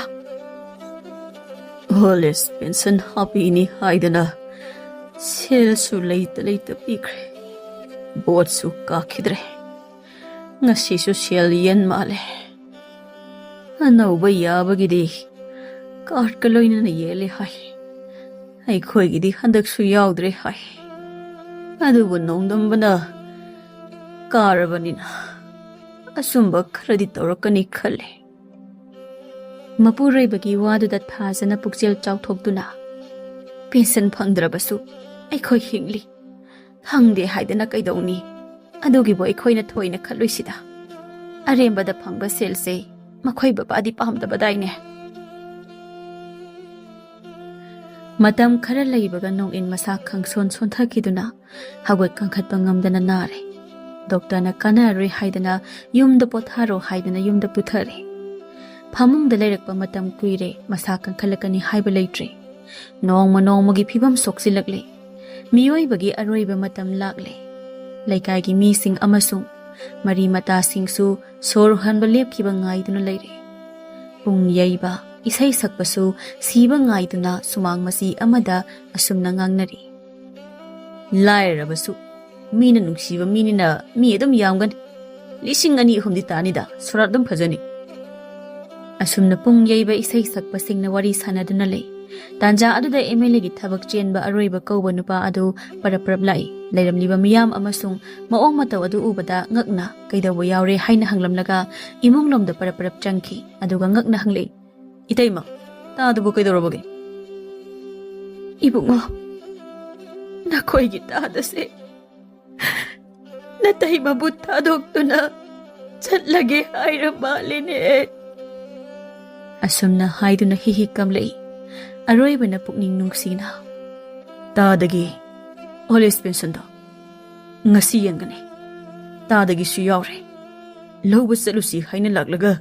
ꯑꯣꯜ ꯑꯦꯖ ꯄꯦꯟꯁꯟ ꯍꯥꯞꯄꯤꯅꯤ ꯍꯥꯏꯗꯅ ꯁꯦꯜꯁꯨ ꯂꯩꯇ ꯂꯩꯇ ꯄꯤꯈ꯭ꯔꯦ, ꯚꯣꯠꯁꯨ ꯀꯥꯈꯤꯗ꯭ꯔꯦ꯫ ꯉꯁꯤꯁꯨ ꯁꯦꯜ ꯌꯦꯟ ꯃꯥꯜꯂꯦ꯫ ꯑꯅꯧꯕ ꯌꯥꯕꯒꯤꯗꯤ ꯀꯥꯔꯠꯀ ꯂꯣꯏꯅꯅ ꯌꯦꯜꯂꯦ ꯍꯥꯏ꯫ ꯑꯩꯈꯣꯏꯒꯤꯗꯤ ꯍꯟꯗꯛꯁꯨ ꯌꯥꯎꯗ꯭ꯔꯦ ꯍꯥꯏ꯫ ꯑꯗꯨꯕꯨ ꯅꯣꯡꯗꯝꯕꯅ ꯀꯥꯔꯕꯅꯤꯅ ꯑꯆꯨꯝꯕ ꯈꯔꯗꯤ ꯇꯧꯔꯛꯀꯅꯤ ꯈꯜꯂꯦ꯫ ꯃꯄꯨꯔꯣꯏꯕꯒꯤ ꯋꯥꯗꯨꯗ ꯊꯥꯖꯅ ꯄꯨꯛꯆꯦꯜ ꯆꯥꯎꯊꯣꯛꯇꯨꯅ, "ꯄꯦꯟꯁꯟ ꯐꯪꯗ꯭ꯔꯕꯁꯨ ꯑꯩꯈꯣꯏ ꯍꯤꯡꯂꯤ꯫ ꯐꯪꯗꯦ ꯍꯥꯏꯗꯅ ꯀꯩꯗꯧꯅꯤ? ꯑꯗꯨꯒꯤꯕꯨ ꯑꯩꯈꯣꯏꯅ ꯊꯣꯏꯅ ꯈꯜꯂꯨꯏꯁꯤꯗ꯫ ꯑꯔꯦꯝꯕꯗ ꯐꯪꯕ ꯁꯦꯜꯁꯦ ꯃꯈꯣꯏ ꯕꯕꯥꯗꯤ ꯄꯥꯝꯗꯕꯗꯥꯏꯅꯦ?" ꯃꯇꯝ ꯈꯔ ꯂꯩꯕꯒ ꯅꯣꯡꯏꯟ ꯃꯁꯥ ꯈꯪꯁꯣꯟ ꯁꯣꯟꯊꯈꯤꯗꯨꯅ ꯍꯧꯒꯠ ꯀꯥꯡꯈꯠꯄ ꯉꯝꯗꯅ ꯅꯥꯔꯦ꯫ ꯗꯣꯛꯇꯔꯅ ꯀꯥꯟꯅꯔꯔꯣꯏ ꯍꯥꯏꯗꯅ ꯌꯨꯝꯗ ꯄꯣꯊꯥꯔꯣ ꯍꯥꯏꯗꯅ ꯌꯨꯝꯗ ꯄꯨꯊꯔꯦ꯫ ꯐꯃꯨꯡꯗ ꯂꯩꯔꯛꯄ ꯃꯇꯝ ꯀꯨꯏꯔꯦ, ꯃꯁꯥ ꯀꯟꯈꯠꯂꯛꯀꯅꯤ ꯍꯥꯏꯕ ꯂꯩꯇ꯭ꯔꯦ꯫ ꯅꯣꯡꯃ ꯅꯣꯡꯃꯒꯤ ꯐꯤꯕꯝ ꯁꯣꯛꯆꯤꯜꯂꯛꯂꯦ꯫ ꯃꯤꯑꯣꯏꯕꯒꯤ ꯑꯔꯣꯏꯕ ꯃꯇꯝ ꯂꯥꯛꯂꯦ꯫ ꯂꯩꯀꯥꯏꯒꯤ ꯃꯤꯁꯤꯡ ꯑꯃꯁꯨꯡ ꯃꯔꯤ ꯃꯇꯥꯁꯤꯡꯁꯨ ꯁꯣꯔ ꯍꯣꯟꯕ ꯂꯦꯞꯈꯤꯕ ꯉꯥꯏꯗꯨꯅ ꯂꯩꯔꯦ꯫ ꯄꯨꯡ ꯌꯩꯕ, ꯏꯁꯩ ꯁꯛꯄꯁꯨ ꯁꯤꯕ ꯉꯥꯏꯗꯨꯅ ꯁꯨꯃꯥꯡ ꯃꯆꯤ ꯑꯃꯗ ꯑꯁꯨꯝꯅ ꯉꯥꯡꯅꯔꯤ꯫ ꯂꯥꯏꯔꯔꯕꯁꯨ ꯃꯤꯅ ꯅꯨꯡꯁꯤꯕ ꯃꯤꯅꯤꯅ ꯃꯤ ꯑꯗꯨꯝ ꯌꯥꯝꯒꯅꯤ꯫ ꯂꯤꯁꯤꯡ ꯑꯅꯤ ꯑꯍꯨꯝꯗꯤ ꯇꯥꯅꯤꯗ, ꯁꯣꯔꯥꯠ ꯑꯗꯨꯝ ꯐꯖꯅꯤ꯫ ꯑꯁꯨꯝꯅ ꯄꯨꯡ ꯌꯩꯕ ꯏꯁꯩ ꯁꯛꯄꯁꯤꯡꯅ ꯋꯥꯔꯤ ꯁꯥꯟꯅꯗꯨꯅ ꯂꯩ꯫ ꯇꯥꯟꯖꯥ ꯑꯗꯨꯗ ꯑꯦꯝ ꯑꯦꯜ ꯑꯦꯒꯤ ꯊꯕꯛ ꯆꯦꯟꯕ ꯑꯔꯣꯏꯕ ꯀꯧꯕ ꯅꯨꯄꯥ ꯑꯗꯨ ꯄꯔꯞ ꯄꯔꯞ ꯂꯥꯛꯏ꯫ ꯂꯩꯔꯝꯂꯤꯕ ꯃꯤꯌꯥꯝ ꯑꯃꯁꯨꯡ ꯃꯑꯣꯡ ꯃꯇꯧ ꯑꯗꯨ ꯎꯕꯗ ꯉꯛꯅ ꯀꯩꯗꯧꯕ ꯌꯥꯎꯔꯦ ꯍꯥꯏꯅ ꯍꯪꯂꯝꯂꯒ ꯏꯃꯨꯡꯂꯣꯝꯗ ꯄꯔꯞ ꯄꯔꯞ ꯆꯪꯈꯤ꯫ ꯑꯗꯨꯒ ꯉꯛꯅ ꯍꯪꯂꯛꯏ, "ꯏꯇꯩꯃ, ꯇꯥꯗꯕꯨ ꯀꯩꯗꯧꯔꯕꯒꯦ?" "ꯏꯕꯨꯡꯉꯣ, ꯅꯈꯣꯏꯒꯤ ꯇꯥꯗꯁꯦ ꯅꯇꯩꯃꯕꯨ ꯊꯥꯗꯣꯛꯇꯨꯅ ꯆꯠꯂꯒꯦ ꯍꯥꯏꯔ ꯃꯥꯜꯂꯦꯅꯦ꯫ ꯑꯁꯨꯝꯅ ꯍꯥꯏꯗꯨꯅ ꯍꯤ ꯍꯤ ꯀꯝꯂꯛꯏ꯫ ꯑꯔꯣꯏꯕꯅ ꯄꯨꯛꯅꯤꯡ ꯅꯨꯡꯁꯤꯅ, "ꯇꯥꯗꯒꯤ ꯑꯣꯜ ꯑꯦꯖ ꯄꯦꯟꯁꯟꯗꯣ ꯉꯁꯤ ꯌꯦꯟꯒꯅꯤ꯫ ꯇꯥꯗꯒꯤꯁꯨ ꯌꯥꯎꯔꯦ꯫ ꯂꯧꯕ ꯆꯠꯂꯨꯁꯤ ꯍꯥꯏꯅ ꯂꯥꯛꯂꯒ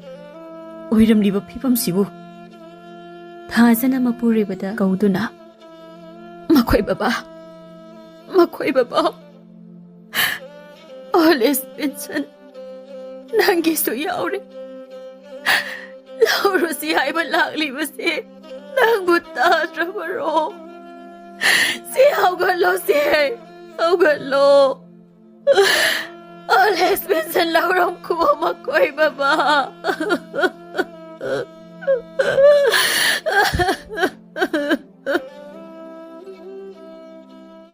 ꯑꯣꯏꯔꯝꯂꯤꯕ ꯐꯤꯕꯝꯁꯤꯕꯨ?" ꯊꯥꯖꯅ ꯃꯄꯨꯔꯣꯏꯕꯗ ꯀꯧꯗꯨꯅ, "ꯃꯈꯣꯏ ꯕꯕꯥ, ꯃꯈꯣꯏ ꯕꯕꯥ, ꯑꯣꯜ ꯑꯦꯖ ꯄꯦꯟꯁꯟ ꯅꯪꯒꯤꯁꯨ ꯌꯥꯎꯔꯦ꯫ ꯂꯧꯔꯨꯁꯤ ꯍꯥꯏꯕ ꯂꯥꯛꯂꯤꯕꯁꯦ ꯅꯪꯕꯨ ꯇꯥꯗ꯭ꯔꯕꯔꯣ? ꯁꯤ ꯍꯧꯒꯠꯂꯣ, ꯁꯤ ꯍꯧꯒꯠꯂꯣ꯫ ꯑꯣꯜ ꯑꯦꯖ ꯄꯦꯟꯁꯟ ꯂꯧꯔꯝꯈꯨꯑꯣ, ꯃꯈꯣꯏ ꯕꯕꯥ꯫"